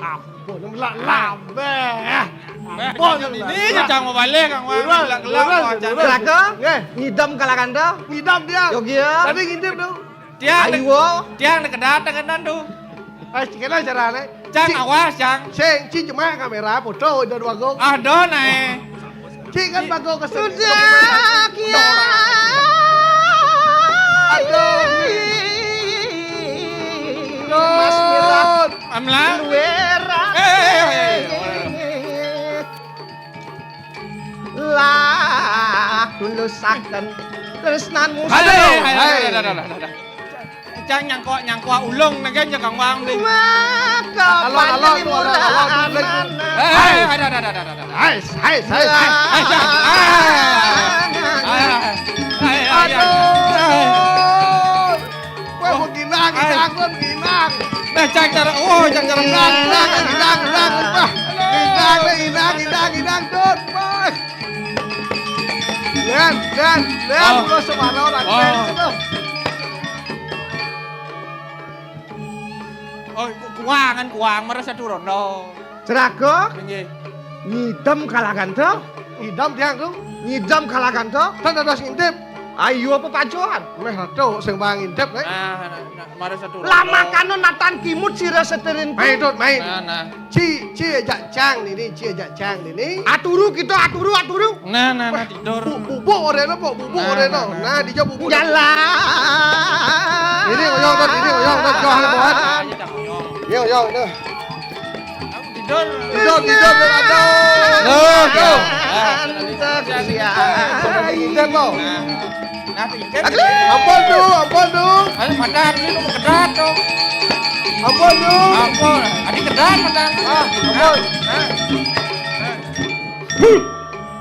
Apa nama lak labeh? Apa nama ini lak? Ini je cang mau balik, Kang Wang. Durus, gelak-gelak, durus, wah, cang. Durus. Celaka? Nggih. Ngidam kalakan tu? Ngidam dia. Yogia. Tadi ngintip tu. Tiang dek-, Aiwa. Tiang dek kedat dengan tu. Eh, kena cara ni. Cang, awas, Cang. Sing, ci cuma kamera, foto, udah dua go. Aduh, naik. Ci kan bago ke sini. Sudah, kiai. Aduh. Mas Mirat. Amla. Luera. Eh, eh, eh, eh. Lah, tulusaken tresnan musuh. Aduh, aduh, aduh, aduh, aduh, aduh. Cang nyangkok, nyangkok ulung nege je Kang Wang ni. Maka alon, alon, alon, alon, alon. Eh, eh, aduh, aduh, aduh, aduh, aduh. Hai, hai, hai, hai. Hai, Cang. Ah. Ah. Hai, hai, hai. Aduh. Wah, mau ginang, ginang, ginang. Nah, Cang cara, oh, Cang cara. Ginang, ginang, ginang, ginang. Wah, ginang, ginang, ginang, ginang, Dun. Wah. Len, Len, Len, oh. Kula semana ora, oh. Len, gitu. Oh, ku-, kuangan, kuang, marasa turono. Ceraga? Inggih. Ngidam kalagan to? Ngidam tiang tu. Ngidam kalagan to? Tan dados ngintip. Ayo apa pacuan? Meh ratu sing bang ngintip, eh. Nah, nah, nah, marasa turono. Lamakana natan kimut sira seterin. Main, Dut, main. Nah, nah. Ci, ci jak cang nini, ci jak cang nini. Aturu kita, aturu, aturu. Nah, nah, nah, tidur. Bu-, bubuk oreno, Pok, bubuk oreno. Nah, nah, nah. Nah, dija bubuk. Jalan. Ini oyong, Dut, ini oyong, Dut, joh, Dut. Ini oyong, nah. Tidur. Tidur, tidur, Dut, aduh. Loh, aduh. Nah, nah, nah. Sudah diidam, Pok. Nah, nah. Nah, pikir. Ampun, Dut, ampun, Dut. Ayo, mata beli nu kedat, Dut. Ampun, Dut. Ampun. Adi kedat, mata. Ah, ampun. Nah. Nah.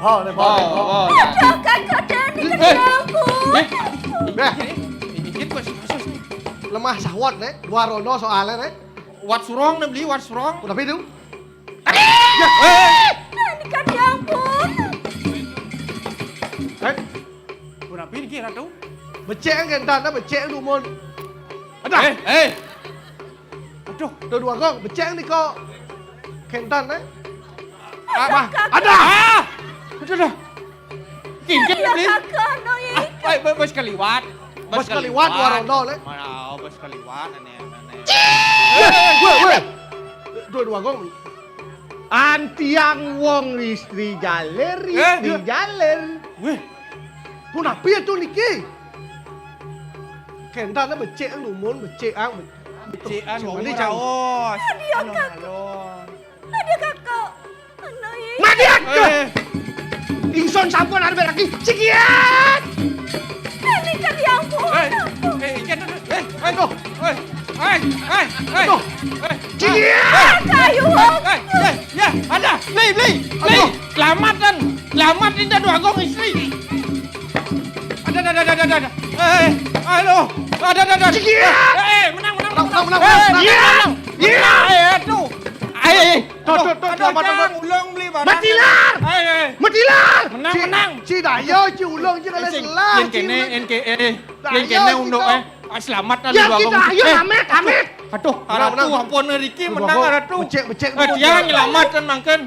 Bawa, bawa, bawa. Aduh, kakak Dani, eh, kenapa? Eh, eh, eh, eh, kok susah sih? Lemah sahwat, Nek. Dua rono soalnya, Nek. Wat surong, Nek, beli wat surong. Udah, Pi, tu. Aduh! Ya, eh. Dani, kakak, ya ampun. Eh. Berapa ini kira tu? Becek kan, Nek, becek lu, Mon. Ada. Eh, eh. Aduh, dua-dua gong, becek ni kok. Kentan, eh? Ah, ada. Ah! Aduh, aduh. Kinjek beli. Kakak, no, ah, baik, baik, bos kaliwat. Bos kaliwat, dua rondo, le. Mana, oh, bos kaliwat, aneh, aneh. Weh, weh, weh. Dua-dua gong. Antiang wong istri jaler, eh, istri jaler. Weh. Punapi itu niki? Kendane becik lumun, becik ang, becik ang, becik ang, raos. Aduh, kakak. Halo. Aduh, kakak. Aduh, iya. Mati aku. Eh. Ingsun sampun arep lagi. Cikiat. Ini kan ya ampun. Eh, eh, eh, aduh. Eh, eh, eh, eh. Aduh. Eh, cikiat. Eh, ayo. Eh, eh, ya, ada. Beli, beli, beli. Aduh. Selamat kan. Selamat ini aduh agung istri. Ada, ada, ada, ada, ada. Eh, aduh. Ada, ada, ada. Cikiat. Eh, eh, menang, menang, menang, menang, menang, menang. Iya. Menang. Iya. Eh, aduh. Eh, eh. Tuh, tuh, tuh, aduh, selamat, Cang, tuh. Ulung beli barang. Matilar. Eh, eh. Matilar. Menang, ci, menang. Ci dayo, ci ulung, ci kalian selah, ci kene, ulung. Kene, eh. Dayo, kene unduk, eh. Ah, selamat, ya, aduh, kita, ayo, eh, amit, amit. Aduh, menang, ratu, menang. Ampun, Riki, aduh, menang, aduh, ratu. Becek, becek, eh, ampun, dia nyelamat kan, mangken.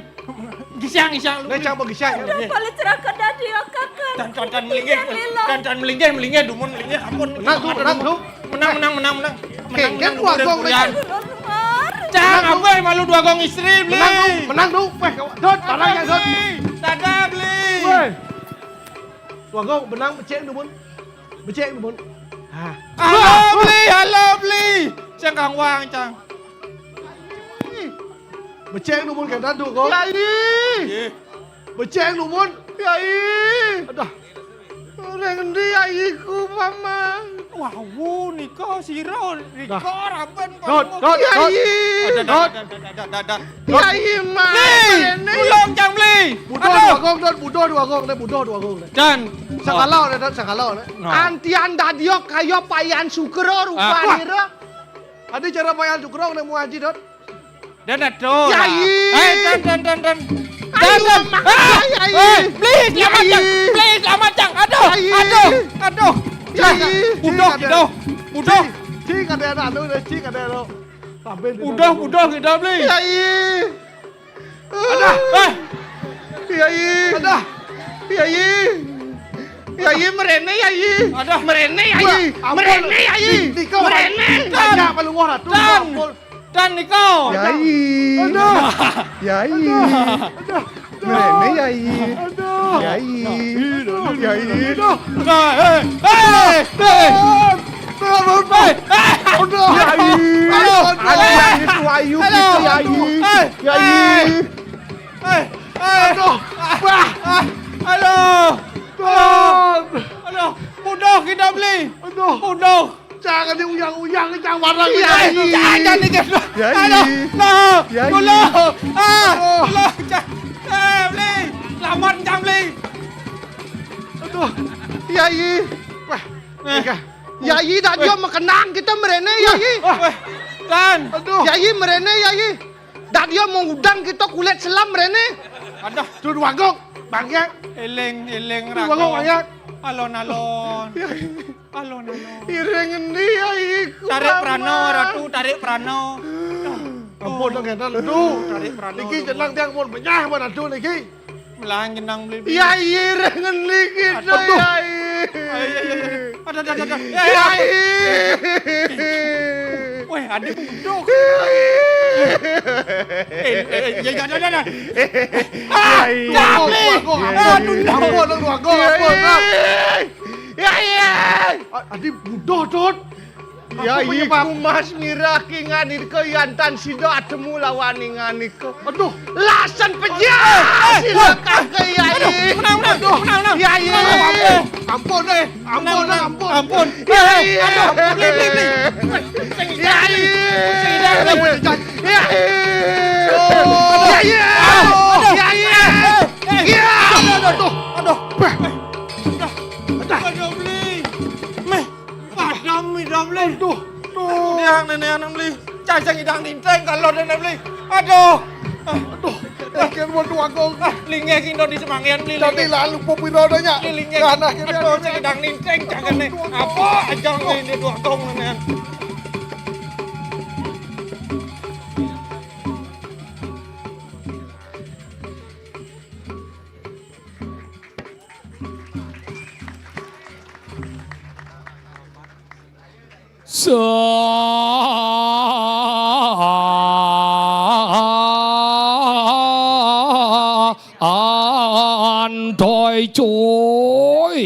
Gisang, gisang, lu. Nih, Cang, gisang. Aduh, pala celaka dadi, ya, kakak. Tan, tan, tan, melinggih. Iya, Lila. Tan, tan, melinggih, melinggih, dumun, melinggih, ampun. Menang, tuh, menang, tuh. Menang, menang, menang, menang. Oke, menang, kan menang, dua gong, menang. Cang, menang, apa malu dua gong istri, beli? Menang, tuh, menang, tuh. Weh, Dut, barang ya, Dut. Tada, beli. Weh. Dua gong, menang, becek, dumun. Becik, Bun. Hah. Halo, beli, halo, beli. Cang kang wang, cang. Beceng dumun kénten, Duk, kok. Yai. Beceng dumun. Yai. Aduh. Ring endi yaiku, Paman? Wau, nika sira, nika Dah. Raban Dot, Paman. Dot, Dot. Yai. Ada, ada, Dot. Ada, ada, ada, ada. Yai, Mas. Bli! Ini. Tulung, Cang Bli. Buduh Aduh. Dua Agung, Dot. Buduh Dua Agung, Dot. Buduh Dua Agung, Dot. Dan. Sakala, Dot. Sakala, Dot. No. Antian dadia kaya payan sukra Ah. rupanira. Adi cara payan sukra, nek mau ngaji, Dot. Dan aduh. Yai. Eh, dan, dan, dan, dan. Ayo, Dan, dan. Mak, Ah! Yai. Eh, please, selamat, Yai. Cang. Please, selamat, Cang. Aduh, Yai. Aduh, aduh. Yai. Nah, buduh, Cing, buduh. Buduh. Cing, Cing, ada anak lu, Cing, ada anak. Sampai di Buduh, dalam. Buduh, kita beli. Yai. Adah. Eh. Yai. Adah. Yai. Yai, mrene, Yai. Adah. Mrene, Yai. Wah, ampun. Mrene, Yai. Di-, dika, mrene. Tanya apa lu ngorot tuh, Dan. Ampun. Dan nika. Yai. Aduh. Yai. Aduh. Aduh. Mrene, Yai. Aduh. Yai. Aduh. Yai. Aduh. Nah, eh, eh, eh. Aduh. Aduh. Eh, eh. Aduh. Yai. Aduh. Aduh, Yai, itu ayu, Aduh. Itu Yai. Eh. Yai. Eh. Eh, eh. Aduh. Wah. Ah, aduh. Aduh. Aduh. Buduh kita beli. Aduh. Buduh. Jangan diuyang-uyang, jangan warang Iya, kita. Jangan nih, Gas. Yai. Aduh, no. Yai. Dulu. Ah, Aduh. Dulu. Ja-, eh, beli. Selamat, Cang, beli. Aduh. Yai. Wah, Eh. Nika. Yai, dak dia Weh. Makenang kita mrene, Yai. Wah, wah. Dan. Aduh. Yai, mrene, Yai. Dak dia mau udang kita kulit selam mrene. Aduh. Tuh, Dua Agung, bangke. Eling, eling, Tuh, Dua Agung, Ragung. Bangke. Alon-alon. Yai. Alon-alon. Ireng endi, Yai? Ku Tarik Paman. Prano, Ratu, tarik prano. Ampun, dong, ngeten, Ratu. Tarik prano, Niki Ratu. Jenang tiang pun benyah, Ratu, niki. Melah jenang beli-beli. Yai, ireng endi kita, Aduh. Yai? Ayo, ayo, ayo, ayo. Ada, ada, ada, ada. Ya, ya. Yai. Weh, ada buduh. Yai. Eh, eh, ya, ya, ya, ya. Ah, Yai. Cang Bli. Aduh, Yai. Ampun, ampun, ampun, ampun. Yai. Yai. A-, adi buduh, Dot. Aku Yai, penyebab. Ku Mas Mirah ki nganika yantan sida atemu lawan nganika. Aduh. Lasan pejah. Eh, eh, sila eh, kake, Yai. Aduh, menang, menang, Aduh. Menang, menang. Yai. Menang, menang. Ampun, eh. Ampun, menang, menang. Ampun. Ampun. Yai. Eh, aduh, beli, beli, beli. Yai. Yai. Yai. Oh. Yai. Aduh. Yai. Eh, eh. Ya. Aduh, aduh, aduh. Aduh. Bah. Aduh. Aduh. Aduh, beli. Meh. Padam idam, Bli. Aduh, tuh. Yang nenek anak, Bli. Cacang idang ninteng kalau nenek, Bli. Aduh. Aduh, akhir mau dua gong. Ah, linggih kindo di semanggian, Bli, Jadi linggih. Lalu pupiro adanya. Bli, linggih. Nah, nah, akhirnya Aduh, akhirnya. Cang idang ninteng, jangan, Nek. Aduh, aduh. Apa aja ini dua gong, nenek. Santoy cuy.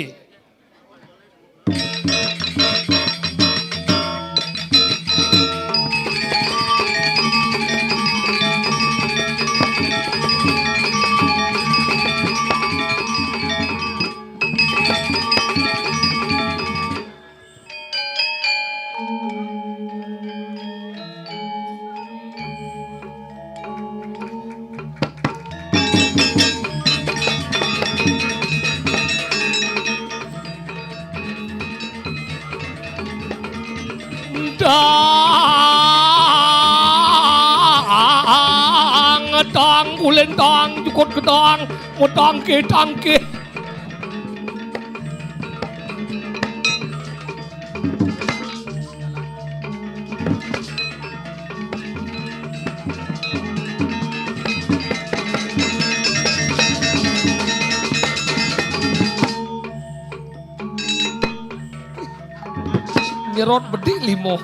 Dang, dang, kulintang, jukut gedang, mutangke-tangke. Nyerot bedik limo.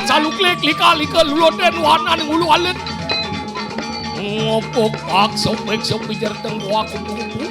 Saluklik lika-lika luluten warnaning ulu alit. Ngupuk pak sopik sopi jerteng kuak kupu-kupu.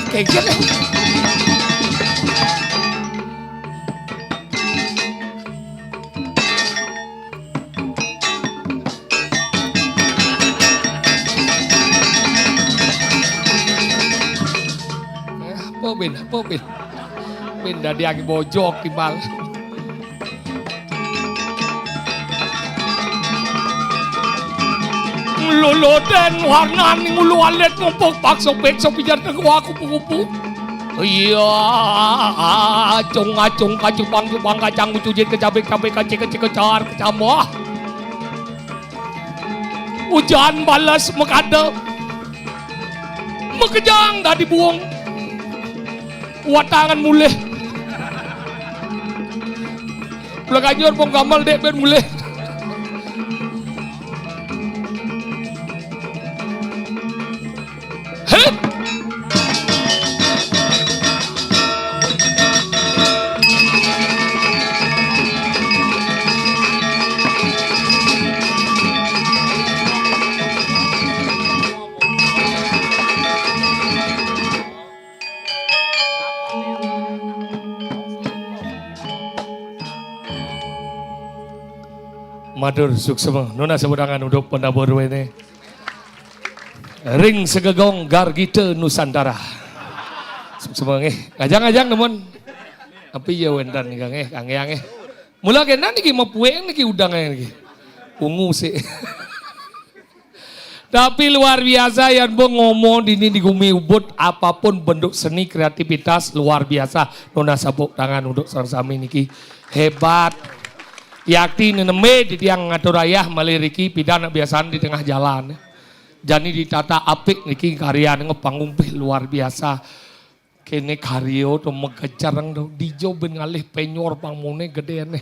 Kayak gitu. Eh, apa, Ben? Apa, Ben? Ben dadi aki bojok timbal. Loloten warnaning ulu alit ngumpuk paksa peksa pijar teng kupu-kupu. Iya, acung-acung kacupang-cupang kacang kucujit kecabik-cabik kacik-kecik kecar kecambah. Ujan bales makada. Makejang dadi buung. Watangan mulih. Belakanjur pong gamal dek ben mulih. Hit! Matur suksma, nunas tepuk tangan untuk penabur wene. Ring segegong Gargita Nusantara. Suksma nggih. Ngajang-ngajang nemen. Apa iya wenten nggih nggih, kangge nggih. Mula kena niki mepueng niki udang niki. Ungu sik. Tapi luar biasa yan bo ngomong dini di gumi ubud, apapun bentuk seni kreativitas luar biasa. Nunas tepuk tangan untuk sareng sami niki. Hebat. Yakti nenembe di tiang ngatur ayah malih riki pidan biasan di tengah jalan. Jani ditata apik niki karyane pangumpih luar biasa. Kene karya to megecereng to. Dija ben ngalih penyor pangmone gedene.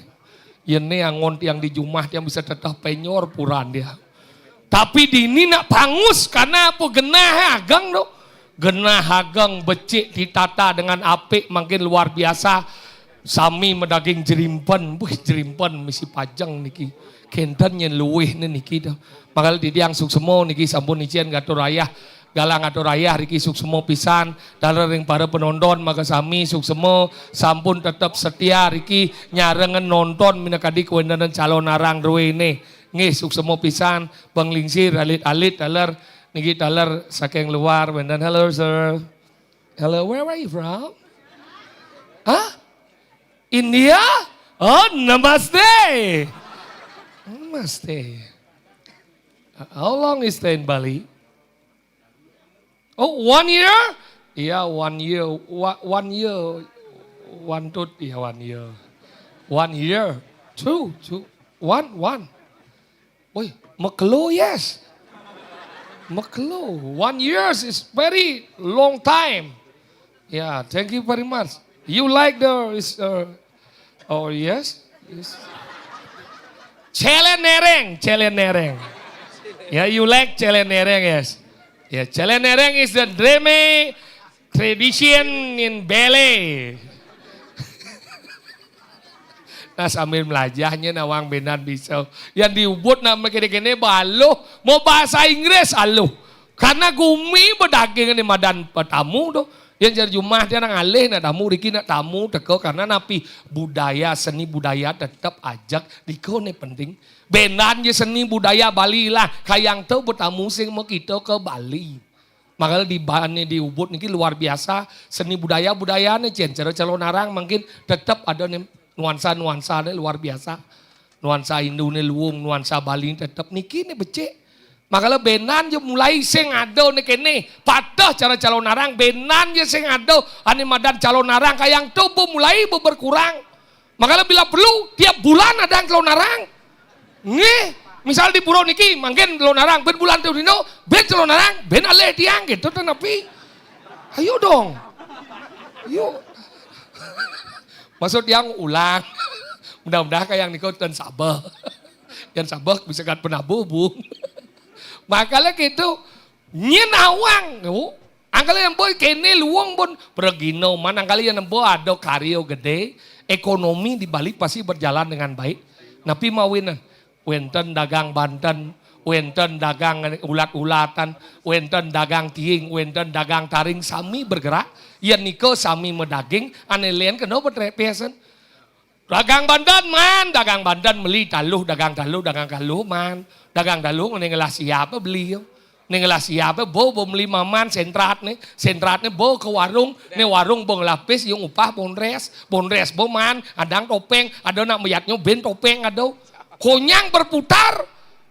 Yene angon tiang di jumah tiang bisa teteh penyor puran dia. Tapi dini nak pangus karena apa genah ageng to. Genah ageng becik ditata dengan apik mangkin luar biasa. Sami madaging jerimpen, wih jerimpen misi pajeng niki. Kenten yen luwih ne niki to. Mangkal titiang suksma niki sampun icen ngatur ayah, galang atur ayah riki suksma pisan, taler ring para penonton maka sami suksma sampun tetep setia riki nyarengen nonton minakadi kawentenan calon arang druene. Nggih suksma pisan, panglingsir alit-alit taler niki taler saking luar wenten. Hello sir. Hello, where are you from? Hah? India? Oh, namaste. Namaste. Uh, how long you stay in Bali? Oh, one year? Yeah, one year. Wa- one year. One to, yeah, one year. One year. Two, two. One, one. Oi, makelo, yes. Makelo. One years is very long time. Yeah, thank you very much. You like the is uh, oh yes, yes. Celenereng, celenereng. Yeah, you like celenereng, yes. Yeah, celenereng is the Dreme tradition in Bele. Nah sambil melajahnya nawang benar bisa. Yang diubut nama kene-kene baluh, mau bahasa Inggris aluh. Karena gumi bedaging ni madan petamu tu. Yang jadi jumah dia nang alih nak tamu, riki nak tamu teka karena napi budaya, seni budaya tetap ajak diko ni penting. Benar je seni budaya Bali lah. Kayang tu bertamu sing mau kita ke Bali. Makanya di Bani di Ubud niki luar biasa seni budaya budayane cen cara calon arang mungkin tetap ada nih nuansa nuansa nih luar biasa nuansa Hindu nih luung nuansa Bali tetap niki nih becik Makala benan ja mulai sing ada né kéné, patuh cara calonarang, benan ja sing ada ané madan calonarang kayang to bo mulai bo berkurang. Makala bila perlu tiap bulan ada calonarang. Nggih, misal di pura niki mangkin calonarang, ben bulan to dino, ben calonarang, ben alih tiang gitu to napi. Ayo dong. Yuk. Maksud yang ulang. Mudah-mudahan kayang niko dan sabeh. Yang sabeh bisa kat penabuh, Bung. Makala gitu, nyén awang, oh. Angkala yang boy kéné luung pun pragina, man angkala yang nembo ada karya gedé, ekonomi di Bali pasti berjalan dengan baik. Napi mawinan? Wénten dagang banten, wénten dagang ulat-ulatan, wénten dagang tiing, wénten dagang taring, sami bergerak. Yén nika sami madaging, ané lén kena petrepesen. Dagang banten, man, dagang banten meli taluh, dagang taluh, dagang taluh, man. Dagang taluh né ngelah siap beli. Né ngelah siap bo, bo meli maman, sentrat né. Sentrat né bo ke warung, né warung bo ngelah pis, yung upah bondres. Bondres bo, man, adang topéng, ada nak meyatnyo ben topéng ada. Konyang berputar.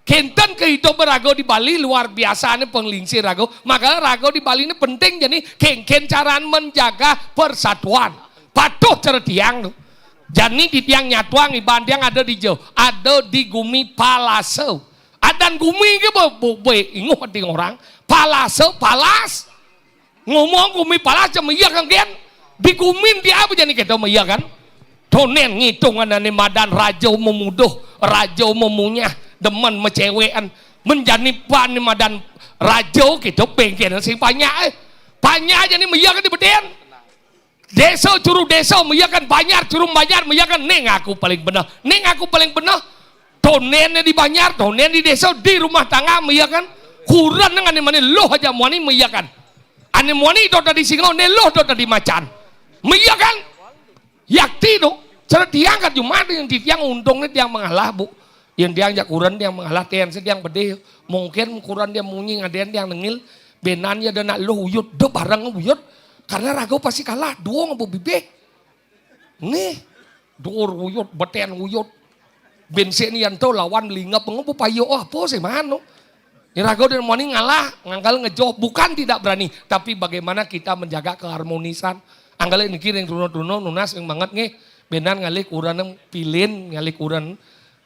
Kénten kehidupan raga di Bali luar biasa né penglingsir raga. Makanya raga di Bali né penting, jadi kéngkén caraan menjaga persatuan. Patuh cara tiang tu. Jani di tiang nyatuang iban tiang ada di jo, ada di gumi Palasa. Adan gumi ke bo, bo, bo, inguh ati orang. Palasa, palas. Ngomong gumi palas cuma iya kan, kan? Di gumi di apa jani kita mah iya kan? Tonen ngitung ané madan raja memuduh, raja memunyah, demen mecewekan. Menjani pan ni madan raja kita pengkén sing banyak eh. Banyak aja ni meyakén di beten. Desa curu desa meyakén, banjar curu banjar meyakén, ning aku paling bener. Ning aku paling bener. Tonen di banjar, tonen di desa, di rumah tangga meyakén. Kuran nang ané mané loh aja muani meyakén. Ané muani do tadi singo, né loh do tadi macan. Meyakén. Yakti tu, cara tiang kat Jumat yang di tiang untung ni tiang mengalah, Bu. Yang tiang jak kuran tiang mengalah, tiang sediang pedih. Mungkin kuran dia munyi ngadén tiang nengil, benan ya ada nak luh uyut, do barang uyut. Karena raga pasti kalah, dua ngebu bibih. Nih, dur uyut, beten uyut. Bensin yang tu lawan lingap ngebu payo, oh, apa sih mano? Ni raga dan muani ngalah, ngangkal ngejoh, bukan tidak berani, tapi bagaimana kita menjaga keharmonisan. Angkal niki ring runo-runo nunas yang banget nggih. Benan ngalih kuran pilin, ngalih kuran.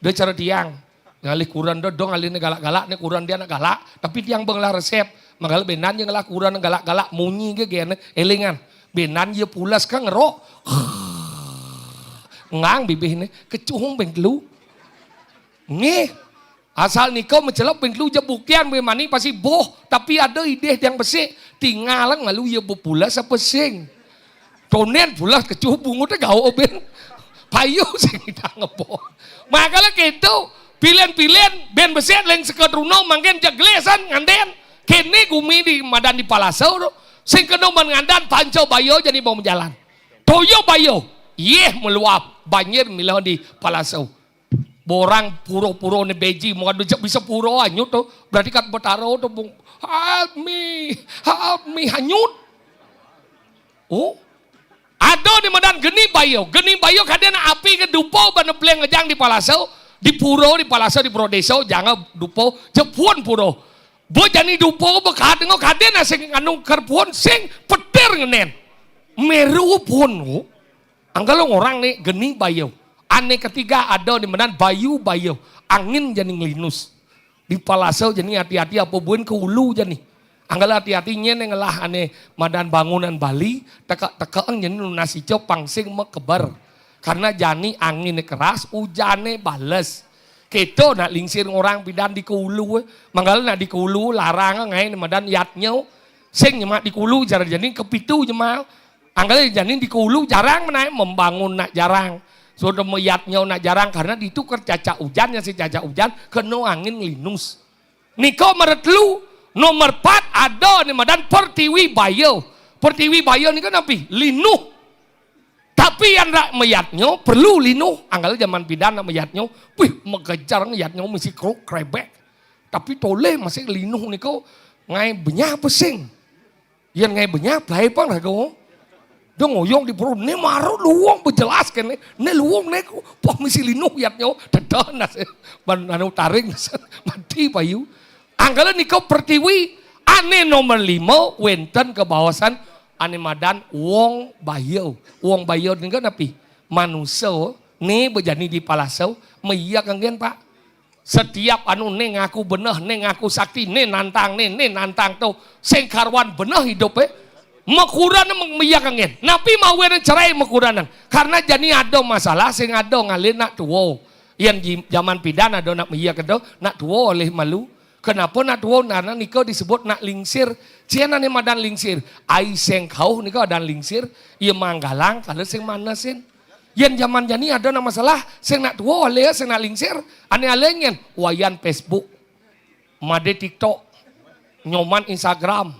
Dia cara tiang. Ngalih kuran do, do ngalih galak-galak, né kuran dia nak galak. Tapi tiang bengelah resep. Mangkal benan yang ngelah kuran galak-galak, munyi ke gen, elingan. Benan ye pulas ka ngerok. Ngang bibih né, kecuhung beng telu. Nggih. Asal nika mencelep ping telu je bukian, mani pasti boh, tapi ada idih tiang besik, tinggal malu ya bepulas apa sing. Tonen pulas kecuh bungut gao ben. Payu sing idang apa. Makala ketu, pilin-pilin, ben besik leng seket runo, mangkin jeglesan nganden. Kene gumi di madan di Palasa tu, sing kena man ngandan panca baya jani bau menjalan. Toyo baya, yeh meluap, banjir milo di Palasa. Borang pura-pura né beji, mau ada bisa pura anyut tu. Berarti kat Betara tu, bung. Help me, help me, hanyut. Oh, ada di madan geni bayo. Geni bayo kadén api ke dupo bana peleng ngejang di Palasa, di pura, di Palasa, di pura desa, jangan dupo, jepun pura. Bo jani dupo, bo kadén, kadén asing anu kerpun, sing petir ngenen. Meru pun, oh. Angkalo orang ni geni bayo. Ane ketiga ada di madan bayu bayo. Angin jani ngelinus. Di Palasa jani hati-hati apa buin ke ulu jani. Angkalo hati-hati nyen yang ngelah ane madan bangunan Bali, teka-teka jani nunas ijo pangsing mekeber. Karena jani angin keras, ujane bales. Keto nak lingsir orang pidan di ke ulu, eh. Mangkal nak di ke ulu, larang ngai madan yatnyo. Sing nyemak di ke ulu, jar jani kepitu nyemak. Angkal jani di ke ulu jarang menaik membangun nak jarang. Sudah meyatnya nak jarang karena ditukar cacak hujan, yang si cacak hujan kena angin linus. Niko meretelu, nomor empat ada ni madan pertiwi bayo. Pertiwi bayo ni kan api? Linuh. Tapi yang rak meyatnya perlu linuh. Angkal zaman pidan nak meyatnya, wih, megejar meyatnya mesti krok krebek. Tapi toleh masih linuh niko ngai benyah pesing. Yan ngai benyah, plai pang raga. Dia ngoyong di perut, ne maru luwung bejelas kene. Ne luwung ne ku, pah misi linuh yatnyo. Tedah nas, ban anu taring, mati payu. Anggala nika pertiwi, ane nomor lima, wenten kabaosan ane madan wong baya. Wong baya nika napi? Manusa, ne bejani di palasa, maiya kanggen, Pak. Setiap anu ne ngaku beneh, ne ngaku sakti, ne nantang ne, ne nantang to. Sing karuan beneh idupe. Makurenan maiya kanggen. Napi mawinan cerai makurenan? Karena jani ada masalah, sing ada ngalih nak tua. Yan ji-, jaman pidan ada nak maiya kento, nak tua olih malu. Kenapa nak tua? Karena nika disebut nak lingsir. Cen ane madan lingsir. Ai sing kauh nika adan lingsir, ia manggalang kala sing manesin. Yan jaman jani ada nak masalah, sing nak tua alih, sing nak lingsir, ane alih nyen, wayan Facebook, made TikTok, nyoman Instagram.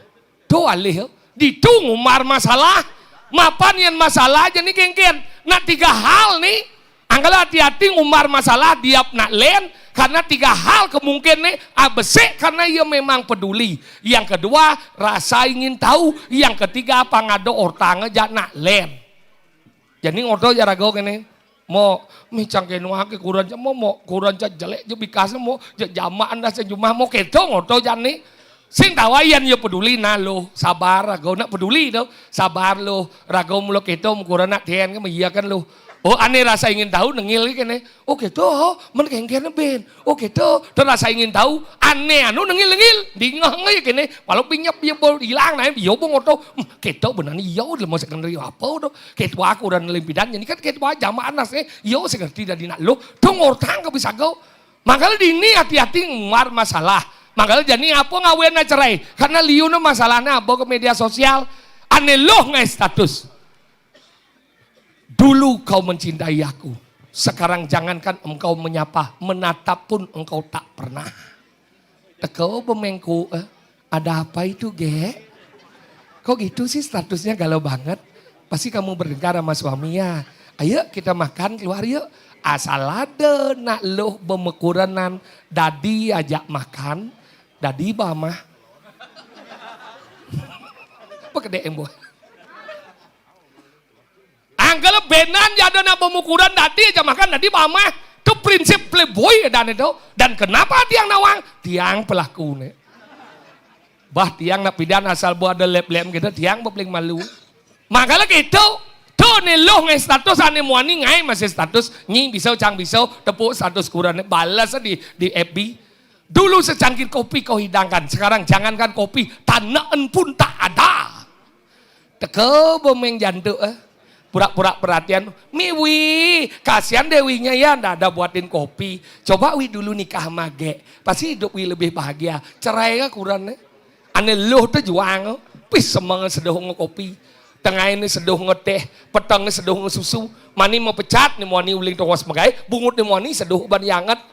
To alih, ditu ngumbar masalah. Mapan yan masalah jani kengken. Nak tiga hal ni, anggala hati-hati ngumbar masalah diap nak len, karena tiga hal kemungkinan ni, abesik karena ia memang peduli. Yang kedua, rasa ingin tahu. Yang ketiga, pang ada ortang ja nak len. Jani ngoto ja raga kene. Mo, mih cang kenu ake kurenan ja, mo, mo, kurenan ja jelek ja bikasne, mo, ja jamaan dah sejumah, mo, keto ngoto jani. Sing tawa yan ia peduli, nah luh, sabar raga, nak peduli to, sabar luh, raga mula keto, kurenan nak ten, kan, iya kan luh. Oh, ane rasa ingin tahu, nengil kene. Oh, keto, oh, men kengkene ben. Oh, keto, to rasa ingin tahu, ane anu nengil-nengil, dingeh ngai kene, walau pinyep ia bo ilang, nah, ia bo ngoto, hmm, keto benar ni, ia udah mau secondary apa to. Ketua kurenan limpidan, jani kan ketua jamaan nas, eh, yo sing ngerti dadi nak luh, dong ortang ka bisa go. Mangkala dini hati-hati ngumbar masalah. Mangkala jani apa ngawinan cerai? Karena liuna masalahnya apa ke media sosial? Ane luh ngai status. Dulu kau mencintai aku, sekarang jangankan engkau menyapa, menatap pun engkau tak pernah. Teka bemengku, eh, ada apa itu, Gek? Kok gitu sih statusnya galau banget? Pasti kamu bertengkar sama suami ya. Ayo kita makan keluar yuk. Asal ada nak luh bemekurenan, dadi ajak makan, dadi bamah. Apa kedek embuh? Anggala benan ja ada nak bemekurenan dadi ajak makan dadi bamah. Tu prinsip playboy dan itu. Dan kenapa tiang nawang? Tiang pelaku ne. Bah tiang nak pidan asal bo ada lep-lep gitu, tiang paling malu. Mangkala gitu, tu ne luh ngai status ane muani ngai masih status, nyi bisa cang bisa, tepuk status kurenan, balas di, di F B. Dulu secangkir kopi kau hidangkan, sekarang jangankan kopi, tanaan pun tak ada. Teka bemeng jantuk, eh. Pura-pura perhatian, mi Wi, kasihan deh Winya ya, ndak ada buatin kopi. Coba Wi dulu nikah sama Gek, pasti hidup Wi lebih bahagia. Cerai ka kurenan, eh. Ane luh tu juang, eh. Pih semeng seduh nge kopi, tengah ini seduh nge teh, peteng seduh nge susu. Mani mau pecat ni, mani uling tongos megai, bungut ni mani seduh ban yanget.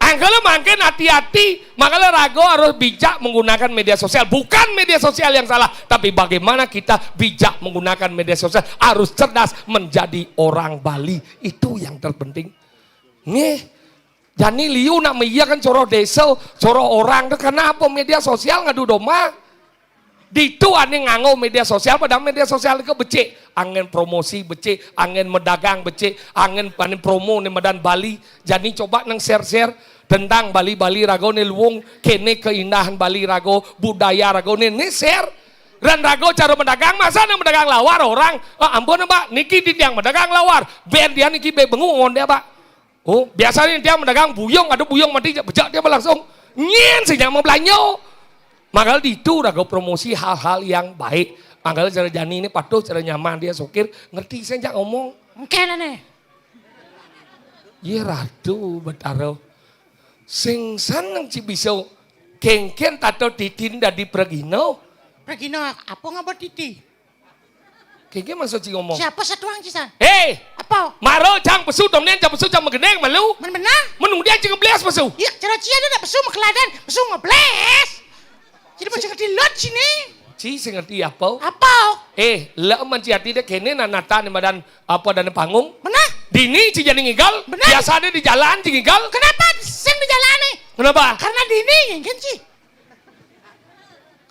Angkala mangkin hati-hati, makanya raga harus bijak menggunakan media sosial. Bukan media sosial yang salah, tapi bagaimana kita bijak menggunakan media sosial, harus cerdas menjadi orang Bali. Itu yang terpenting. Nggih. Jani liu nak maiyakan cara desa, cara orang tu kenapa media sosial ngadu domba? Ditu ane nganggo media sosial, padahal media sosial itu becik, anggen promosi becik, anggen medagang becik, anggen panen promo ne madan Bali. Jani coba nang share-share tentang Bali-Bali raga ne luung, kene keindahan Bali raga, budaya raga ne, ne share. Ran raga cara medagang, masa nang medagang lawar orang, "Ah, ampun, Mbak, niki titiang medagang lawar." Ben dia niki be bengu ngonde, Pak. Oh, biasanya dia medagang buyung, ada buyung mati, bejak dia langsung nyen sing nyaman belanja. Mangkal ditu raga promosi hal-hal yang baik. Mangkal cara jani ini patuh, cara nyaman dia sokir, ngerti saya jak ngomong. Engken aneh. Ye Ratu Betara. Sing sanang ci bisa kengken tato titin dadi pragina. Pragina apa ngabot titi? Kengken maksud ci ngomong. Siapa satuang ci san? Hei! Apa? Maro cang pesu, tomnen cang pesu, cang magendeng malu. Men benar? Menung dia cing ngeblias pesu. Iya, cara cia ada pesu makeladan, pesu ngeblias. Jadi macam ngerti lot sini. Ci sing ngerti apa? Apa? Eh, la man ci ati dek kene na nata ni madan apa dan panggung. Benar? Dini ci jadi ngigal. Benar? Biasa ada di jalan ci ngigal. Kenapa sing di jalan ni? Kenapa? Karena dini yang ci.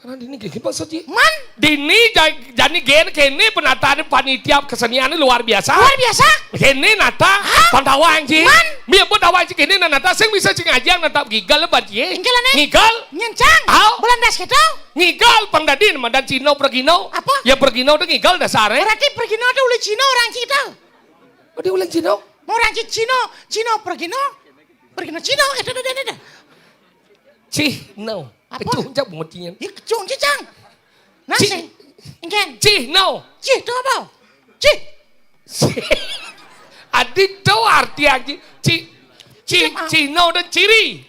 Karena dini gini maksud ji. Man? Dini ja-, jani gen kene penataane panitia kesenian luar biasa. Luar biasa? Kene nata. Hah? Pang tawang ji. Man? Mie pun tawang ji kene nata sing bisa sing aja nata gigal lebat ye. Engke lane. Ngigal? Nyen cang. Au. Belandas gitu. Ngigal pang dadi madan Cino pergino. Apa? Ya pergino tu ngigal dasare. Berarti pergino tu uli Cino orang kita. Oh, dia ulang Cino? Orang Ci-, Cino, Cino pergino. Pergino Cino, itu dah, dah, dah. Cih, no. Apa? Kecung cak bungutingan. Ya kecung cicang. Nasi. Ci-, Engken. Cih, no. Cih tu apa? Cih. Adi tu arti aja. Ci, ci, Cih apa? Cino dan ciri.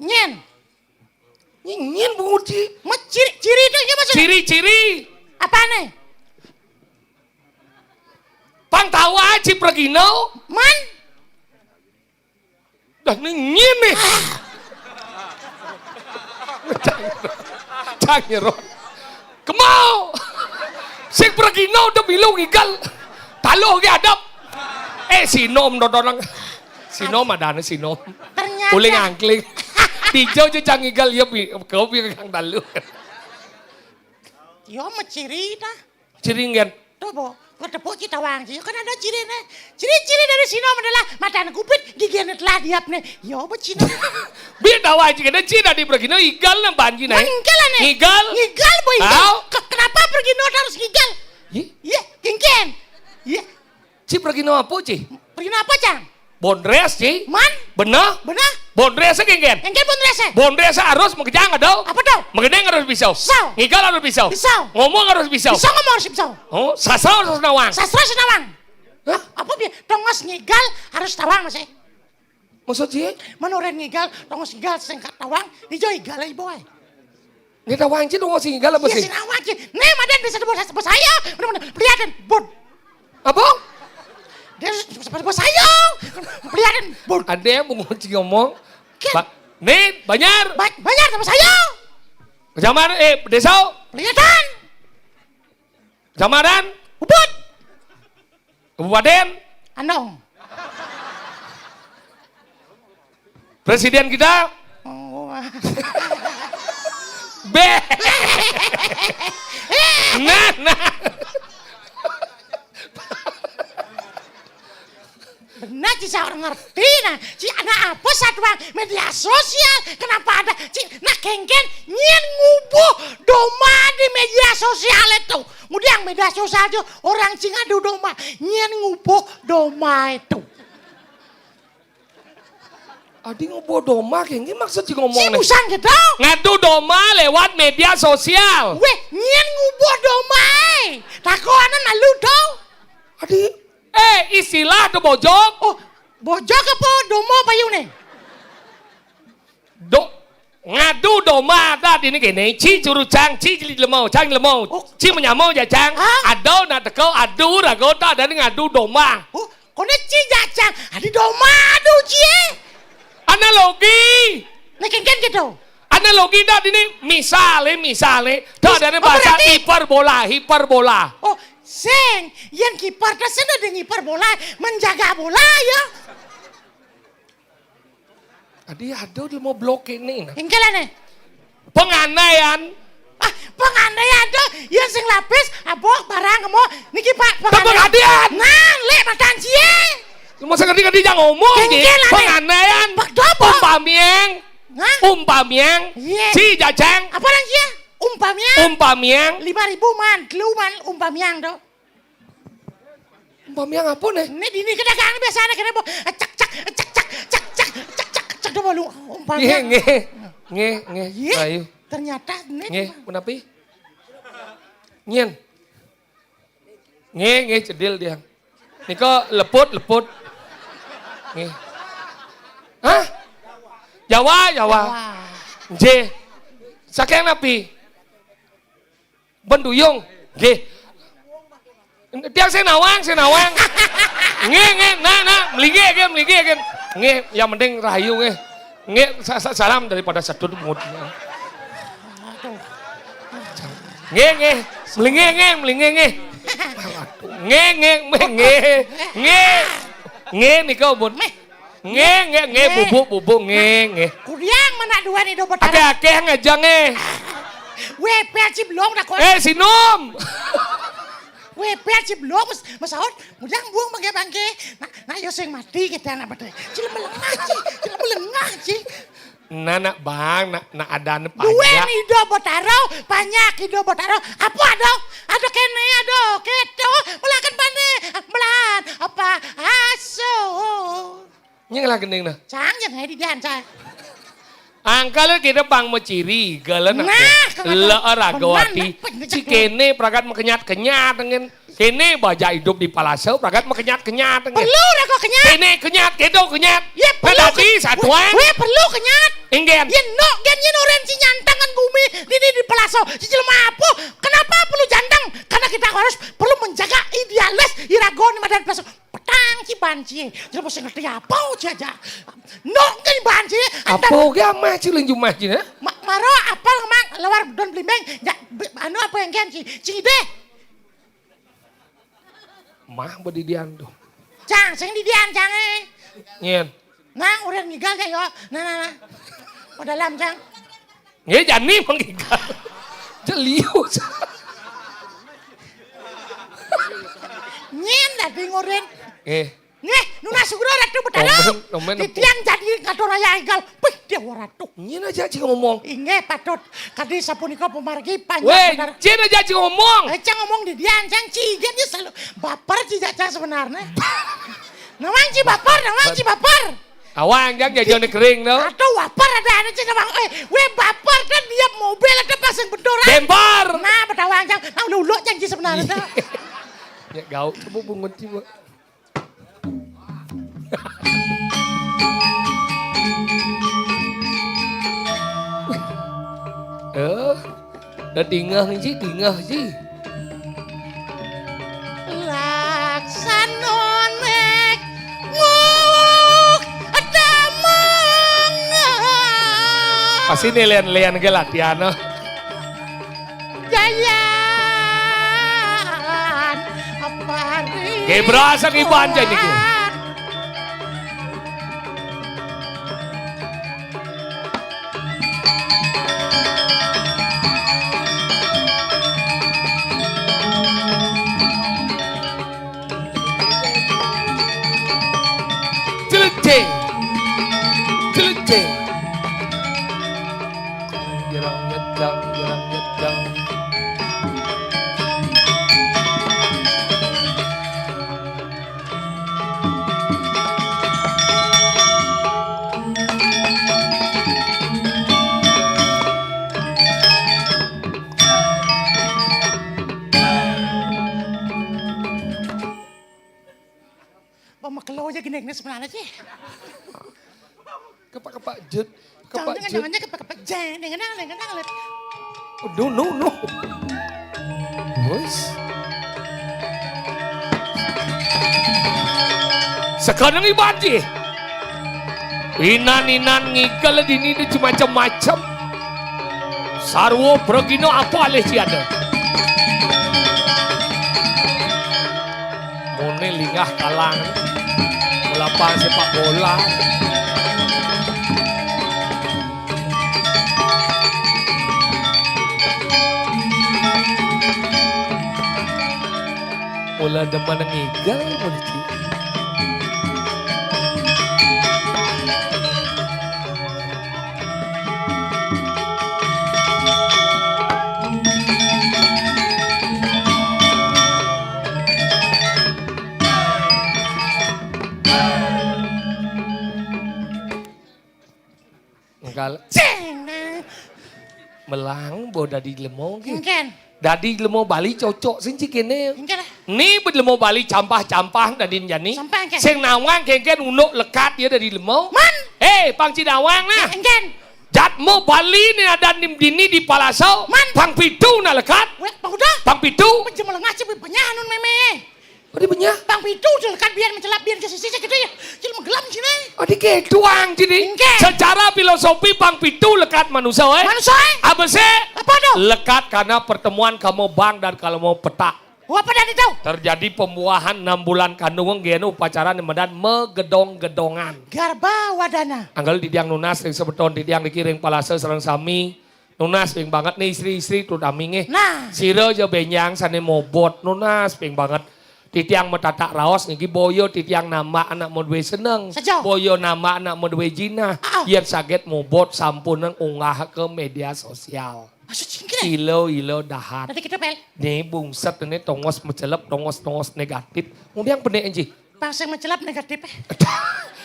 Nyen. Nyen bunguti. Mat ciri, ciri tu apa maksudnya? Ciri-ciri. Apa nih? Pang tawa ci pergino. Man? Dah ni ngene. Cang nyerot. Kemau. Sing pergino udah bilu ngigal. Taluh ge adep. Eh, sinom dodonang. Sinom adane sinom. Ternyata. Uling angkling. Dijau je cang ngigal ya bi-, kau bi kang taluh. Yo meciri dah. Ciri ngen. Tuh, Bo. Ngetepuk ci tawang ci. Kan ada ciri ne. Ciri-ciri dari sinom adalah matan kupit, gigi ne telah diap ne. Yo, becino. Bi tawang ci kena ciri dari pergino igal ne banji ne. Mengkel ne. Ngigal. Ngigal, Bo, igal. Au. Ke-, kenapa pergino harus ngigal? Ye? Ye, kengken. Ye. Ci pergino apa, Ci? Pergino apa, Cang? Bondres, Ci. Man? Benah? Benah? Bondres, kengken. Kengken bondres, eh? Bondres harus makejang ado. Apa tuh? Mageneng harus pisau. Pisau. Ngigal harus pisau. Pisau. Ngomong harus pisau. Pisau ngomong harus pisau. Oh, sastra harus nawang. Sastra harus nawang. Hah? Apa bi-, tongos ngigal harus tawang, Mas, eh? Maksud, Ci? Manoren ngigal, tongos ngigal sengkat tawang, dijau igal, eh, boy. Ini tawang ci dong, sing galak. Iya, sing. Sing tawang ci. Nih, madan desa bos, bos saya. Bener-bener, liatin, bud. Apa? Dia bos saya. Liatin, bud. Ada yang mau ngunci ngomong. Ken. Ba-, nih, Banjar. Ba-, Banjar sama saya. Kecamatan, eh, desa. Liatin. Kecamatan. Ubud. Kabupaten? Andong. Presiden kita? Oh. Be. Nah, nah. Benar, ci saur ngerti, nah. Ci, nah, apa satuan media sosial? Kenapa ada? Ci, nah, kengken, nyen ngubuh domah di media sosial itu. Kemudian media sosial itu orang ci ngadu domah, nyen ngubuh domah itu. Adi ngubuh domah, kayak gini maksud ci ngomong. Ci nih. Busan gitu. Ngadu domah lewat media sosial. Weh, nyen ngubuh domah, eh. Takonan malu tuh. Adi, eh, istilah tuh bojok. Oh, bojok apa domah payu nih? Do-, ngadu domah tadi ni kene, ci curu cang, ci jeli lemau, cang lemau, oh. Ci menyamau ja cang, ah? Ado nak teko, adu rago tak ada ni ngadu domah. Oh, kone ci ja cang, adi domah adu ci, eh. Analogi. Ni kengken gitu. Analogi tadi ni, misal, eh, misal, eh. Tak ada ni oh, bahasa berarti hiperbola, hiperbola. Oh, sing, yen kiper tak sene dengan hiperbola, menjaga bola ya. Adi ada dia mau blok ini, nah. Engke lah, nih. Pengandaian. Ah, pengandaian tuh, ya sing lapis, abok, barang, kemo, niki, Pak, pengandaian. Pengandaian. Nah, lek matan cie. Cuma sekali-kali jangan ngomong, engke lah, nih. Pengandaian. Pak, dopo? Umpamiang. Hah? Umpamiang. Iya. Ci jajang. Apa nang cie? Umpamiang. Umpamiang. Lima ribu man, telu man, umpamiang tuh. Umpamiang apa nih? Ini dini kedagang biasanya kena bo-, cek, cek, cek, cek, cek, cek, cek, cek, cek, coba lu umpamiang. Nggih, nggih. Nggih, nggih. Iya. Ayo. Ternyata ini nggih, menapi? Nyen. Nggih, nggih, cedil dia. Nika leput, leput. Nggih. Hah? Jawa, Jawa. Jawa. Nggih. Saking napi? Benduyung. Nggih. Tiang sing nawang, sing nawang. Nggih, nggih, nah, nah, mlinggih nggih, mlinggih nggih. Nggih, yang penting rahayu nggih. Nggih, sa-, sa-, salam daripada sedut mut. Nggih, nggih. Mlinggih nggih, mlinggih nggih. Nggih, nggih, nggih, nggih. Nggih. Nggih nika pun. Nggih, nggih, nggih, bubuk, bubuk, nggih, nggih. Kudiang mana dua nih do betara? Akeh-akeh ngejang nggih. Wéh, pé ci belong dah kok. Eh, sinum. Wéh, pé ci belong, mas, masaut, mudang buang bangké-bangké. Nah, nah, yo sing mati kita anak betul. Cil melengah ci, cil melengah ci. Nah, nak bang, nak, nak ada nih. Duén panjak. Ida Botaro, panjak Ida Botaro. Apa ada? Ada kéné, ada kéto. Melakan pané, melahan. Apa? Aso. Nying lah gending nah. Cang, jangan di dian, cang. Angkal kita bang meciri, galan aku. Nah, kenapa? Leer raga benar, ati. Nah, benar. Ci kéné pragat makenyat-kenyat dengan. Kéné bajak idup di palasa, pragat makenyat-kenyat dengan. Perlu raga kenyat. Kéné kenyat, kéto kenyat. Ya, perlu. Nah, dadi ke-, satuan. Wéh, wéh, perlu kenyat. Inggen. Yén nok, gén yén orén ci nyantang ngan bumi, dini di palasa. Ci jelema apa? Kenapa perlu jantang? Karena kita harus perlu menjaga idealis, iraga ni madan palasa. Petang ci banci. Jelema sing ngerti apa ci aja. Nok gén banci. Apa gé amah ci lén jumah ci, nah? Ma-, mara apal mang lawar don blimbing. Ya, be-, anu apa yang gén ci? Ci deh. Mah bedidian tuh. Cang, sing didian, cang, eh. Nyén. Nah, udah ngigal ya, yo. Nah, nah, nah. Udah lam, cang. Nggih, jani menggigal. Jelius. Nyén dadi ngurin. Nggih. Nggih, nunas sugra Ratu Betara. Nomen, nomen. Titiang jadi ngatur raya igal. Wih, Déwa Ratu. Nyén aja cing ngomong. Inggih, patut. Kadi sapunika pamargi panjak. Wéh, bener. Cing aja cing ngomong. Eh, cang ngomong di dian, cang ci, dia, dia selalu baper ci, cang sebenarnya. Nawang ci baper, nawang ci baper. Awang, cang jajan kering, no. Atau baper ada, ada ci nawang. Eh, wéh, baper kan dia mobil ada pasang benturan. Bemper. Nah, betawang, cang. Nah, uluk, uluk, cang ci sebenarnya. Ya, gaul, coba bungut, coba. Eh, dah dingah ji, dingah ji. Laksanané nguwuh damang. Pasti nih lian-lian ke latihan, oh. Jayan paring. Nggih, berasa nggih, Banten niki. Celeceng. Celeceng. Jerang nyedang, jerang nyedang. Apa makelo aja gini, gini sebenarnya sih. Kepak-kepak jet, kepak jet. Jangan, jangan, jangan, kepak-kepak jet. Jangan, jangan, jangan, jangan. Oh, no, no, no. Wes. Sekarang iban ji. Inan-inan ngikel dini di macam-macam. Sarwo pragina apa alih ci ada. Mone linggah kalang. Lapangan sepak bola. Mula demen ngigal mula ci. Enggal. Ceng. Melang bo dadi lemo nggih. Engken. Dadi lemo Bali cocok sing ci kene. Engken. Ni bet lemo Bali campah-campah dadi jani. Sampah engken. Sing nawang kengken unduk lekat ya dadi lemo. Man. Eh, pang ci nawang nah. Engken. Jat mo Bali ni ada nim dini di Palaso. Man. Pang pitu na lekat. Wek, pang udah. Pang pitu. Pejem lengah ci penyanun meme. Adi benyah? Pang pitu je lekat bian mencelap bian ke sisi gitu ya. Cil menggelam sini. Adi ke tuang sini. Engke. Secara filosofi pang pitu lekat manusia, eh. Manusia, eh? Apa sih? Apa tu? Lekat karena pertemuan kamu bang dan kalau mau petak. Oh, apa dah itu? Terjadi pembuahan enam bulan kandungan geno upacara nemedan megedong-gedongan. Garba wadana. Anggal didiang nunas ring sebeton didiang dikiring palasa sareng sami. Nunas ping banget nih istri-istri terutama nggih. Nah. Sira aja benjang sane mobot, nunas ping banget. Titiang matatak raos niki boya titiang nambah anak maduwe seneng. Saja. Boya nambah anak maduwe jinah. Ah. Yen saged mobot sampun unggah ke media sosial. Maksud sing kene? Ilo-ilo dahat. Nanti kita pel. Nih bungset ini tongos mecelep, tongos-tongos negatif. Kemudian pendek enji. Bang sing mecelep negatif eh.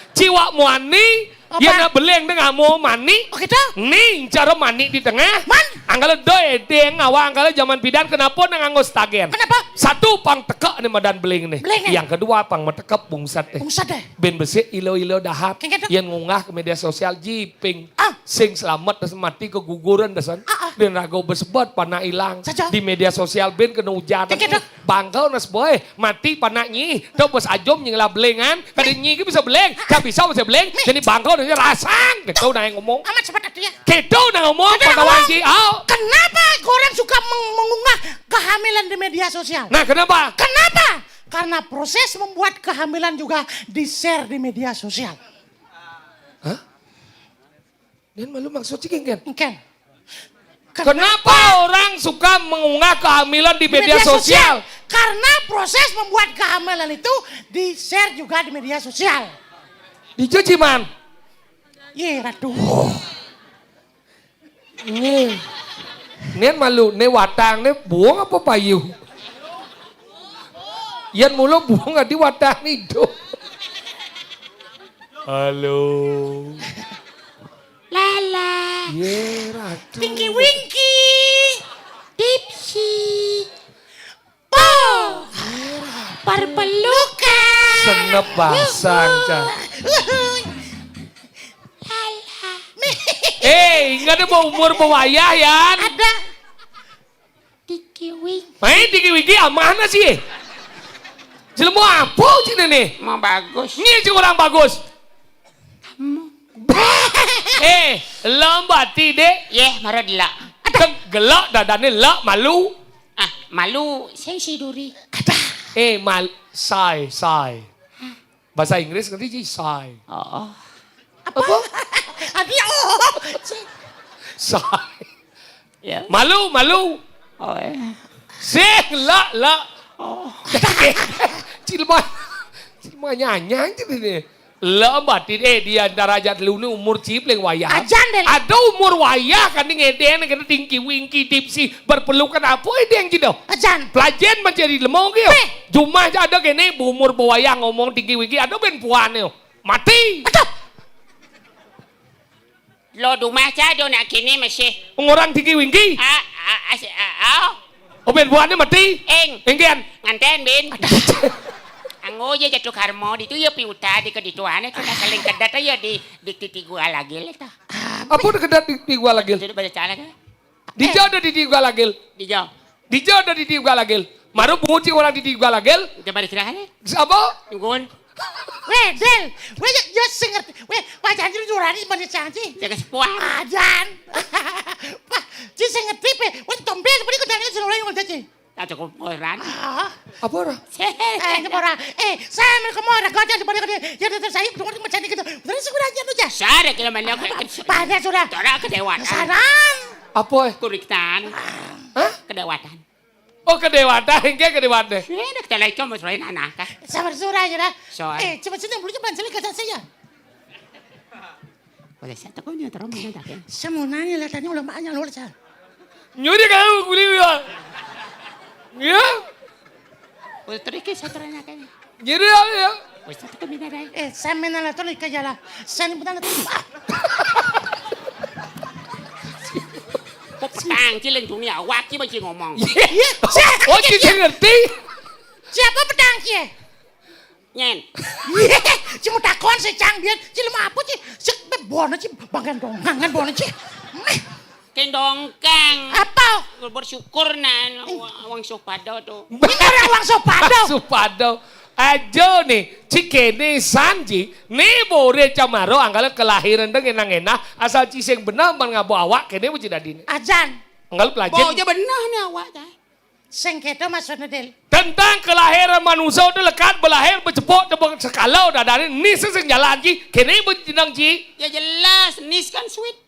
Ciwak muani, apa? Yen nak beling tengah mau mani. Oh gitu? Ning cara mani di tengah. Man? Anggala do edeng awak anggala zaman bidan kenapa nang nganggo stagen? Kenapa? Satu pang tekek nih madan beling nih. Beling nih. Yang kedua pang metekep bungset deh. Bungset deh. Ben besik ilo-ilo dahat. Kayak gitu. Yen ngunggah ke media sosial jiping. Ah. Sing selamat terus mati keguguran desan. Ah, ah. Ben rago besebet panah ilang. Saja. Di media sosial ben kena ujar. Kayak gitu. Bangkau nas boy, mati panak nyi. Tau bos ajom nyi ngelah belengan, kada nyi ke bisa beleng, kada bisa bisa beleng. Jadi bangkau dia rasang. Kita udah yang ngomong. Amat cepat atuh ya. Kita udah ngomong, kita pakawan ngomong. Ji. Au. Kenapa orang suka meng- mengunggah kehamilan di media sosial? Nah, kenapa? Kenapa? Karena proses membuat kehamilan juga di-share di media sosial. Hah? Nen malu maksud sih kengken. Engken. Kenapa orang suka mengunggah kehamilan di media sosial? Karena proses membuat kehamilan itu di-share juga di media sosial. Dicuci man. Ye ratu. Nih. Nen malu, ne watang ne buang apa payu? Yan mulu buang adi watang itu. Halo. Lala. Ye ratu. Tinky Winky. Tipsy. Po. Perpelukan. Senep basang, Cak. Lala. Eh, ingat mau umur mau wayah, Yan. Ada. Dikiwing. Main dikiwing, amana sih. Jelema apa cina nih? Mau bagus. Ini sih orang bagus. Kamu. Eh, lembati dek. Yeh, marah delak. Kan gelak dadane lak malu. Ah, malu, saya si duri. Eh, mal, sai, sai. Bahasa Inggris ngerti ji sai. Oh, oh. Apa? Adi oh. Sai. Ya. Malu, malu. Oh, eh. Sing, lak, lak. Oh. Cilma. Cilma nyanyang je ni. Lah batin, eh, di antara aja telu ni umur cipling wayah. Ajan deh. Ada umur wayah kan ni ngedeng ni kena tingki wingki tipsi berpelukan apa eh deng gitu. Ajan. Pelajen mencari lemong gitu. Jumah aja ada kene berumur berwayah ngomong tingki wingki ada ben puan ni. Mati. Aduh. Lo dumah cado nak kini masih. Ngorang tinggi winggi. Ah, ah, ah, si- ah, ah. Oben buahnya mati. Eng. Enggian. Nganten bin. Anggo je jatuh karmo di tu ya piuta di kedituane kita saling kedat aja di di titi gua lagi le ta. Apa udah kedat di, di gua lagi? Sudah baca cara kan? Dijo ada di, di gua lagi. Dijo. Dijo ada di, di gua lagi. Maru bunyi orang di, di gua lagi. Coba dikira kan? Apa? Tungguan. Weh, Del, weh, ya, ya, sing ngerti. Weh, wah, janji lu jurani, mana janji? Jaga sepuan. Ajan. Wah, ci sing ngerti, pe. Weh, tombe, seperti kau janji, suruh orang yang ngerti. Tak cukup orang. Ah. Apa orang? Eh, itu orang. Eh, saya mereka mau ada gajah di balik dia. Ya, dia saya cuma cuma jadi gitu. Terus sudah aja tu je. Saya kira mana aku. Banyak sudah. Orang kedewatan. Saran. Apa? Kuriktan. Hah? Kedewatan. Oh, kedewata, engke kedewata. Ini kita lagi kamu selain anak kah? Sabar surah aja dah. Soal. Eh, coba sini dulu coba sini kata saya. Boleh saya takut ni terus mana dah kan? Saya mau nanya lah tanya ulama aja lho saya. Nyuri kalau kulit ya. Ya. Boleh terikis saya terangnya kan. Nyuri ya. Wis tak kemina dai. Eh, sampeyan ala to nika jala. Sani putan. Kok petang cilin dunia awak ki mesti ngomong. Iya. Oh, ci sing ngerti. Siapa petang ki? Nyen. Ci mau takon sih cang biar. Ci lemah apa ci? Sik bebono ci bangkan dong. Ngangan bono ci. Meh. Kendongkeng. Apa? Bersyukur nah wang sopada tu. Ini orang wang sopada. Sopada. Aja ni, ci kene sanji, ni bore camaro anggala kelahiran deng enang-enah, asal ci sing bener man ngabo awak kene mesti dadi ni. Ajan. Anggala pelajen. Bo aja bener ni awak ta. Sing keto maksudnya Del. Tentang kelahiran manusia tu lekat belahir becepok tebang sekala dadane ni sing jalan ji, kene mesti jeneng ji. Ya jelas, nis kan sweet.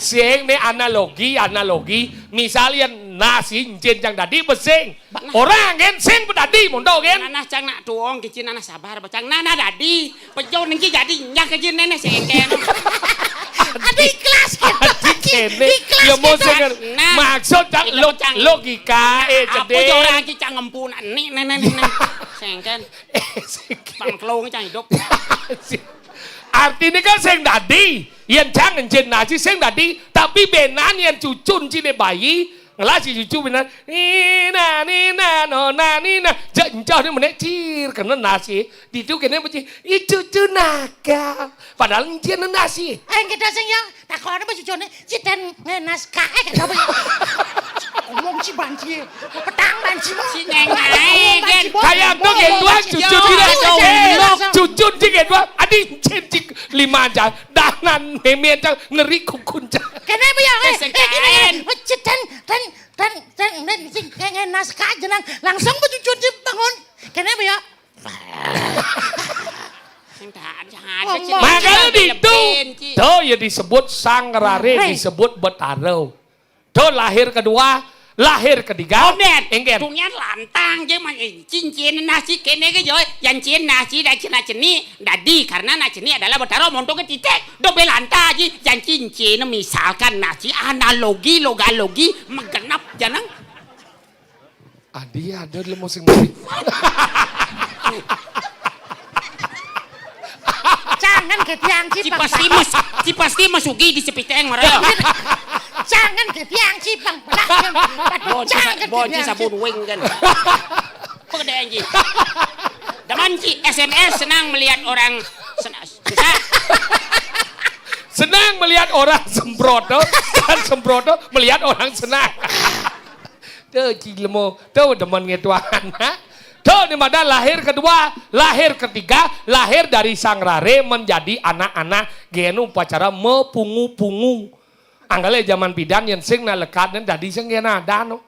Sing né analogi, analogi. Misal yén Nas iki encén cang dadi apa sing. Ora, nggih, sing dadi, mondho, nggih. Nanas cang nak tuwung, kicin nanas sabar, bacang. Nah, nah, dadi. Pejo niki dadi, nyah kicin néné sing engkén. Ada ikhlas gitu. Dadi kéné. Ikhlas ya, gitu. Mesti kan. Nah, maksud cang itu lo-, cang. Logika, eh, apa cedek. Ora iki cang ngempu nak nik, néné, néné. Sing engkén. Eh, sing. Pang kelung cang hidup. Artiné kan sing dadi. Yén cang encén Nas iki sing dadi, tapi bénan yén cucu enciné bayi, ngelas si cucu bénan, "Nina, nina, nona, nina." Jak encah né menék cir, kena Nas iki. Ditu kéné mesti, "Ih, cucu nakal." Padahal encén Nas iki. Eh, kita sing ya, takokno cucuné, "Citen, eh, Nas kaé," kata apa ya? Wong ci banci. Petang banci mo. Si neng ae, kan. Kayak tuh gitu, cucu tidak. Cucu di gitu. Adi cin cik lima aja. Danan meme aja ngeri kukun aja. Kene bu ya, eh, eh, kene, eh, citen, ten, ten, ten, ten, sing kene naskah jenang. Langsung bu cucu di bangun. Kene bu ya. Makanya di itu, tuh ya disebut sang rare, disebut betara. Tuh lahir kedua, lahir ketiga. Odet. Engken. Dunia lantang je mah, eh, cincin nasi kene ke joy. Yang cin nasi dan cina ceni. Dadi karena nasi ini adalah betara montok ke titik. Dobe lanta ji. Yang cincin misalkan nasi analogi logalogi menggenap janang. Adi ada dulu musim musik. Jangan ke tiang cipang. Cipasti mas, cipasti mas Ugi di Cipiteng maraya. Jangan ke tiang cipang. Jangan ke tiang sabun wing kan. Pegadaian ji. Daman ji S M S senang melihat orang senang. Susah. Senang melihat orang sembrot tuh. Dan sembrot tuh melihat orang senang. Tuh, Ci Lemo. Tuh, demen ngetuan. Tuh, ni madan lahir kedua, lahir ketiga, lahir dari sang rare menjadi anak-anak genu pacara mepungu-pungu. Anggale zaman pidan yen sing na lekad nen dadi sing gen adan.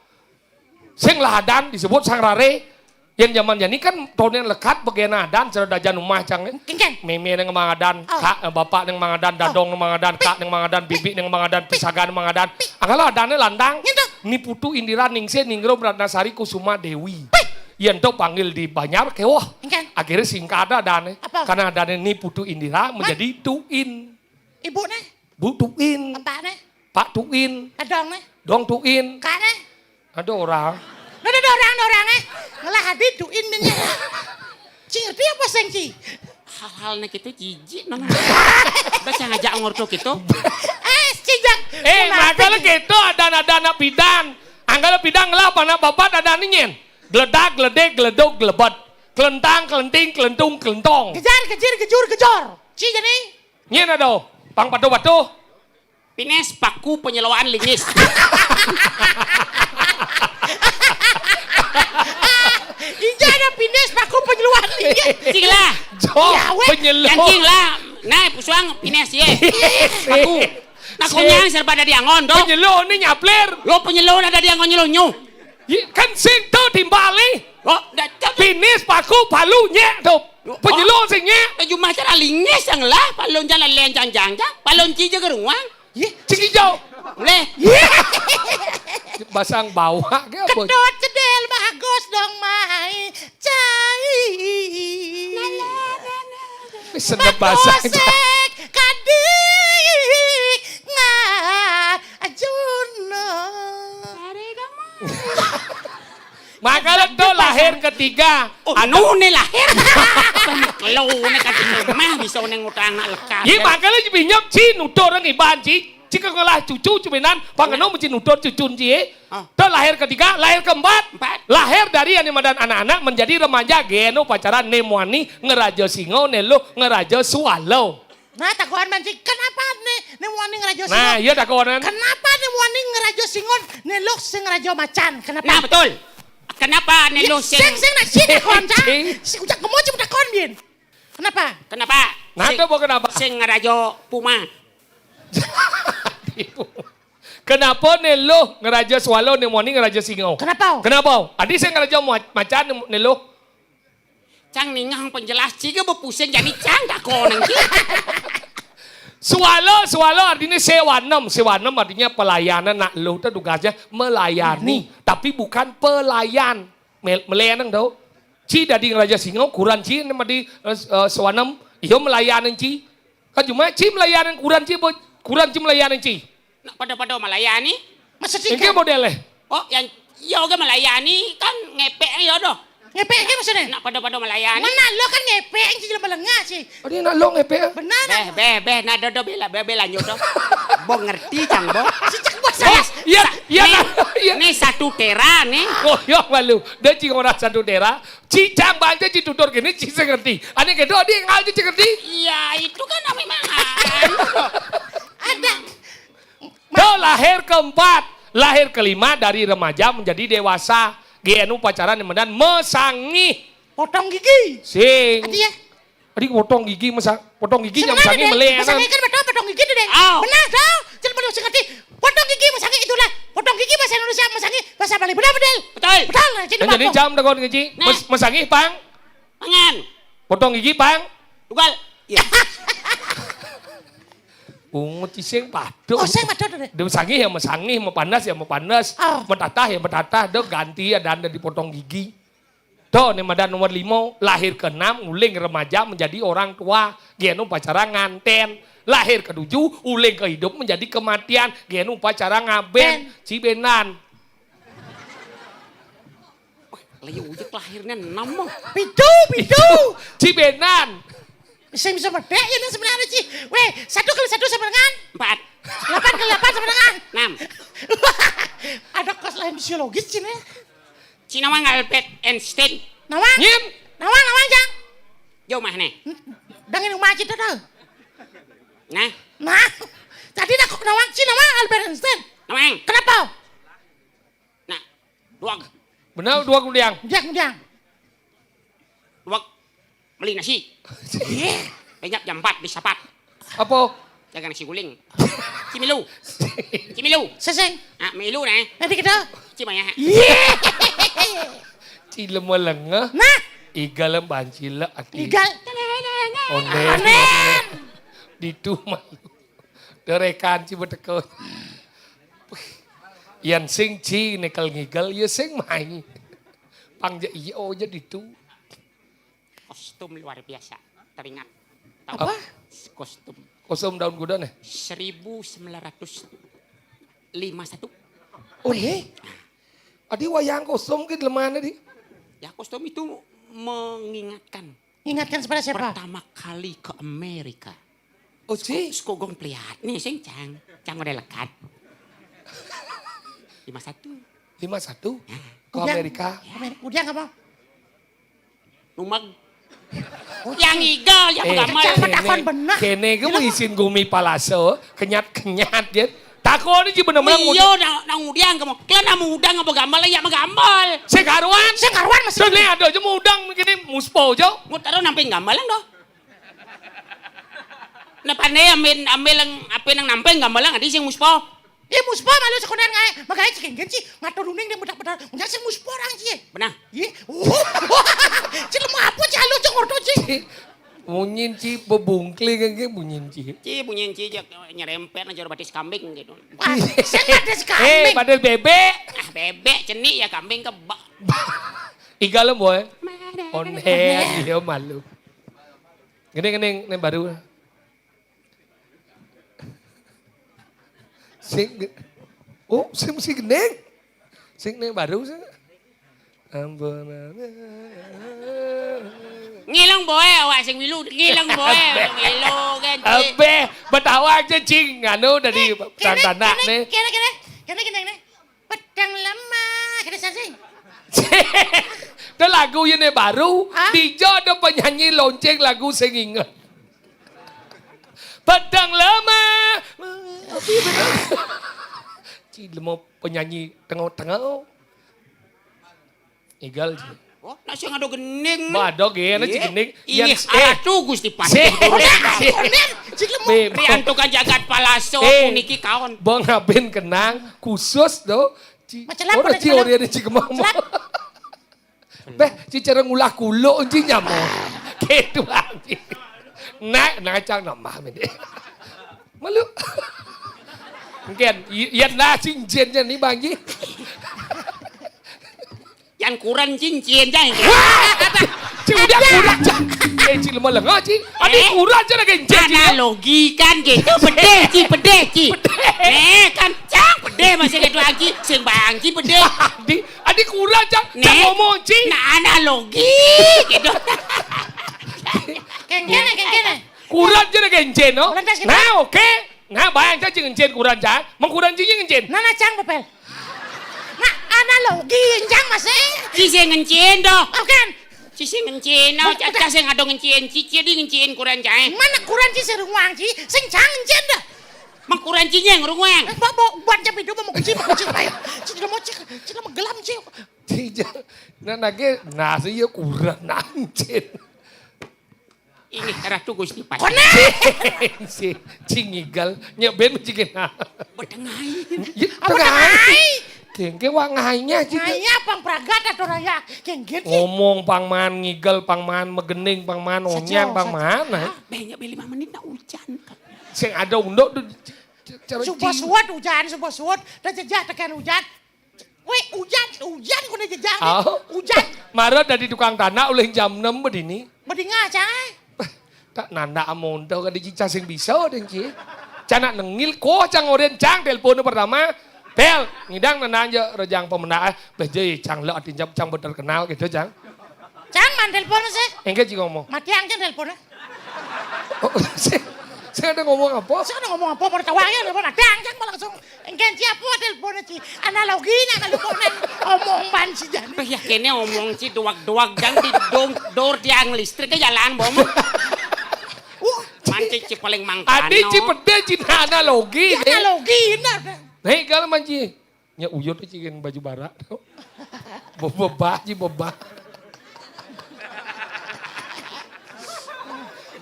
Sing lah adan disebut sang rare. Yen zaman jani kan tonen lekad pegena adan cara dajan umah cang. Meme neng mangadan, kak, eh, bapak neng mangadan, dadong neng mangadan, kak neng mangadan, bibi neng mangadan, pisagan mangadan. Anggale adane landang. Ni Putu Indira Ningsih Ningrum Ratnasari Kusuma Dewi. Yen to panggil di Banjar kewoh. Akhirnya singkat adane. Karena adane Ni Putu Indira menjadi Tuin. Ibu ne? Bu Tuin. Bapak ne? Pak Tuin. Dadong ne? Dong Tuin. Kak ne? Ada orang. Ada orang, ada orang eh. Ngelah adi Tuin ne. Ci ngerti apa sing ci? Hal-hal nek itu jijik nang. Baca ngajak ngorto gitu. Eh, cijak. Eh, makanya gitu ada ada anak pidan. Anggap pidan ngelah apa anak bapak ada ningin. Geledak, geledek, geledok, gelebet. Kelentang, kelenting, kelentung, kelentong. Kejar, kejir, kejur, kejor. Ci jadi. Nyen ada. Pang patuh-patuh. Pines paku penyeloan lingis. Inja ada pines paku penyeloan lingis. Cing lah. Jo, penyelo. Yang cing lah. Nah, pusuang pines ye. Paku. Takutnya serba ada di angon dong. Penyelo ni nyapler. Lo penyelo ada di angon nyelo nyu. Kan sing tu timbali. Oh, dah cakap. Pines paku palu nyek tu. Penyelo sing nyek. Cuma cara lingis yang lah, palu jalan lencang jang jang, palu cija geruang. Cik hijau. Boleh. Basang bawah ke apa? Kedot cedel bagus dong mai. Cai. Senep basah. Sek kadik ngar ajuna. Makanya tuh lahir ketiga. Oh, anu nih lahir. Kalau nih kan mah bisa neng utang anak lekat. Iya makanya pinjam ci nutur ngiban ci. Ci ngelah cucu cuminan pangeno mesti nutur cucun ci. Tuh lahir ketiga, lahir keempat. Lahir dari yang dimadan anak-anak menjadi remaja geno pacaran nemwani ngeraja singo nelo ngeraja swallow. Nah, takoan mancing, kenapa ne ne wani ngerajo singon? Nah, iya takoan. Kenapa ne wani ngerajo singon? Ne lo sing ngerajo macan. Kenapa? Nah, betul. Kenapa ne lo sing sing sing nak sing takoan cang. Si ucak kemo cuma takoan bien. Kenapa? Kenapa? Nah, kenapa? Sing ngerajo puma. Kenapa ne lo ngerajo swallow ne wani ngerajo singo? Kenapa? Kenapa? Adi sing ngerajo macan ne lo. Cang ningah penjelas ciga bepusing jadi cang tak koneng ki. Swallow, swallow artinya sewanem. Sewanem artinya pelayanan. Nak lo tuh tugasnya melayani, tapi bukan pelayan. Mel- melayanan tau. Ci dadi ngeraja singo, kuran ci nama di eh, eh, sewanem. Iyo melayanan ci. Kan cuma ci melayanan kuran ci, bo- kuran ci melayanan ci. Nak pada-pada melayani. Masa sih? Engke modele. Oh, yang iya oke melayani kan ngepek ya doh. Ngepek ke maksudnya? Nak pada-pada melayani. Mana lo kan ngepek yang jelema lengah sih. Adi nak lo ngepek. Benar. Beh, beh, beh, nak dodo bela beh bela nyodo. Bo ngerti cang bo. Sejak bos. Iya, iya. Nih satu tera nih. Oh, yo malu. Dia cing orang satu tera. Cicang banca ci tutur gini ci ngerti. Ane kedo adi ngal ci ngerti. Iya, itu kan memang. Ada. Tuh lahir keempat. Lahir kelima dari remaja menjadi dewasa. Gén upacara né médan mesangih. Potong gigi. Sing. Adi ya. Adi potong gigi mesa-, potong gigi. Nah, mesangih deh. Melé. Mesangih kan betul potong gigi tuh, Deng. Aw. Benar dong. Jangan pada usah ngerti. Potong gigi mesangih itulah. Potong gigi bahasa Indonesia, mesangih bahasa Bali. Benar, betul. Betul. Betul. Nah, jadi jam takon gigi. Nah. Mes-, mesangih pang. Pangan. Potong gigi pang. Tunggal. Iya. Ungut sing padha. Oh, sing padha to, Dek. Dé mesangih ya mesangih, mepanas ya mepanas, ah, metatah ya metatah, do ganti ya dan dipotong gigi. Do né madan nomor lima, lahir keenam, uling remaja menjadi orang tua, gén upacara nganten. Lahir ketujuh, uling kehidup menjadi kematian, gén upacara ngaben, ben. Cibenan. Lah ya ujek lahirnya enam mah. Pitu, pitu. Cibenan. Sing bisa medek ya nih sebenarnya, Ci. Weh, satu kali satu sama dengan? Empat. Delapan kali delapan sama dengan? Enam. Ada kelas lain fisiologis, Ci, nih. Ci nawang Albert Einstein. Nawang? Nyén? Nawang, nawang, Jang. Jauh mah, nih. Dangin rumah Ci tuh. Nah. Nah. Tadi nak nawang Ci nawang Albert Einstein. Nawang. Kenapa? Nah, duag. Benar, duag mudiang. Mudiang, mudiang. Duag beli nasi. Iya. Penyap jam empat di sapat. Apa? Jaga nasi guling. Cimilu. Cimilu. Seseng. Ah, milu nah. Nanti kita. Cimaya. Iya. Cilem lenga. Nah. Igal bancil ati. Igal. Onen. Onen. Ditu malu. Derekan ci beteko. Yan sing ci nekel ngigel, ya sing mai. Pang ja iya aja ditu. Kostum luar biasa, teringat. Tahu apa? Kostum. Kostum daun kuda nih? Seribu sembilan ratus lima satu. Oh, iya? Adi wayang kostum ke lemana di? Ya, kostum itu mengingatkan. Ingatkan kepada siapa? Pertama kali ke Amerika. Oh, ci. Seko gong peliat nih, sing cang. Cang udah lekat. Lima satu. Lima satu? Ya. Ke Amerika. Amerika. Udah apa? Numag. Yang igal, yang gamal. Jangan takon benar. Kéné ku isin gumi palase, kenyat-kenyat, Gén. Takon ci bener-bener. Iya, nang, nang udiang kamu. Kalian nang udang apa gamal, ya mah gamal. Sing karuan. Sing karuan masih. Terus nih ada aja mau udang kéné muspo aja. Mau taruh namping gamal, dong. Nah, pandai ambil, ambil yang apa nang namping gamal, adi sing muspo. Ih, muspo malu sekonan ngaé. Magaé ci kéngkén ci, ngatur uning dé bedak-bedak. Punya sing muspo orang ci. Benar. Ih. Ci lemu apa ci halus ci ngorto ci. Bunyin ci bebungkling, bunyin ci. Ci bunyin ci jak nyerempet aja batis kambing gitu. Wah, sing batis kambing. Eh, batis bébék. Ah, bébék cenik ya kambing kebak. Igal, boy. Onen, dia malu. Gini, gini, ini baru. Sing ge-, oh, sing, sing gending. Sing ning baru sing. Ampun. Ngileng boé awak sing milu, ngileng boé, milu kan. Abéh, Betawa aja, Cing. Anu dari tantanak nih. Kéné, kéné, kéné, kéné, kéné. Pedang lemah, kéné sing. Ada lagu ini baru, hah? Dija ada penyanyi lonceng lagu sing inget. Pedang lemah. Ci lemah penyanyi tengah-tengah. Igal. Oh, nak sing ada gending. Ba ada gé, ana ci gending. Iya, yan, eh, Ratu Gusti Patih. Sing. Ci lemah. Be, Rian tukang jagat palaso, eh, puniki kaon. Bang Abin kenang khusus do. Ci, ora ci ora ada ci kemama. Beh, ci cara ngulah kuluk ci nyamo. Gitu, Bang. Nak, nak cang nama mende. Malu. Mungkin, i-, iya lah cincin nih, Bang Ji. Yan kuran cincin, Cang. Ci udah kuran, Cang. Eh, ci lemah lengah, Ci. Adi kuran, Cang, lagi cincin, Ci. Analogi kan gitu, pedih, Ci, pedih, Ci. Pedih. Nih, kan, Cang, pedih masih gitu, Ci. Sing Bang Ji, pedih. Adi, Adi kuran, Cang. Cang ngomong, Ci. Nah, analogi, gitu. Kéngkéné, kéngkéné. Kuran aja ada kencén, no? Lantas gimana? Nah, oke. Nah, bayang aja ngencén kuran, Cang. Mengkuran cincin ngencén. Nah, nah, Cang, bebel. Nah, analogi, Cang, masih. Ci sing ngencén, doh. Oh, kan? Ci sing ngencén, no. Udah, udah. Cang sing ada ngencén, Ci, Ci di ngencén kuran, Cang. Mana kuran, Ci, sing ruang, Ci? Sing Cang ngencén, dah. Mengkuran cinyeng runguang. Eh, mbok, mbok, mbok, jam itu mau kunci, mau kunci. Ayo, cik, mau cik, cik, mau gelam, cik. Tidak. Nah, lagi nasi ya kurang anjir. Ini Ratu Gusti Patih. Koné. Si, si Ngigal, nyek ben mesti kena. Bedengai. Ya, apa tengai. Tengai? Kengke wak ngainya sih. Ngainya pang pragat atau raya? Kengke sih. Ngomong pang man Ngigal, pang man Megening, pang man Onyang, pang man, eh. Banyak beli lima menit nak hujan. Sing ada unduk tuh. Subuh suwet hujan, subuh suwet, dah jejak tekan hujan. Wéh, ujan, ujan kono jejak. Oh. Ujan. Mara dadi tukang tanah oleh jam enam bedini. Bedinga, Cang. Tak nanda amonto kadi cicah sing bisa deh, Ci. Canak nengil, koh cang oren, cang telepon pertama. Tel, ngidang nanda aja rejang pemenang. Eh, beh, jai, cang le atin jam, cang bener kenal gitu, cang. Cang, man telepon sih. Enggak, Ci, ngomong. Mati ang cang telepon. Oh, sing, sing ada ngomong apa? Sing ada ngomong apa? Pada tawangnya telepon, ada ang cang langsung. Engken siapa telepon, Ci? Analogi nak kalau mau nang omong ban si jani. Beh, ya kene omong, Ci, doag-doag, jang di dong, dor tiang listrik ke jalan, bom. Wah, manci, Ci, paling mangkano. Adi, Ci, pede, Ci, nah, analogi, ya, deh. Analogi, nah. Nih, kalau manci. Nya uyut, Ci, kan baju barak. Bebah, Ci, bebah.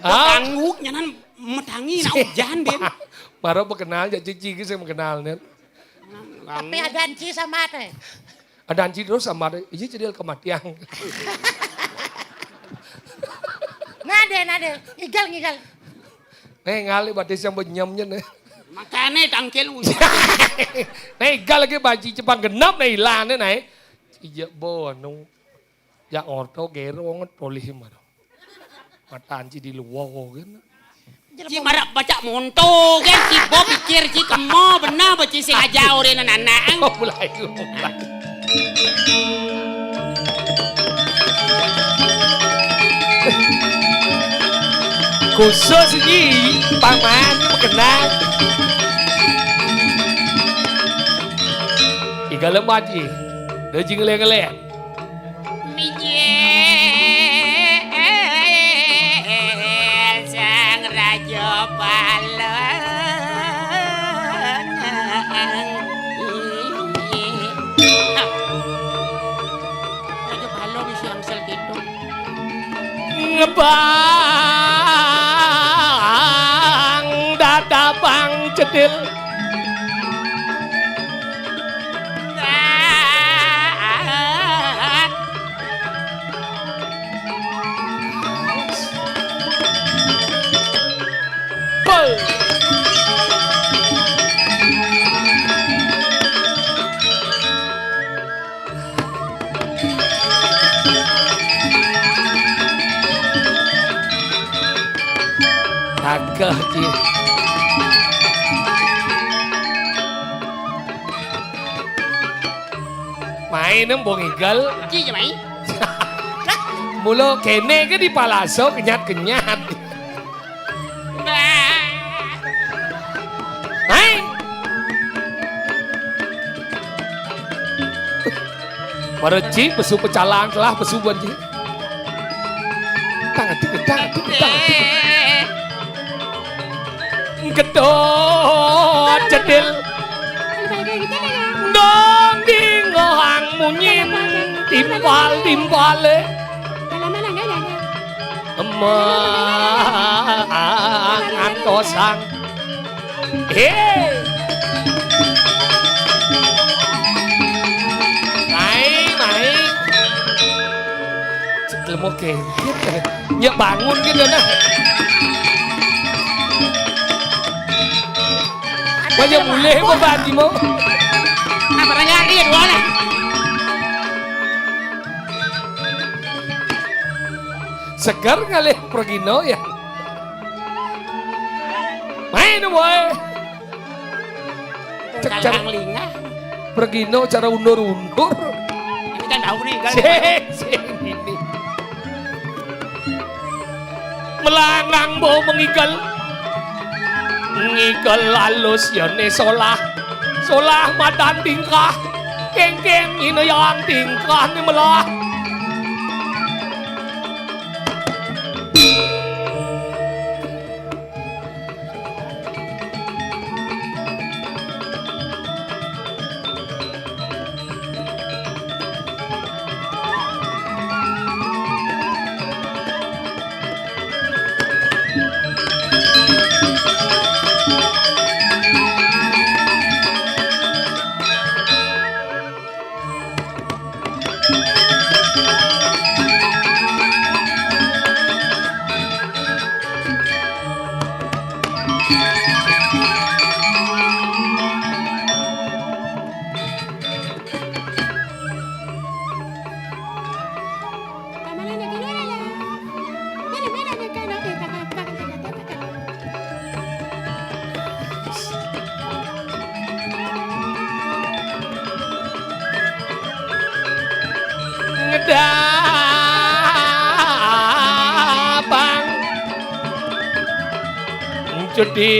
Ah. Angguk, nyanan metangi, nak hujan, Den. Mara bekenal, ya, Ci, Ci, sing bekenal, nen. Tapi ada anci sama teh. Ada anci terus sama teh. Iya, jadi kematian. Nah, deh, nah, deh. Ngigal, ngigal. Nih, ngali batis yang benyamnya, nih. Makane tangkil. Nih, ngigal lagi baji cepang genap, nih, ilane, nih. Iya, bono. Ya, orto, gero, nget, polih, mara. Mata anci di luar, kok, kan. Ci marak baca monto, kan, Ci bo pikir, Ci kemo, bener, bo, Ci sing aja oren anak-anak. Oh, mulai, mulai. Khusus, Ci, paman, kenal. Iga lemah, Ci. Dah, Ci, ngelek-ngelek. Mijil Sang Raja Palengan. Raja Palengan isi angsel gitu. Ngebang dadabang jedil. Gagah, Ci. Main em, Bong Igal. Ci, ya, main. Mula kene ke di palaso kenyat-kenyat. Hai. Para Ci, pesu pecalang telah pesu buan, Ci. Tang, tang, tang, tang, tang. Gedot jedil. Dong dingohang munyin timpal-timpale. Emang antosang. Hei. Mai, mai. Cek lemo kengkit. Ya bangun gitu nah. Banyak mulai apa bagi mau? Apa nanya dia dua lah. Segar ngalih pergino ya. Main, boy. Cek cara lingah. Pergino cara undur-undur. Ini kan tahu nih, kan? Sing, sing, ini. Melangang bo mengigal. Ngigal alus ya ne solah. Solah madan tingkah. Kengkeng ini yang tingkah ni melah. Dabang. Jadi.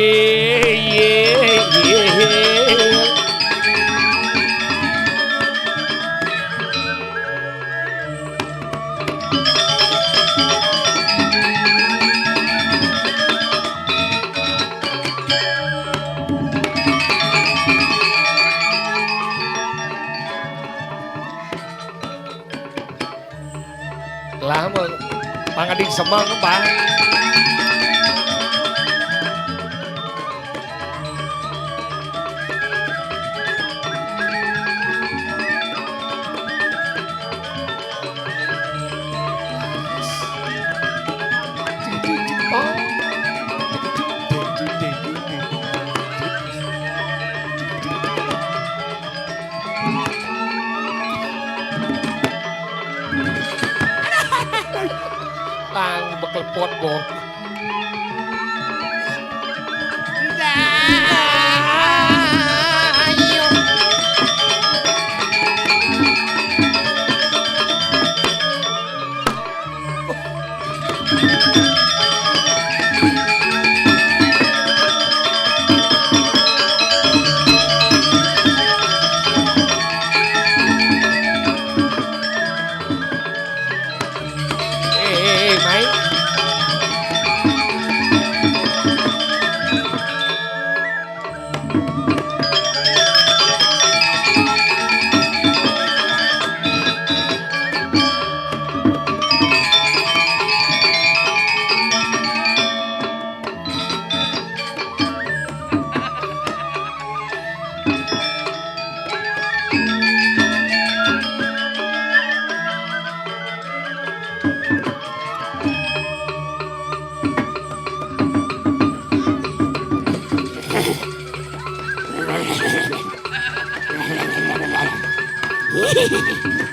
Lah, mau pangading semeng, Pak. Tang beklepot, Bong. Eh, eh, eh, Mai.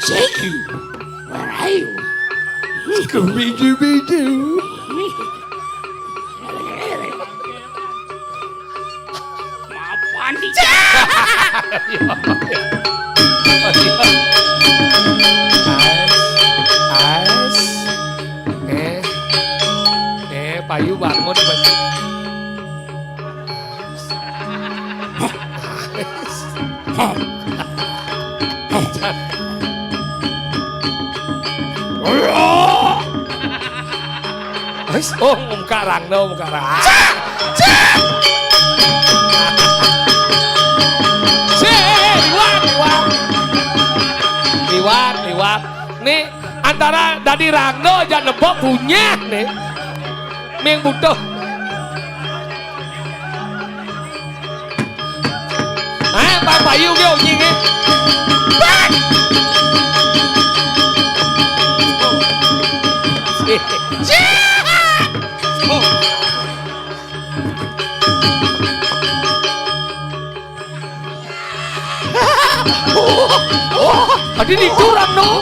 Shaggy, where are you? Scooby-Dooby-Doo. Mapan di. Ais, ais. Eh, eh, payu bangun, payu. Ais. Wis, oh, muka rangno, muka rangno. Cek! Cek! Liwat, liwat. Liwat, liwat. Nih, antara dadi rangno aja nempo punyah, nih. Ming butuh. Hah, Bang Bayu ge onying, eh. Bang! Adi ditu rangno.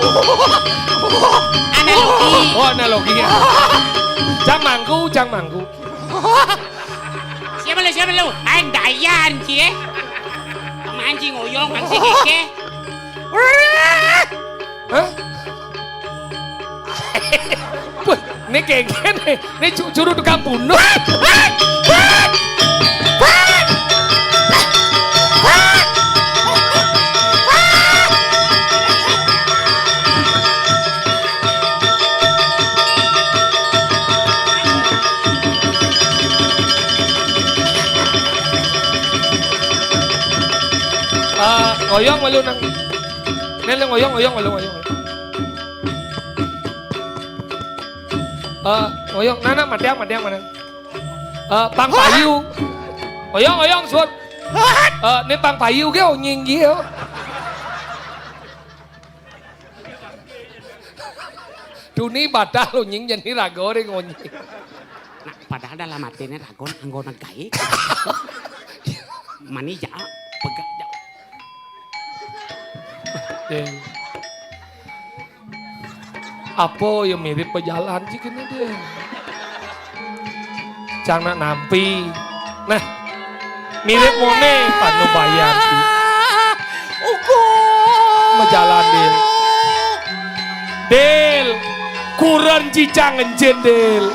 Analogi. Oh, analogi ya. Cang mangku, cang mangku. Siapa lu, siapa lu? Aing Dayan, cie. Mancing oyong, mancing keke. Hah? Wah, ini keke nih. Ini cu-, curu tukang bunuh. Eh, oyong malu nang. Nel, nang oyong, oyong, oyong, oyong. Eh, oyong, nana, matiang, matiang, mana? Eh, pang payu. Oyong, oyong, suat. Eh, ini pang payu ge onying ge, yo. Duni batal onying jadi rago deh ngonying. Nah, padahal dalam hatinya ragon anggona gaé. Mani jaa pega jaa. Deh. Apa ya mirip pejalan sih kena deh. Cang nak nampi. Nah, mirip mone panubayan sih. Ugo. Mejalan dia. Dil, kuren cicang encin, Dil.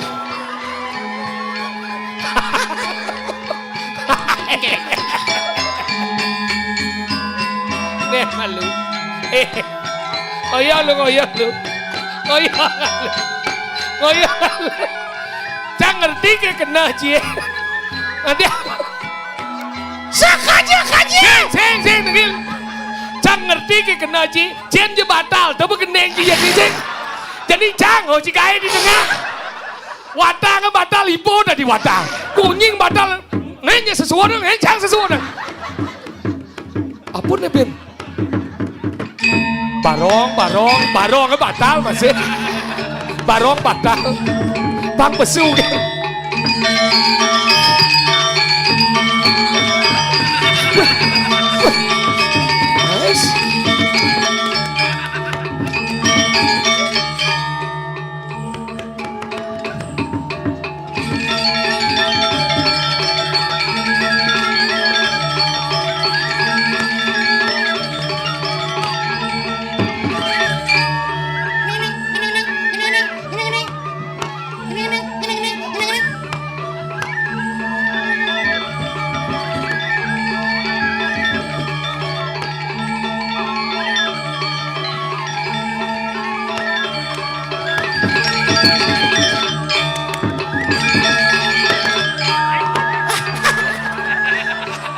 Nih malu. Eh, koyo lu, koyo lu. Koyo lu. Koyo lu. Cang ngerti ke kena, Ci? Nanti. Sakaja, kaja. Sing, sing, sing, dengerin. Cang ngerti ke kena, Ci? Jin je batal, coba gendeng je ya, sing. Jadi cang, oh, ci gae di tengah. Watang batal, ibu tadi watang. Kunying batal, ngenye sesuatu, ngenye cang sesuatu. Apa nih, Bin? Barong, barong, barong batal masih. Barong batal. Pang besu. Wes.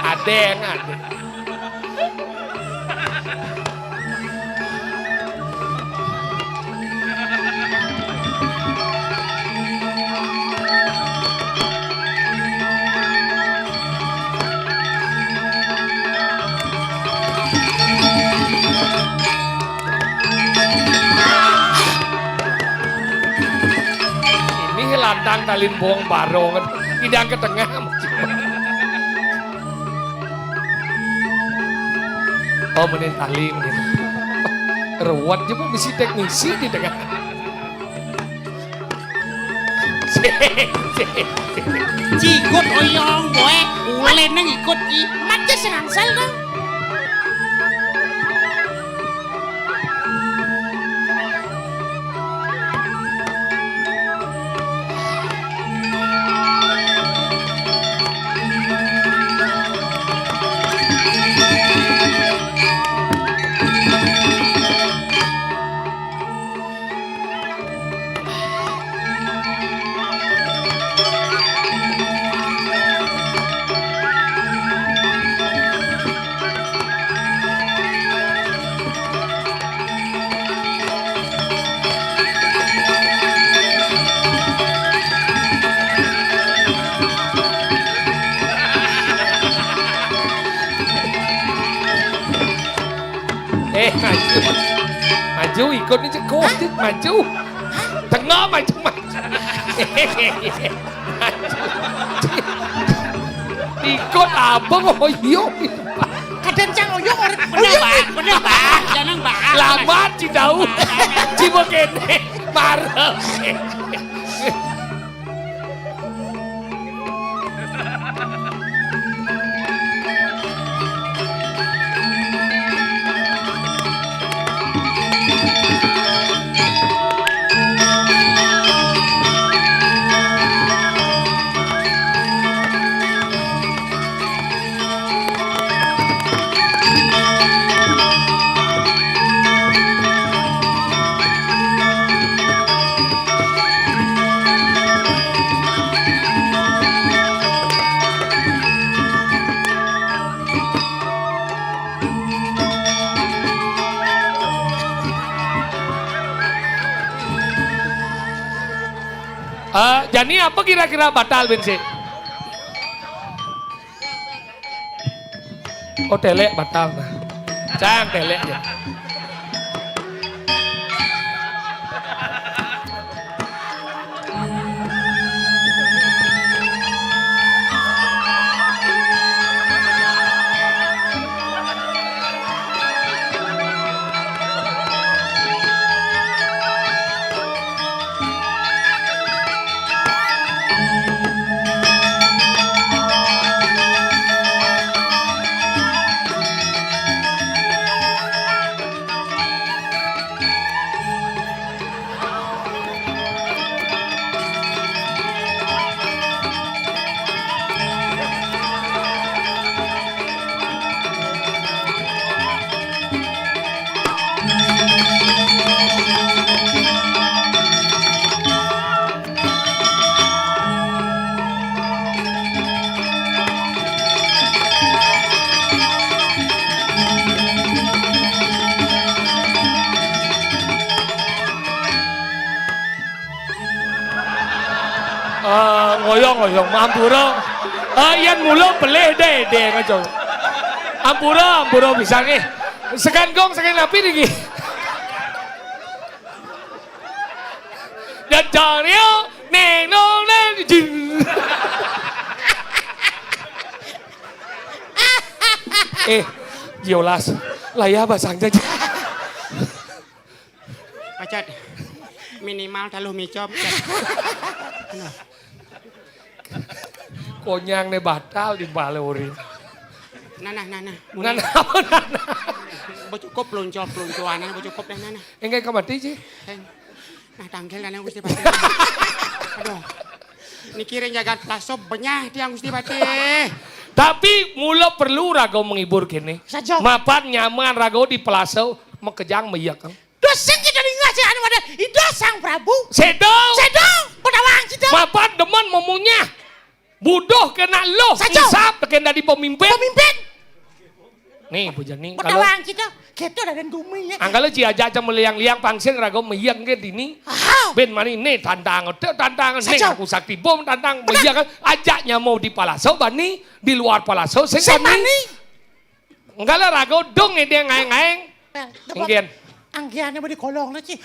Adeng, adeng. Ini lantang talin bong barong, idang ke tengah. Oh, mending tali, mending. Ruwet je, Bu, misi teknisi di tengah. Cikut oyong, boe, ulen nang ikut, Ci. Mat je sing angsal, dong. Eh, maju. Maju, ikut ni cekok, Hah? Maju. Hah? Tengah, maju, maju. Ikut abang, oh, iya. Kadang cang oyong orang bener, Oyong. Bang. Bener, Bang. Jangan, Bang. Lamat, ci tahu. Ci begini. Marah. Eh, jani apa kira-kira batal, Bin, sih? Oh, telek batal, nah. Cang, telek ya. Ah, ngoyong-ngoyong, ampura. Ah, yén mula pelih dé, dé ngaco. Ampura, ampura pisan nggih. Sekan gong, sekan api niki. Dadarya, neng, nong, neng, jing. Eh, Yolas, layah basang ja. Pacet. Minimal taluh micop. Konyang né batal di bale ori. Nah, nah, nah, nah. Nah, nah, nah, nah. Becukup pelunco-peluncoan, becukup dah, nah, nah. Enggak kemati, Ci. Nah, tangkil dah, Gusti Patih. Aduh. Niki ring jagat Plaso benyah tiang, Gusti Patih. Tapi mula perlu raga menghibur kéné. Saja. Mapan nyaman raga di Plaso, makejang mayek. Duh, sing kita dingeh sing anu pada Ida Sang Prabu. Séda. Séda, Patawang kita. Mapan demen memunyah. Buduh kena luh. Saja. Isap tekén dadi pemimpin. Pemimpin. Nih, Bu Jani, Patawang kita. Kita dah dan gumi ya. Angkala ci ajak cang meliang-liang pang sing raga mayek nggih dini. Aha. Bén mani né tantang, té tantang né. Saja. Aku sakti bom tantang. Benar. Mayek ajak nyama di Palaso bani, di luar Palaso sing bani. Sing bani. Enggak lah, raga dong ini ngaeng-ngaeng. Nah, itu Inggih. Anggihannya mau dikolong lah, Ci.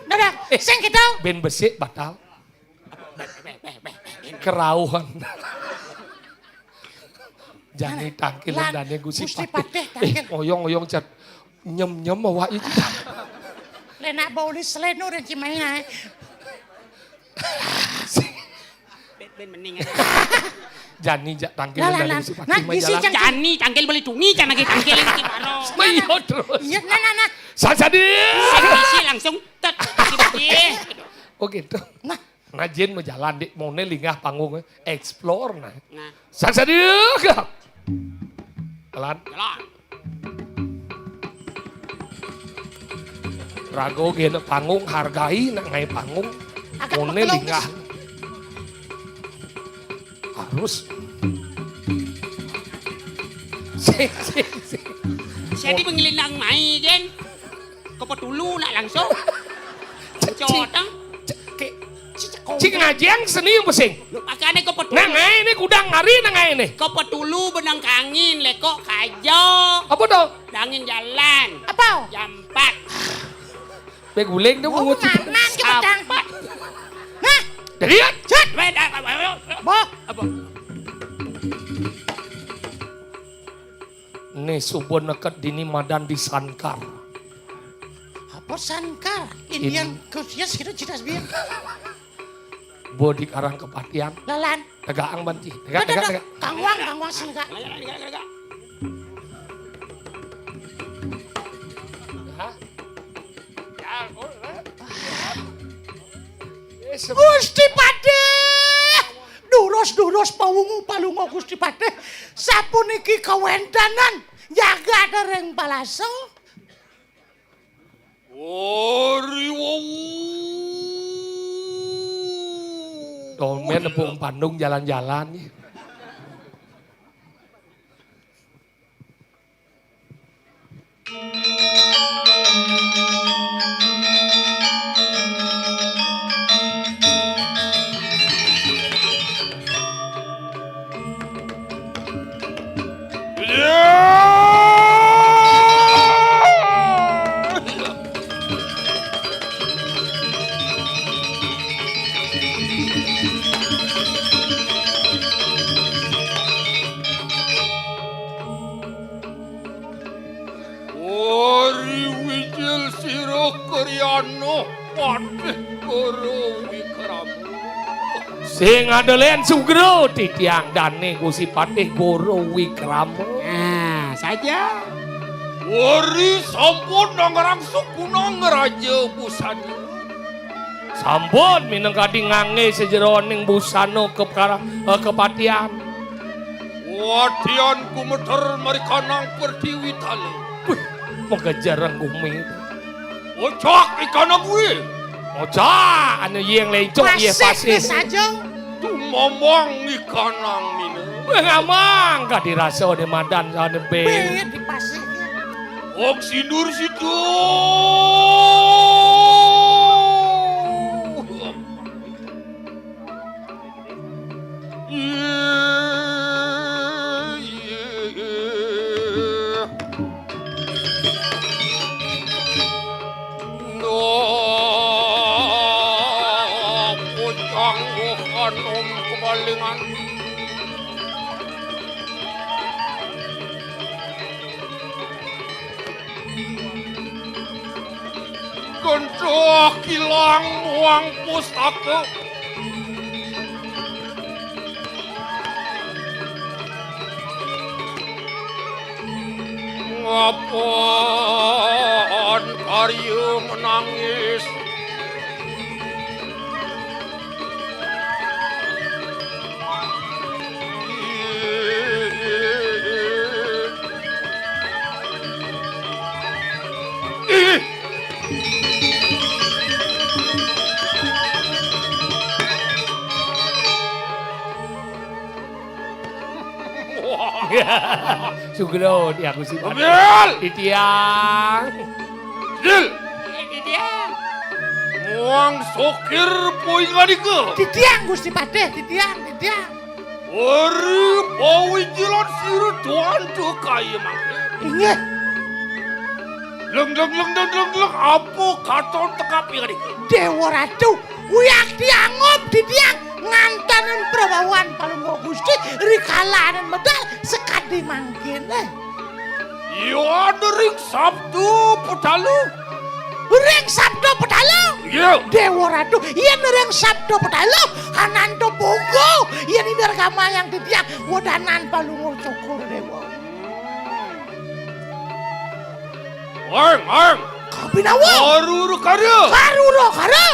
Dadah, eh, sing kita. Bén besik batal. Kerauhan. Jani tangkil lan, dané Gusti Patih. Gusti Patih, tangkil. Eh, oyong-oyong cat nyem-nyem awak itu. Lenak bau lis lenur yang cimain ae. Bén, bén mending. Jani jak tangkil. Lah, lah, lah. Nah, bisi jalan. Jani tangkil beli tuni, can lagi tangkil iki karo. Iya, terus. Iya, nah, nah, nah. Sasadi. Sing bisi langsung tet. Oh, gitu. Nah. Nah, jin mau jalan, Dik. Mau né linggah panggung, explore, nah. Nah. Sasadi. Jalan. Jalan. Raga gé nak panggung, hargai nak ngaé panggung. Agak moné pekelong, linggah. Terus. Harus. Sing, sing, sing. Jadi mengelindang mai, Jen. Kepetulu nak langsung. Cek, cek. Cotang. Cek, cek. Cik ngajian seni yang pusing. Lho, makane kepetulu. Nang ae ini gudang hari nang ae ini. Kepetulu benang kangin, lekok kaja. Apa to? Dangin jalan. Apa? Jam empat. Be guling tu. Oh, ngungut. Nganan ki pedang. Apa? Nah. Jadi ya? Cut. Weh, dah, apa, apa, apa? Boh. Apa? Nih, suba neked dini madan di Sankar. Apa Sankar? Indian In- Crusaders kita cerdas biar. Bo di Karang Kepatian. Lalan. Tegak ang banci. Tegak, tegak, tegak. Kangwang, kangwang sini, Kak. Hah? Ya, oh, eh. Eh, se- Gusti Patih! Durus-durus pawungu palunga Gusti Patih. Sapuniki kawéntenan jagat ring Palasa. Ori wau. Tomén nepung pandung jalan-jalan. Ori wijil sira Karyana Patih Guru Wikrama. Sing ada lén sugra titiang dané Gusti Patih Guru Wikrama. Nah, saja. Ori sampun nangrang sukunang raja busana. Sampun minangkadi nganggé sajeroning busana kepara-, eh, kepatian. Wadian gumeter marikanang pertiwi tali. Wih, Mengkejarang gumi. Ocak ikanang kuwi. Ocak, anu yeng lencok, yeh pasih. Pasih saja. Tumamang ikanang mina. Weh, ngamang, gak dirasa di madan sana, be. Be, di pasih. Wong sindur situ. Pocang bukan om kebalingan. Gendok kilang muang pusaka. Ngapan karya menangis. Sugro, ya, Gusti Patih. Ambil. Titiang. Dil. Titiang. Muang sokir poinganika. Titiang, Gusti Patih, titiang, titiang. Eri pawijilan sira tuan tu kaya mangke. Inggih. Leng, leng, leng, leng, leng, leng, apa katon tekap ya, Dik? Dewa Ratu, uyang tiangup titiang ngantanen prabawan Palungguh Gusti rikalanen medal sekadi mangkin. Eh. Yan ring Sabda Petala. Ring Sabda Petala? Iya. Dewa Ratu, yen ring Sabda Petala, kananto punggu, yen indar gamayang titiang, wedanan Palungguh Cokor Dewa. Weng, weng. Kapinawa. Karura kara. Karura kara.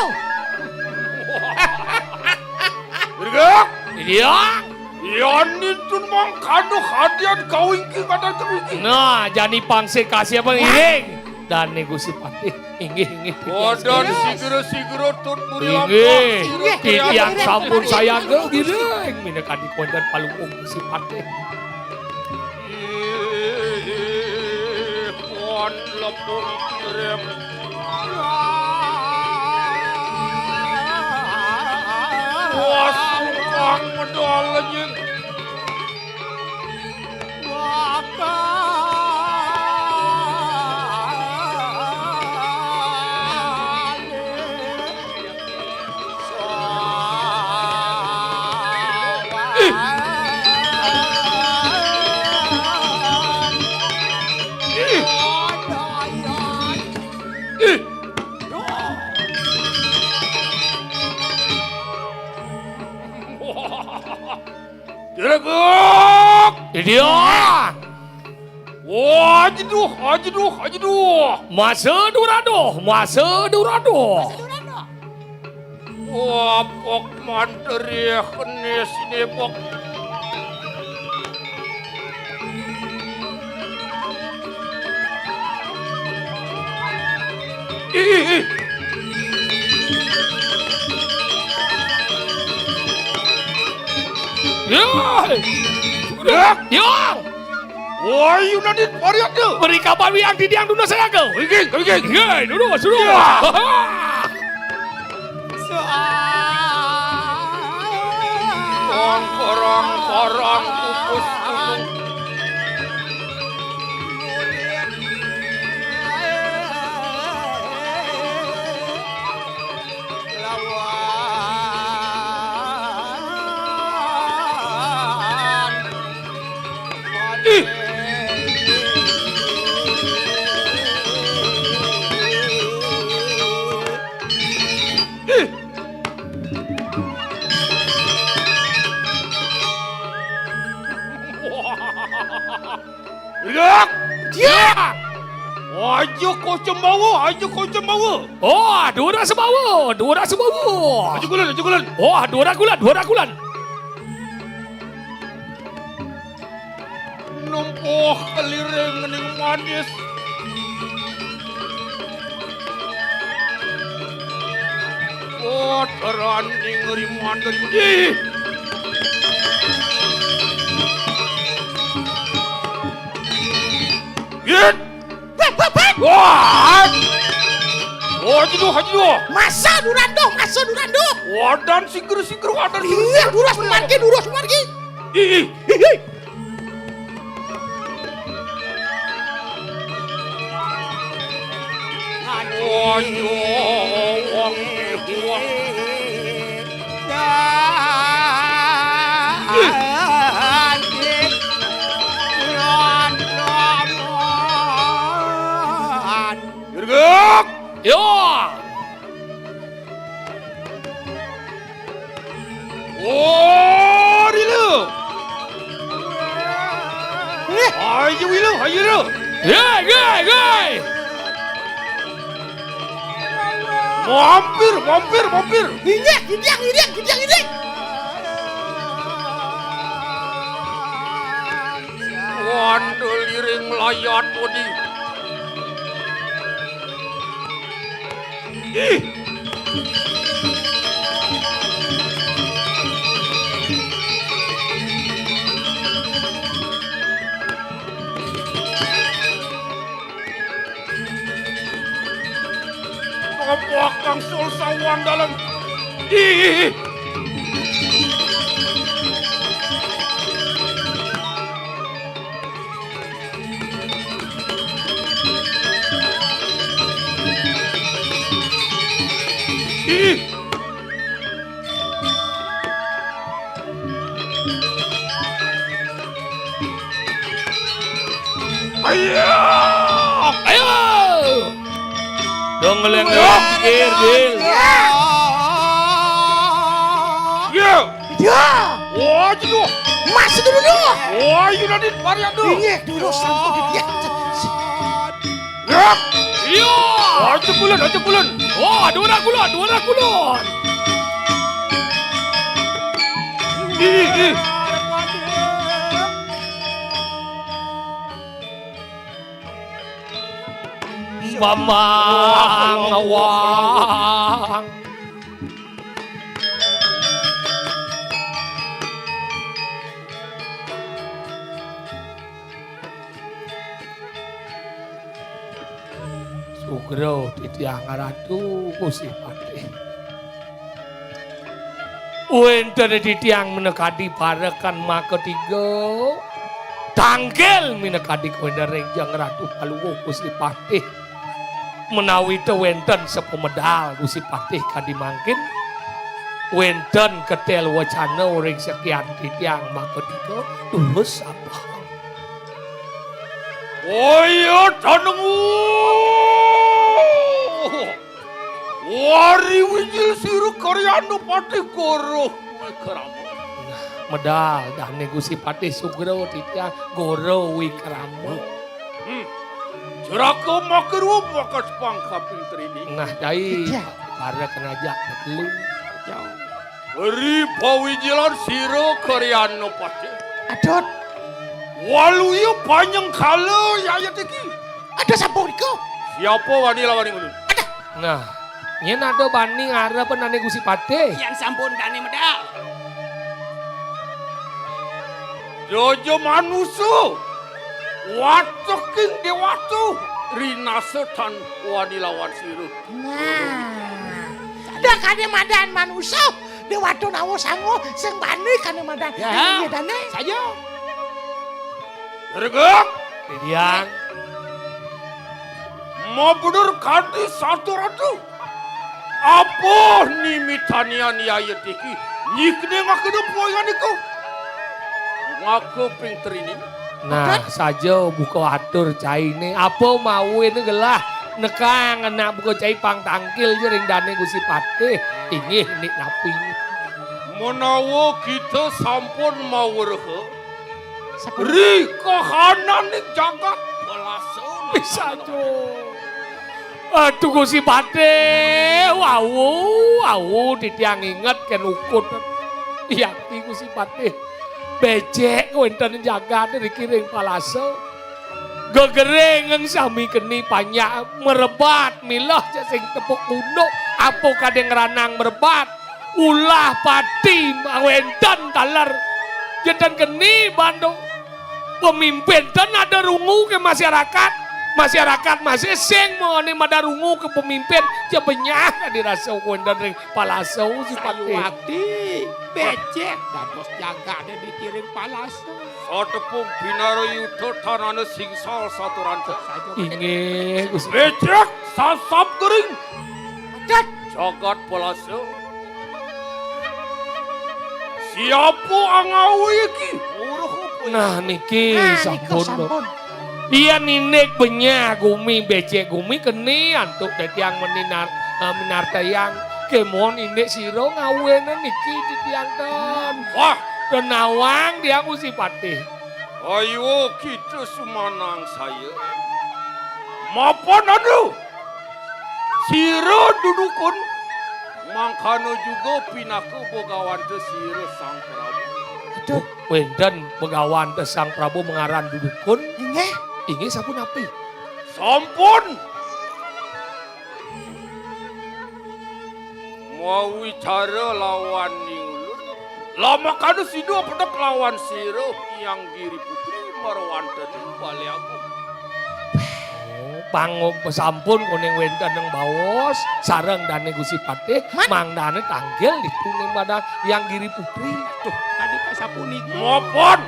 Bergak. Iya. Yan nintun mangkana hadian kawingking adan kawingking. Nah, jani pangse kasih apa ngiring? Dane Gusti Patih. Inggih, inggih. Wadan sigra-sigra tut puri lampah. Inggih. Titiang sampun sayaga ngiring. Minakadi kondan Palungguh Gusti Patih. Ih, pon lepung kirim. Wah, sungkang medal nying. Direguk! Dia! Wah, ajeduh, ajeduh, ajeduh. Masa duraduh, masa duraduh. Wah, pok manteri kene sini, pok. Ih, ih, ih. Ya. Ya. Ya. Woi, Yunani, Maria, tu. Beri kabar wiang tidiang dulu saya ke. Wiging, wiging. Ye, dulu, dulu. Ya. Korong, korong, korong, kukus, kukus. Lawan. Ih. Ih. Yak! Yak! Aja kau cembawa, aja kau cembawa. Oh, dua dah sebawa, dua dah sebawa. Aja kulan, aja kulan. Oh, dua dah kulan, dua dah kulan. Numpuh keliring ning manis. Teraning rimuan dari budi. Yit. Wah. Oh, aja duh, aja duh. Masa durando, masa durando. Wadan siger-siger, wadan siger. Iya, durus margi, durus margi. Ih, ih, ih, ih. Yo. Oh, rilu. Ayo, rilu, ayo, rilu. Ye, ye, ye. Mampir, mampir, mampir. Injek, injek, injek, injek, injek. Wandel iring melayat, Bodi. Ih. Apa kang sul sawan dalam. Ih. Ih. Ayo. Ayo. Dong ngeleng-ngeleng, Dil. Iya. Iya. Wah, jenuh. Mas itu dulu. Wah, iya, Radin, Mariandu. Iya, dulu sampun dia. Ya. Iya. Wah, cepulan, wah, cepulan. Wah, dua kulon, dua kulon. Ih, ih. Mamang awang. Sugra titiang Ratu Gusti Patih. Wénten titiang minakadi parekan makatiga. Tangkil minakadi kawéntenan ring Jeng Ratu Paluwuh Gusti Patih. Menawi ta wénten sapamedal Gusti Patih kadi mangkin, wénten ketél wacana ring sakian titiang makatiga, durus sabda. Oya tanemu. Wari wijil sira karyana patih goroh wikrama. Nah, medal dané Gusti Patih Sugra titiang goroh wikrama. Hmm. Jeraka makarwa bakas pangkaping trini. Nah, cai. Iya. Para kenajak betelu. Jauh. Ri pawijilan sira karyana patih. Adot. Waluya panyengkala yayat iki. Ada sampun iko. Siapa wani lawan ngono? Ada. Nah, yén ada bani ngarep dané Gusti Patih. Yan sampun dané medal. Jaja manusa. Wateking déwata. Rinasa tan wani lawan sira. Nah, dah kadé madan manusa, déwata nawa sanga sing bani kadé madan. Ya. Iya, dané. Saja. Regek. Titiang. Mabener kanti satu ratu. Apa nimitanian yayat iki? Nyikne ngakene poyangan iku. Ngaka ping trini. Nah, saja buka atur cainé. Apa mawine gelah nekang anak buka cai pang tangkil ja ring dane Gusti Patih. Inggih, nik napi? Menawa kita sampun mawereha ri kahananing jagat, bisa jo. Aduh, Gusti Patih, wau, wau, titiang inget kén ukut. Yakti Gusti Patih. Becik wénten jagat riki ring palasa. Gegering sami keni panjak merebat milah cek sing tepuk unduk. Apa kadén ngranang mrebat? Ulah pati wénten taler. Yén ten geni bandung. Pemimpin ten ada rungu ke masyarakat. Masyarakat masih sing mengani mada rungu ke pemimpin. Ya benyah dirasa wénten ring palasa Gusti Patih. Sayuwakti, bécék dados jagaté dikiring palasa. Satepung binara yuda tanana singsal saturanta. Inggih, Gusti. Bécék sasap gering. Adat. Jagat palasa. Siapa angawé iki? Nah, niki Nah, nika sampun. Sampun. Yén indik benyah gumi, bécék gumi keni antuk titiang meninar, eh, minartayang. Kémon indik sira ngawéna niki titiang ten. Wah, tenawang tiang Gusti Patih. Ayo kita sumanang saya. Mapan anu. Sira dudukun mangkana juga pinaka begawanta sira Sang Prabu. Aduh, wénten begawanta Sang Prabu mangaran dudukun. Inggih. Inggih sapunapi? Sampun. Mawicara lawan ning ulun. Lamakana sida pedek lawan sira Hyang Giri Putri marwanten Bali Agung. Oh, pangub sampun kuning wénten ing baos sareng dané Gusti Patih, Man. Mangdané tanggil ditu ning badan Hyang Giri Putri. Tuh, tadi pas sapunika. Mapan.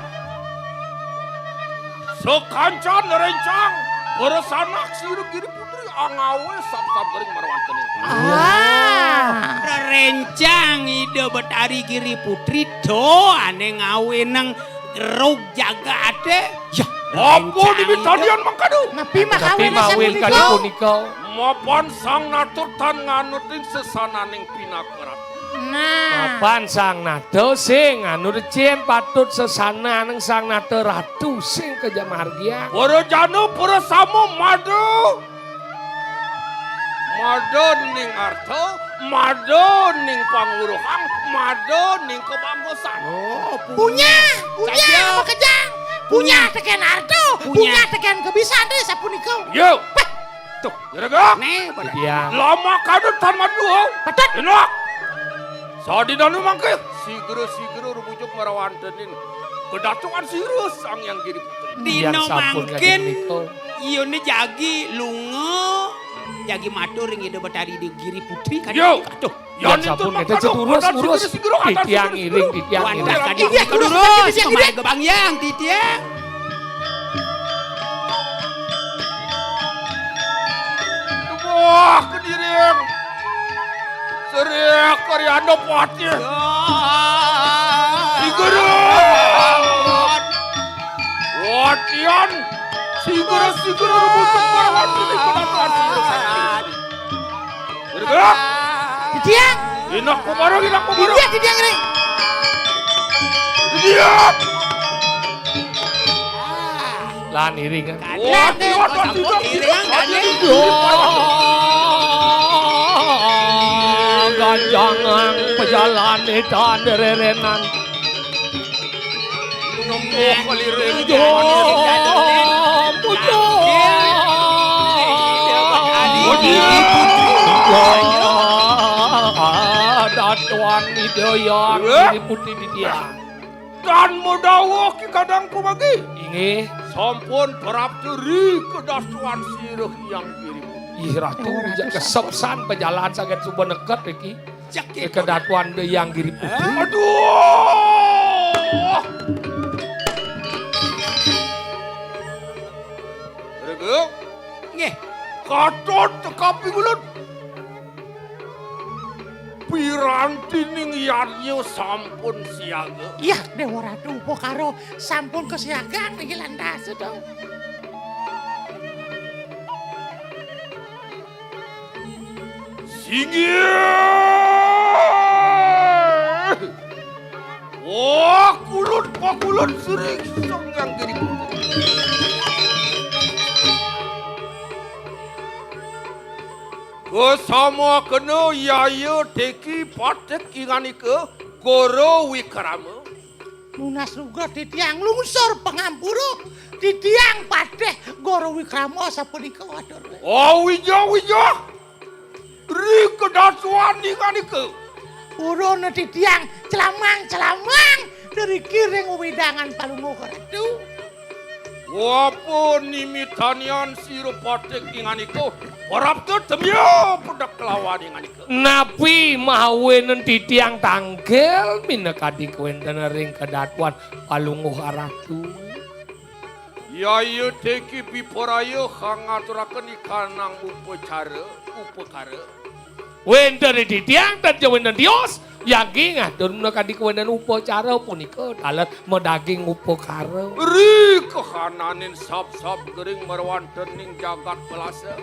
Sakancan rencang, para sanak sira Giri Putri angawé sap-sap gering marwantening. Ah, rerencang Ida Betari Giri Putri to ané ngawénang gerug jagaté. Ya, apa rerencang dibitadian mangkadu? Napi makawin kadi punika? Mapan sang natur tan nganuting sesananing pinaka ratu. Nah. Mapan sang nata sing anu recin patut sesananing sang nata ratu sing kajamargiang. Para jana, para sama mada. Mada ning arta, mada ning pangweruhan, mada ning kabangsan. Oh, punya, punya, makejang. Punya tekén arta, punya tekén kebisan deh sapunika. Yo. Peh. Tuh. Juragan. Nih, pada. Iya. Lama kadut tan madu. Patut. Enak. Sadinanu mangke, sigra-sigra rumujuk marawantenin. Kedatuan sira Sang Hyang Giri Putri. Dina mangkin, iyune jagi lunga, jagi matur ring Ida Betari di Giri Putri kan. Yo. Aduh. Yan sampun, kita ceturus, urus. Titiang iring, titiang iring. Wantah kadi, iya, urus, urus, pamain kebangyang, titiang. Wah, kediring. Serik karyana patih. Sigera. Watian. Sigera, sigera, rebutuk marwati di penataran. Gerak. Titiang. Inak kumara, inak kumara. Iya, titiang ring. Titiang. Lan iring. Wah, iringan kali. Ganjangan pejalane tan dererenan. Nunggu keliring. Pujo, pujo. Pujo. Datuan Ida Hyang Giri Putri titiang. Tan madawuh Ki Kadang Pemagi. Inggih. Sampun prapta ri kedatuan sira Hyang Giri Putri. Ih, Ratu, jak kesep san pejalan saget suba neket iki. Cek. Kedatuan Hyang Giri Putri. Aduh. Rego. Nggih. Katut tekapi ngulun. Pirantining yarya sampun siaga. Iya, Dewa Ratu Upakara sampun kesiagang niki lantas to. Singgih. Wah, kulut pakulut sering Sang Hyang Giri Putri. Kasama kena yaya teki patek inganika Goro Wikrama. Nunas ruga titiang lungsur pangampura, titiang pateh Goro Wikrama sapunika watur. Oh, wija, wija. Ri kedatuan inganika. Urun titiang celamang-celamang dari kiring wewidangan Palungguh Ratu. Wapa nimitanian sira patih inganika, parapta temya pedek kelawan inganika. Napi mahawenen titiang tangkil minakadi kawéntenan ring kedatuan Palungguh Ratu? Yaya teki piparaya kang ngaturaken ikanang upacara, upakara. Wénten ring titiang, tan ja wénten tios, yanggi ngatur minakadi kawéntenan upacara punika taler madaging upakara. Ri kahananing sab-sab gering marwantening jagat pelasa.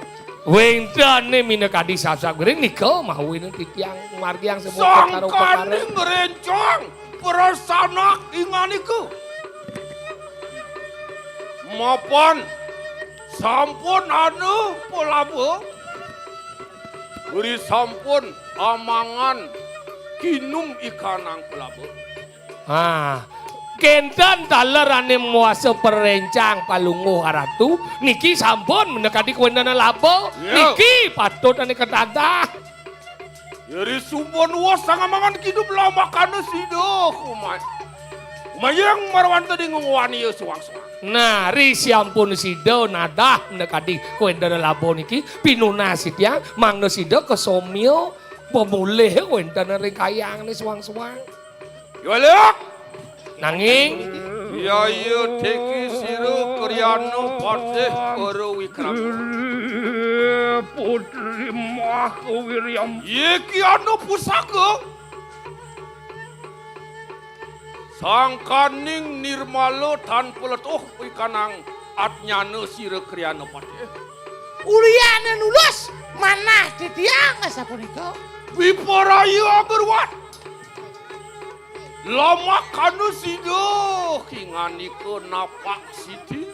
Wéntené minakadi sab-sab gering nika mahawenen titiang margiang semua upakara-upakara. Sangkaning ngrencang prasanak inganika. Mapan sampun anu palaba. Ri sampun amangan kinum ikanang palaba. Ah, kénten taler ané mawasa parencang Palungguh Ratu, niki sampun minakadi kawéntenan laba. Ya. Niki patut ané katadah. Ri suba nuwun sang amangan kinum lamakana sida, kumay-, kumayang marwantening ngwania suang-suang. Nah, ri sampun sida nadah minakadi kawéntenan laba niki, pinunas titiang mangda sida kasomya pamulih kawéntenan ring kayangané suang-suang. Yalak. Nanging yaya teki sira Kriana Patih Para Wikrama. Putri Maha Wiryam. Yéki anu pusaka. Sangkaning nirmala tan paletuh ikanang atnyana sira Kriana Patih. Uliané nulus manah titiang sapunika. Wiparaya agerwat. Lamakana sida kinganika napak siti.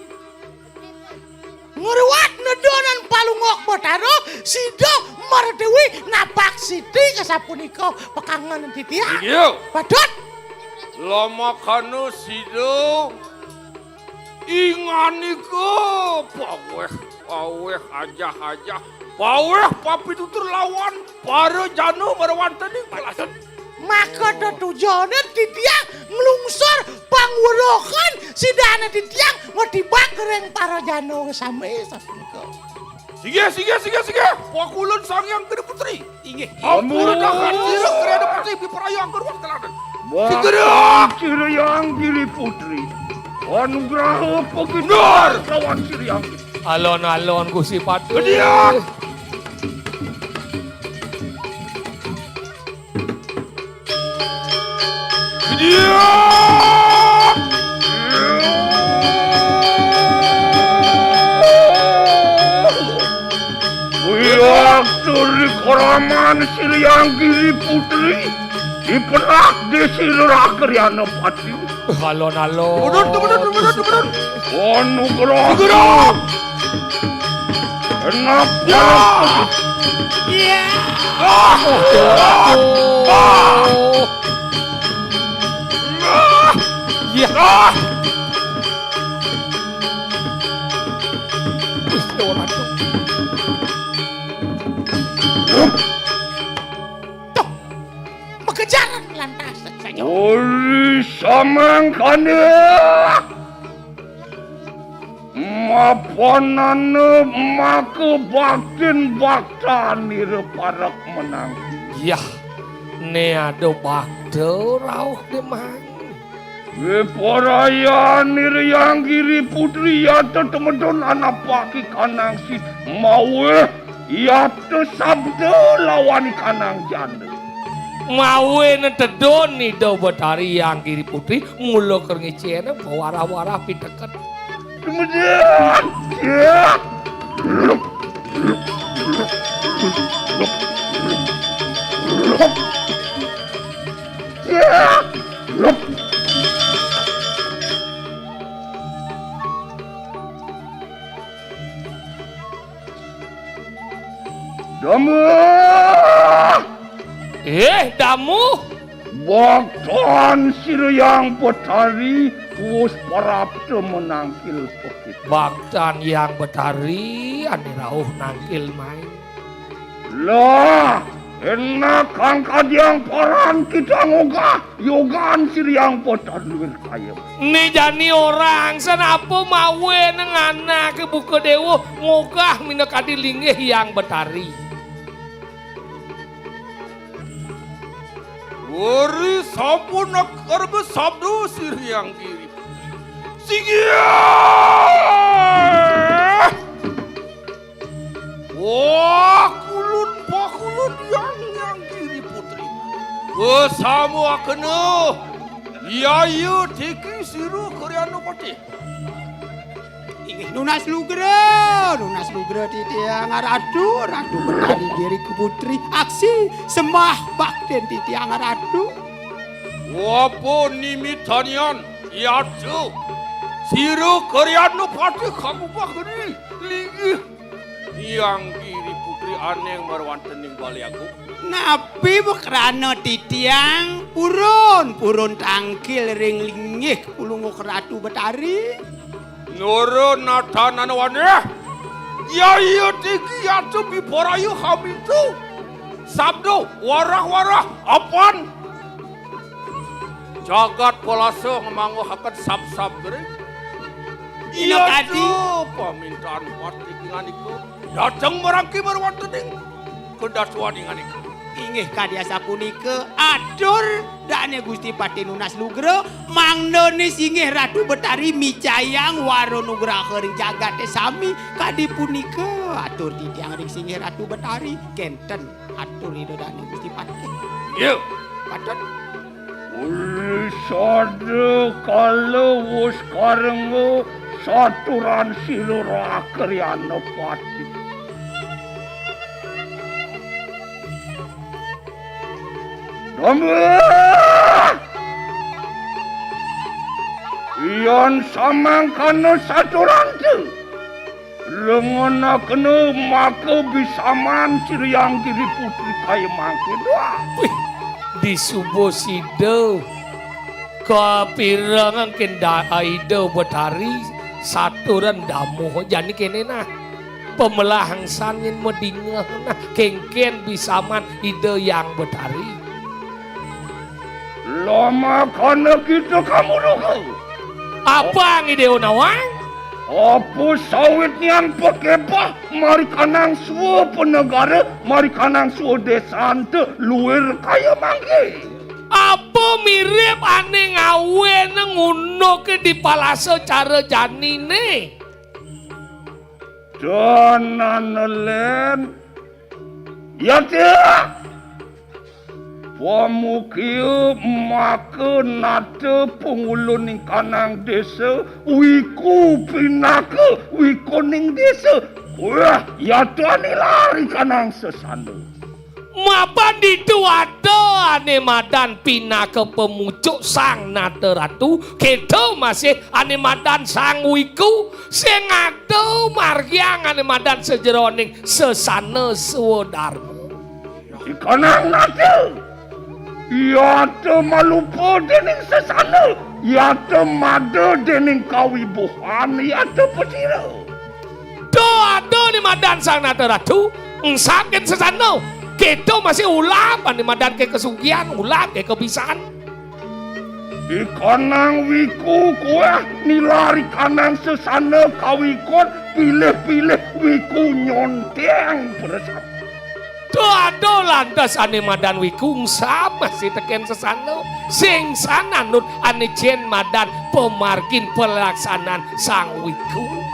Ngruat nedonan Palungguh Batara, sida mara déwi napak siti kasapunika pakangen titiang. Inggih. Patut. Lamakana sida inganika pawéh, pawéh ajah-ajah, pawéh papitutur lawan para jana marwantening palasan. Maka tetujoné titiang nglungsur pangweruhan sidané titiang matibak ring para jana sami sapunika. Singgih, singgih, singgih, singgih. Pakulun Sang Hyang Giri Putri. Inggih. Ampura dahat sira Kriana Putri piparaya anggur wektu kaladan. Singgih. Sira Hyang Giri Putri. Anugraha pagidar kawan Sira Hyang Giri. Alon-alon Gusti Patih. Gediak. Wiaktu ri kraman Sri Anggiri Putri, diperak di sira Kriana Pati. Alon-alon. Mundur, mundur, mundur, mundur. Anugrah. Anugrah. Kenapa? Ya. Iya. Ah. Ah. Ah. Iya. Ah. Wis, ora tuh. Tuh. Makejaran lantas saja. Ori samangkana. Mapanana maka baktin baktanira parek menang. Yah, né ada bakta rauh demang. Wiparayan Iriang Giri Putri yata temedun anapaki kanang si maweh yata sabda lawani kanang janda. Maweh netedun Ida Betari Yang Giri Putri mula kerngicena bawarah-warah piteket. Kemudian, ya. Ya. Damu! Eh, Damu! Baktan Sira Yang Betari wus prapta menangkil pekit. Baktan Yang Betari ané rauh nangkil main. Lah, enak kang kadiang paran kita ngogah, yogan siriang potan luwir kayem. Né jani orang, sanapa mawé nang anak buka déwa ngogah minakadi linggih Hyang Betari. Weri sampun karga sabda siriang diri. Singgih! Wah, kulun pakulun Hyang Giri Putri. Bersama kena yaya tiki sira Karyana Patih. Inggih nunas lugra, nunas lugra titiang Ratu, Ratu Betari Giri Putri. Aksi sembah baktin titiang Ratu. Wapa nimitanian, yata. Sira Karyana Patih kangubah geni. Linggih Hyang Giri Putri anéng marwantening Balé Agung. Napi makrana titiang purun, purun tangkil ring linggih Palungguh Ratu Betari? Nara natanana wanéh. Yaya tiki yata biparaya hamita. Sabda warah-warah apan. Jagat palasa ngamangguhaken sab-sab gering. Iya, iya, kadi. Pamintan patih nganika. Dateng marangki marwantening kedatuan nganika. Inggih kadi asapunika, atur dané Gusti Patih nunas lugra, mangdané singgih Ratu Betari micayang wara nugraha ring jagaté sami. Kadi punika atur titiang ring singgih Ratu Betari, kénten atur Ida Dané Gusti Patih. Iya. Patut. Uli sada kala wus karengga saturan sira Karyana Patih. Damba! Yan samangkana saturanta, lengenakena maka bisaman siriang Giri Putri kaya mangkin. Wah. Wih, disuba sida kapirengang kén da-, Ida Betari saturan damuh jani kéné nah. Pamelahang san nyén madingeh nah, kénkén bisaman Ida Hyang Betari. Lamakana kita kamuruka. Apang Ida nawang? Apa sawitnian pakebah marikanang swa panegara, marikanang swa desanta luir kaya mangke? Apa mirib ané ngawéna ngunuka di palasa cara janiné? Tanana lén. Yata. Pamukia maka nata panguluning kanang désa, wiku pinaka wikuning désa. Wah, yata nilar ri kanang sesana. Mapan ditu ada ané madan pinaka pamucuk Sang Nata Ratu, kéto masih ané madan Sang Wiku, sing ada margiang ané madan sajeroning sesana swadarma. Ikanang nata, yata malupa déning sesana, yata mada déning kawibuhan, yata pasira. Da ada ané madan Sang Nata Ratu, engsap kén sesana. Kéto masih ulap ané madan ké kasugihan, ulap ké kabisan. Ikanang wiku kuah nilar ikanang sesana kawikun, pilih-pilih wiku nyonteng peresap. Tuh ada lantas ané madan wiku engsap masih tekén sesana. Sing san anut ané jén madan pamargin pelaksanaan Sang Wiku.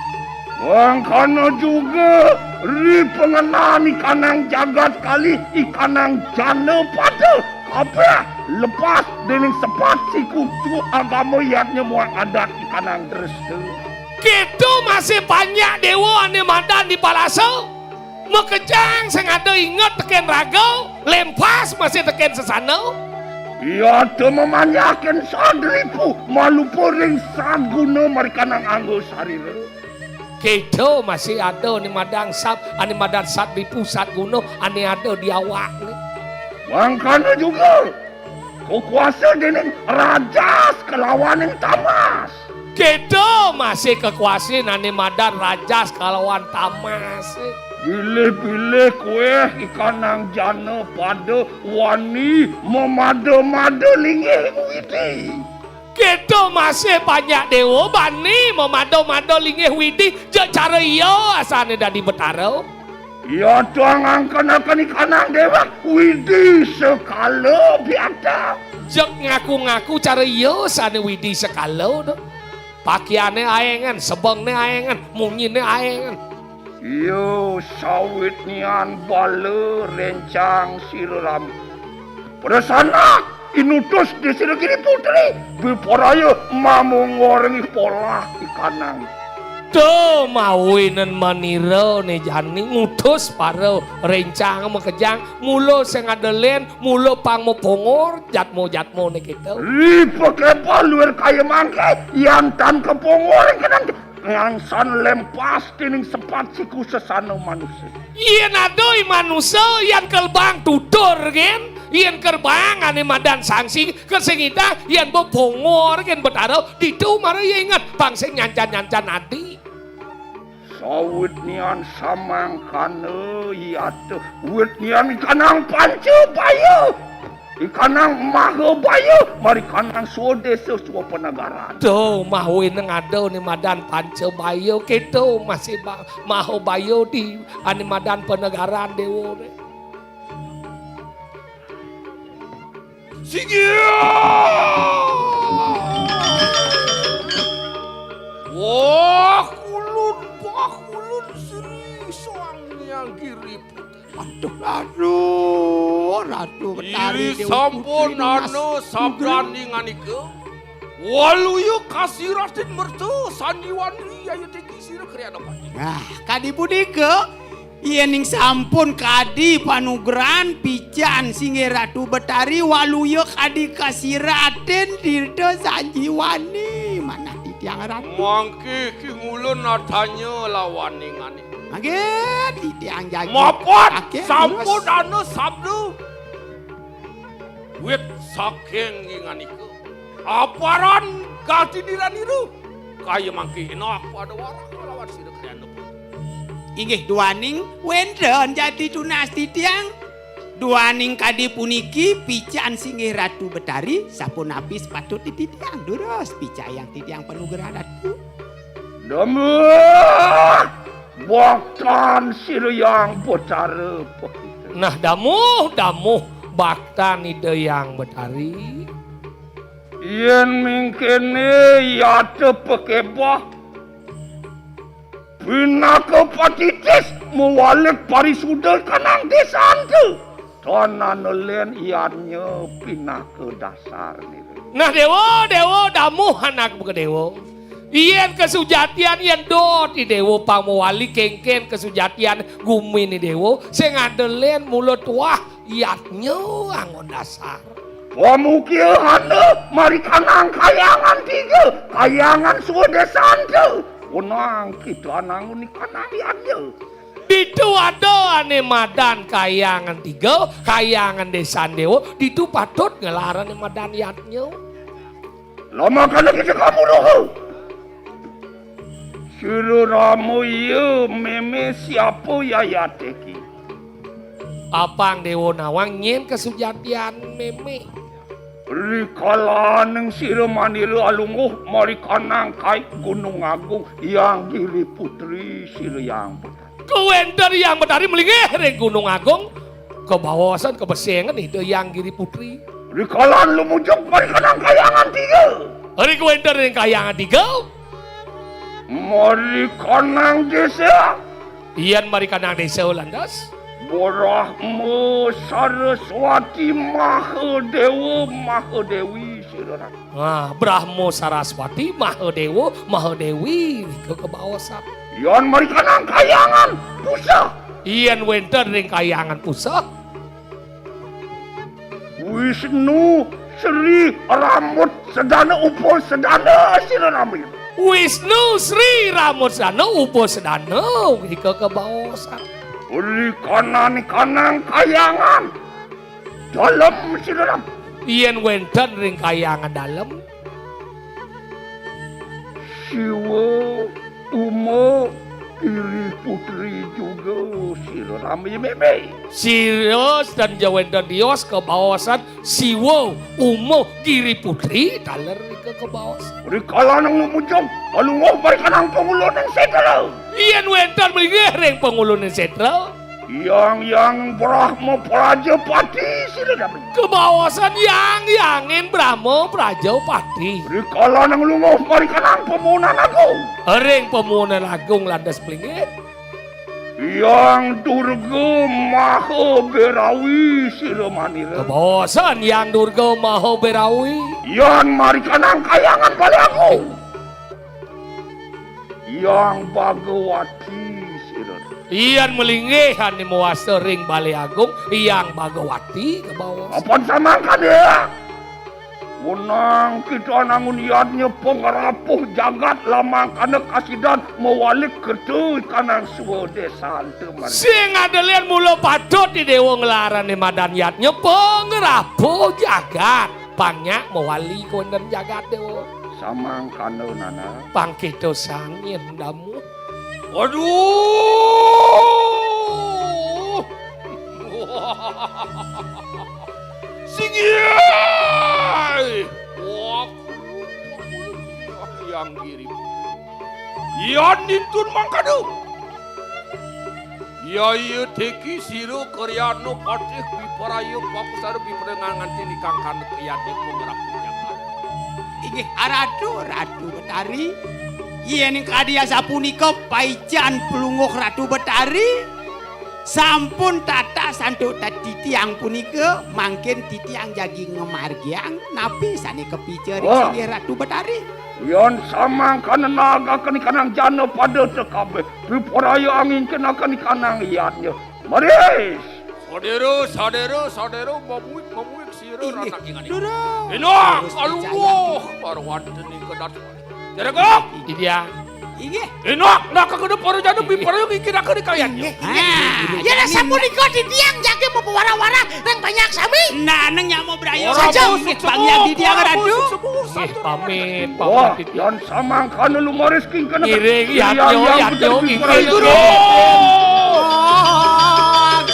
Mangkana juga ri pangenan ikanang jagat kalih ikanang jana pada kabeh lepas déning sepat siku agama yadnya muang adat ikanang dresta. Kéto masih banyak déwa ané madan di palasa. Makejang sing ada inget tekén raga, lempas masih tekén sesana. Yata mamanyakin sadripu malupa ring saguna marikanang angga sarira. Kéto masih ada ané madan sab, ané madan sadripu sadguna ané ada di awakné. Mangkana juga kakuasa déning rajas kalawaning tamas. Kéto masih kakuasin ané madan rajas kalawan tamas. Bilih-bilih kowe I Kanang Jana pada wani mamada-mada linggih Widi. Kéto masih panjak déwa bani mamada-mada linggih Widi, jeg cara ia asané dadi betara. Ia tuang angkenaken I Kanang déwék Widi sekala biata. Jeg ngaku-ngaku cara ia sané Widi sekala to. Pakiané aéngen, sebengné aéngen, munyiné aéngen. Iya, sawitnian bala réncang sira rama. Prasana inutus di sira Giri Putri, biporaya mamungor ing polah I Kanang. To mawinen manira né jani ngutus para réncang makejang, mula sing ada lén, mula pang mapungor jatma-jatmané kéto. Ri pakepah luir kaya mangké, yan tan kapungor ing kenang ngangsan lempas dening sepat siku sesana manusa. Yén ada i manusa, yan kelbang tutur, gén. Yén kerbang ané madan sangsi, kesingita, yan bepungor, gén betara, ditu mara ia inget, pang sing nyancan-nyancan adi. Sawitnian samangkana yata, witnian I Kanang Panca Baya. I Kanang Maha Baya, mari Kanang Swadésa Swapanagaran. To, mawineng ada né madan Panca Baya, kéto masih ba-, Maha Baya di ané madan panegaran déwa né. Singgih! Wah, kulun, wah, kulun Sri Soang Hyang Giri Putri. Aduh, aduh, Ratu Betari. Iri Déwa sampun Putri anu Nunas sabdani nganika. Waluya kasiratin merta sanjiwani yaya teki sira kriana pati. Nah, kadi punika, yéning sampun kadi panugrahan pican Singgih Ratu Betari, waluya kadi kasiratin tirta sanjiwani manah titiang Ratu. Mangké ki ngulun adanya lawaning ané. Mangké titiang jagi. Mapan. Mangké, sampun terus. Ana sabda. Wit saking inganika. Aparan katiniran iru. Kaya mangké enak pada warah lawan sira kriana. Inggih duaning wénten jati tunas titiang. Duaning kadi puniki pican Singgih Ratu Betari, sapunapi sepatut titiang. Durus picayang titiang panugrahan Ratu. Damuh baktan sira Hyang Betara pakita. Nah, damuh, damuh baktan Ida Hyang Betari. Yén mingkéné yata pakebah, pinaka patitis mawalik parisuda kanang désanta. Tan ana lén yadnya pinaka dasar nira. Nah, Déwa, Déwa, damuh anak buka Déwa. Yén kasujatian, yén dot i Déwa pang mawali kénkén kasujatian guminé Déwa, sing ada lén mula tuah yadnya anggon dasar. Pamukia handa mari kanang kayangan tiga, kayangan swadésanta. Unang kita anangun ikanang yadnya. Ditu ada ané madan kayangan tiga, kayangan désan Déwa, ditu patut ngelar ané madan yadnya. Lamakana kita kamu doha. Sira Rama iya mémé siapa yayate ki? Apang Déwa nawang nyén kasujatian mémé. Rikalaning sira manira alungguh mari kanang kai Gunung Agung Hyang Giri Putri sira Hyang Betari. Kawénten Hyang Betari malinggih ring Gunung Agung, kabaosan kabesengan Ida Hyang Giri Putri. Rikalan lumujug mari kanang kayangan tiga. Ri kawénten ring kayangan tiga. Mari kanang désa. Yén mari kanang désa lantas. Brahma Saraswati Mahadéwa Mahadéwi sira. Nah, Brahma Saraswati Mahadéwa Mahadéwi nika kabaosan. Yén mari kanang kayangan pusah. Yén wénten ring kayangan pusah. Wisnu Sri Ramut Sedana Upasedana sira nami. Wisnu Sri Ramut Sedana Upasedana nika kabaosan. Ri kanan kanang kayangan dalem sira nami. Yén wénten ring kayangan dalem. Siwa, Uma, Giri Putri juga Sami meme. Sira sedanja wénten tios kabaosan Siwa Uma Giri Putri taler nika kabaos. Rikalaning lumujeng, kalungguh marikanang panguluning sétra. Yén wénten malinggih ring panguluning sétra. Hyang Hyang Brahma Prajapati sira nami. Kabaosan Hyang Hyangin Brahma Prajapati. Rikalaning lungguh marikanang pamuunan agung. Ring pamuunan agung lantas malinggih. Hyang Durga Maha Bérawi sira manira. Kabaosan Hyang Durga Maha Bérawi. Yan marikanang kahyangan Balé Agung. Hyang Bhagawati sira. Yan malinggih ané mawasta ring Balé Agung, Hyang Bhagawati kabaos. Apan samangkana ya. Wenang kita nangun yadnya pangrapuh jagat lamangkana kasidan mawali kerta ikanang swadésanta mari. Sing ada lian mula patut di déwa ngelarané madan yadnya pangrapuh jagat. Pang nyak mawali kawénten jagat déwa. Samangkana nana. Pang kita sang yén damu. Waduh. Singgih. Wah, Hyang Giri. Yan nitun mangkana. Yaya teki sira karyana patih piparaya pakusara piparengan nganti nikang kana kayadnya pangrapuh jagat. Inggih Ratu, Ratu Betari. Yén kadi asapunika paican Palungguh Ratu Betari, sampun tatas antuk titiang punika, mangkin titiang jagi ngamargiang napi sané kapica ring Wah. Singgih Ratu Betari. Yan samangkana nagaken ikanang jana pada tekabeh, piparaya angingkenaken ikanang yadnya. Maris. Sadéra, sadéra, sadéra, mamuik, mamuik, sira Inggih. Ranak inganing. Durung. Enak, Terus alungguh, percaya. Marwanten ing kedat. Jaregok. Iya. Inggih. Enak, nak kena para jana piparaya ngingkinaken ing kayadnya. Inggih. Ah, ya lah sapunika titiang jagi mapawara-wara ring panyak sami. Nah, neng nyama braya. Ora Saja, busuk inggih, sepuh, panyak titiang ora Ratu. Busuk sepuh, Eh, satur pamit, pamit. Wah, yan samangkana lumaris kingkana. Ngiring, Iya, yatyo, iya, yatyo, bener, kingkana. Bener. Guru.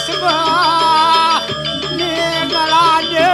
Sembah, sembah, ning alada.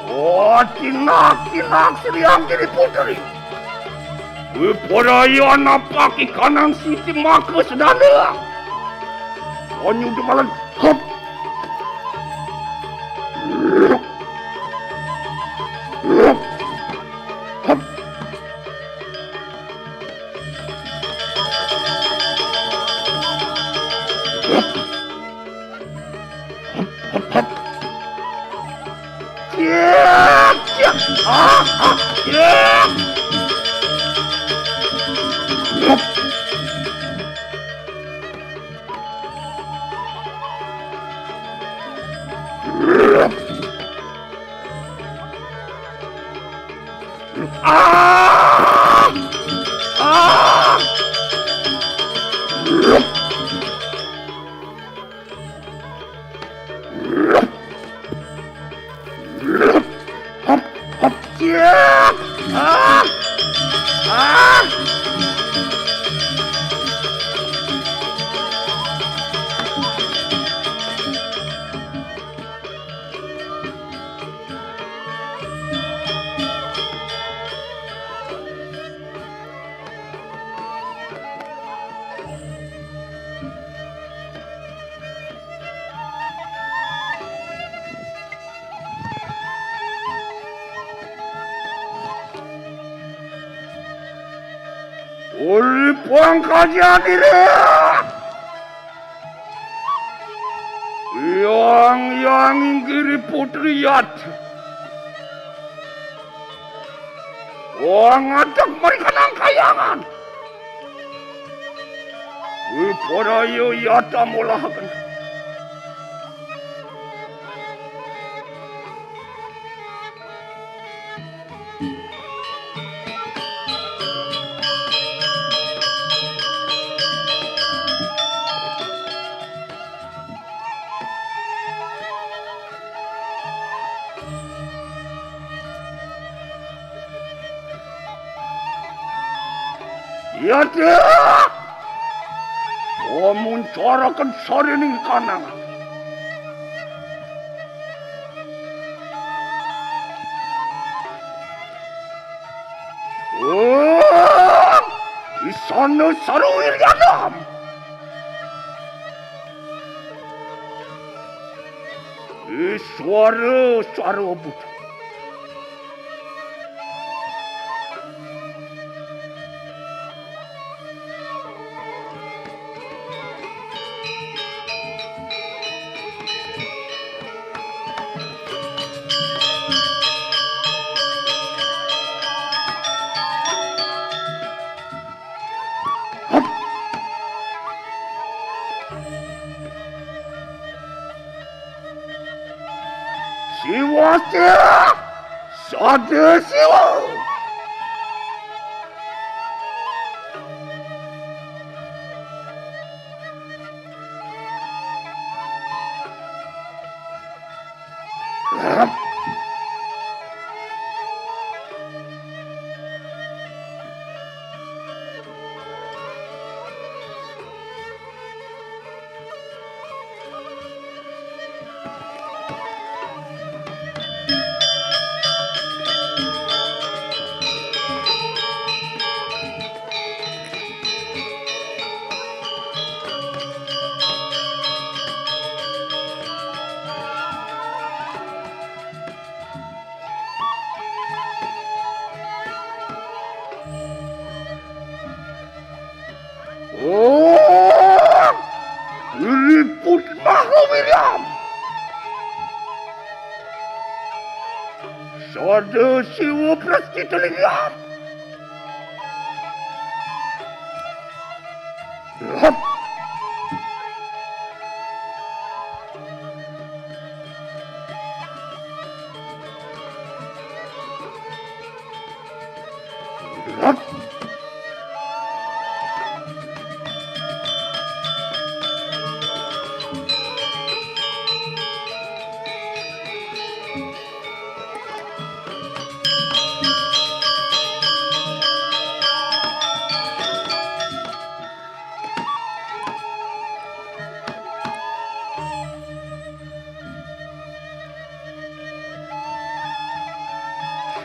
Oh, tinak, tinak, Sri Anggini Putri. Wiparaya napak ikanang siti maka sedana. Onyu demalan. Hop. Hop. Uri pangkaja diri. Yang, yang inggiri putri yat. Pangadeg mari kanang kayangan. Wipara iya yata molahaken. Iya, Dik. Pamuncaraken sarining kanangan. Oh, isana saru wiryanam. Iswara sarwa buta. Siwa, Siwa! Sada Siwa! Oh, riput maha Miriam. Sada Siwa prastita linggih. Hup.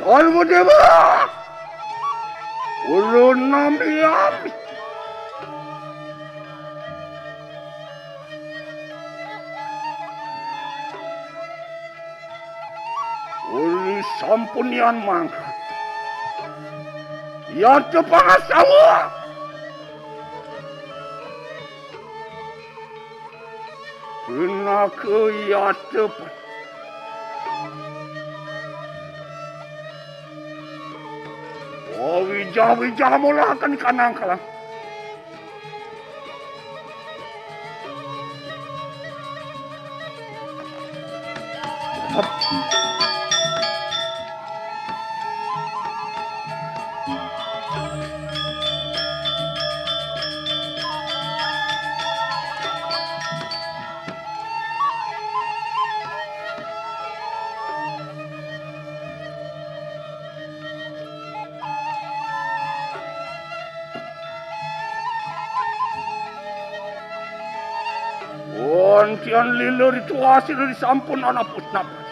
Sarwa Dewa! Ulun namian! Uli sampunian mangkat. Yata pangasawa. Pinaka yata pan. Wawija-wija molahaken kanangkalang. Wonten lila ritual sira sampun anapus-napus.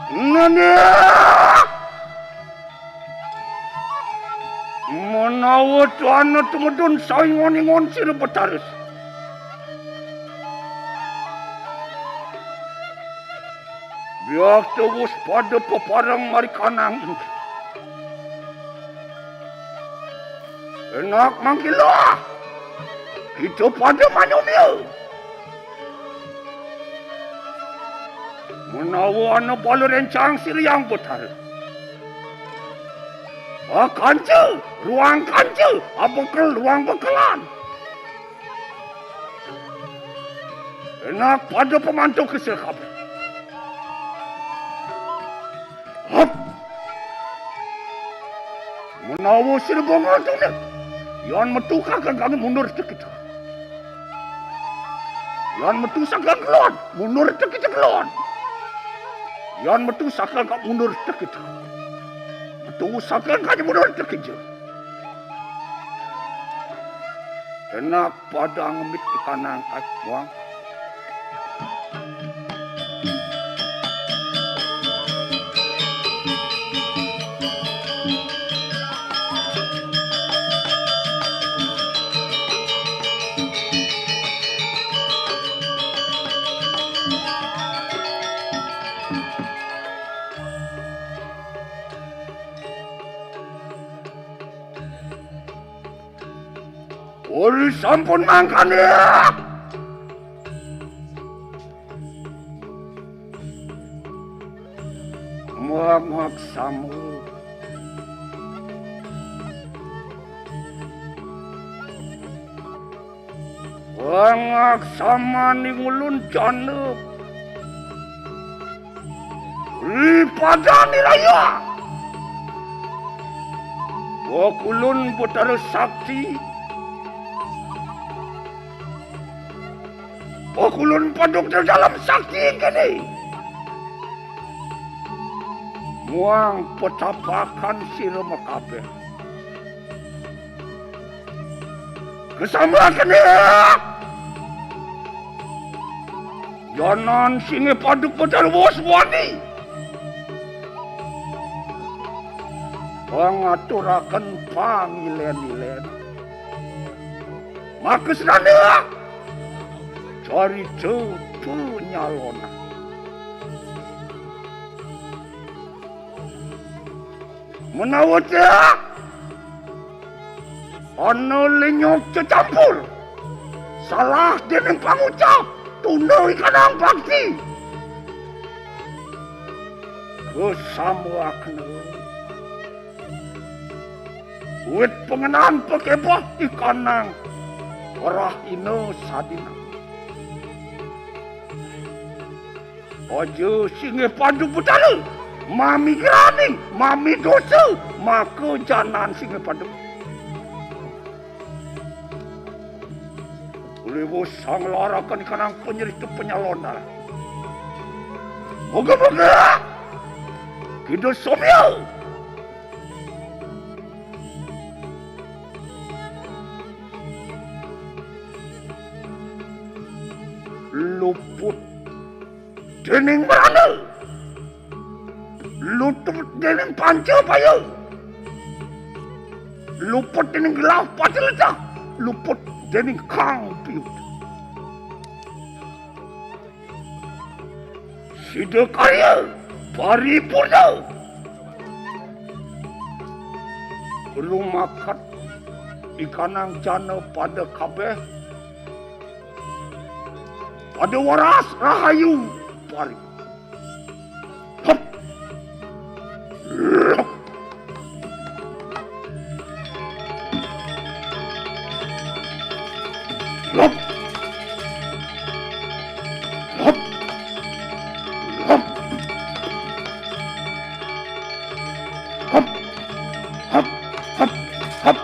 Nanda! Awet ana tumedun saingon-ingon sira Betara. Biar terus pada peparang mari kanang. Enak manggila. Kita pada manyumia. Menawa ana bala rencang sira Hyang Betara. Akanca, ruang kanca, abekel, ruang bekelan. Enak pada pemantuk ke sira kabeh. Hap. Menawa sira bangga tune, yan metu kakang kami mundur tekita. Yan metu sakang kelon, mundur tekita kelon. Yan metu sakang kami mundur tekita. Metu sakang kami mundur tekita. Enak pada ngemit ikanang kat buang. Uri sampun mangkane. Mangak samu. Wangak samani ngulun jana. Ripadani raya. Wakulun Betara Sakti. Wakulun paduk dalam sakti kene. Muang petapakan sira makabeh. Kesambaken ya. Janan singe paduk Betara wus wani. Pangaturaken pangilen-ilen. Makesnane carita penyalonan. Menawa tiang ana linyok cecampur, salah dening pangucap, tunda ikanang bakti. Kesambuakna. Wit pengenan pakebah ikanang rahina sadina. Aja singgih padu Betara, mami graning, mami dosa, maka janan singgih padu. Uliwus sang larakan ikanang penyeritu penyalon darah. Moga-moga kita somya luput dening merana, luput dening panca paya, luput dening gelah pati lecah, luput dening kang piut. Sida karya paripurna. Rumaket ikanang jana pada kabeh. Pada waras rahayu pari. Hep. Hep. Hep. Hep. Hep. Hep. Hep. Hep. Hep.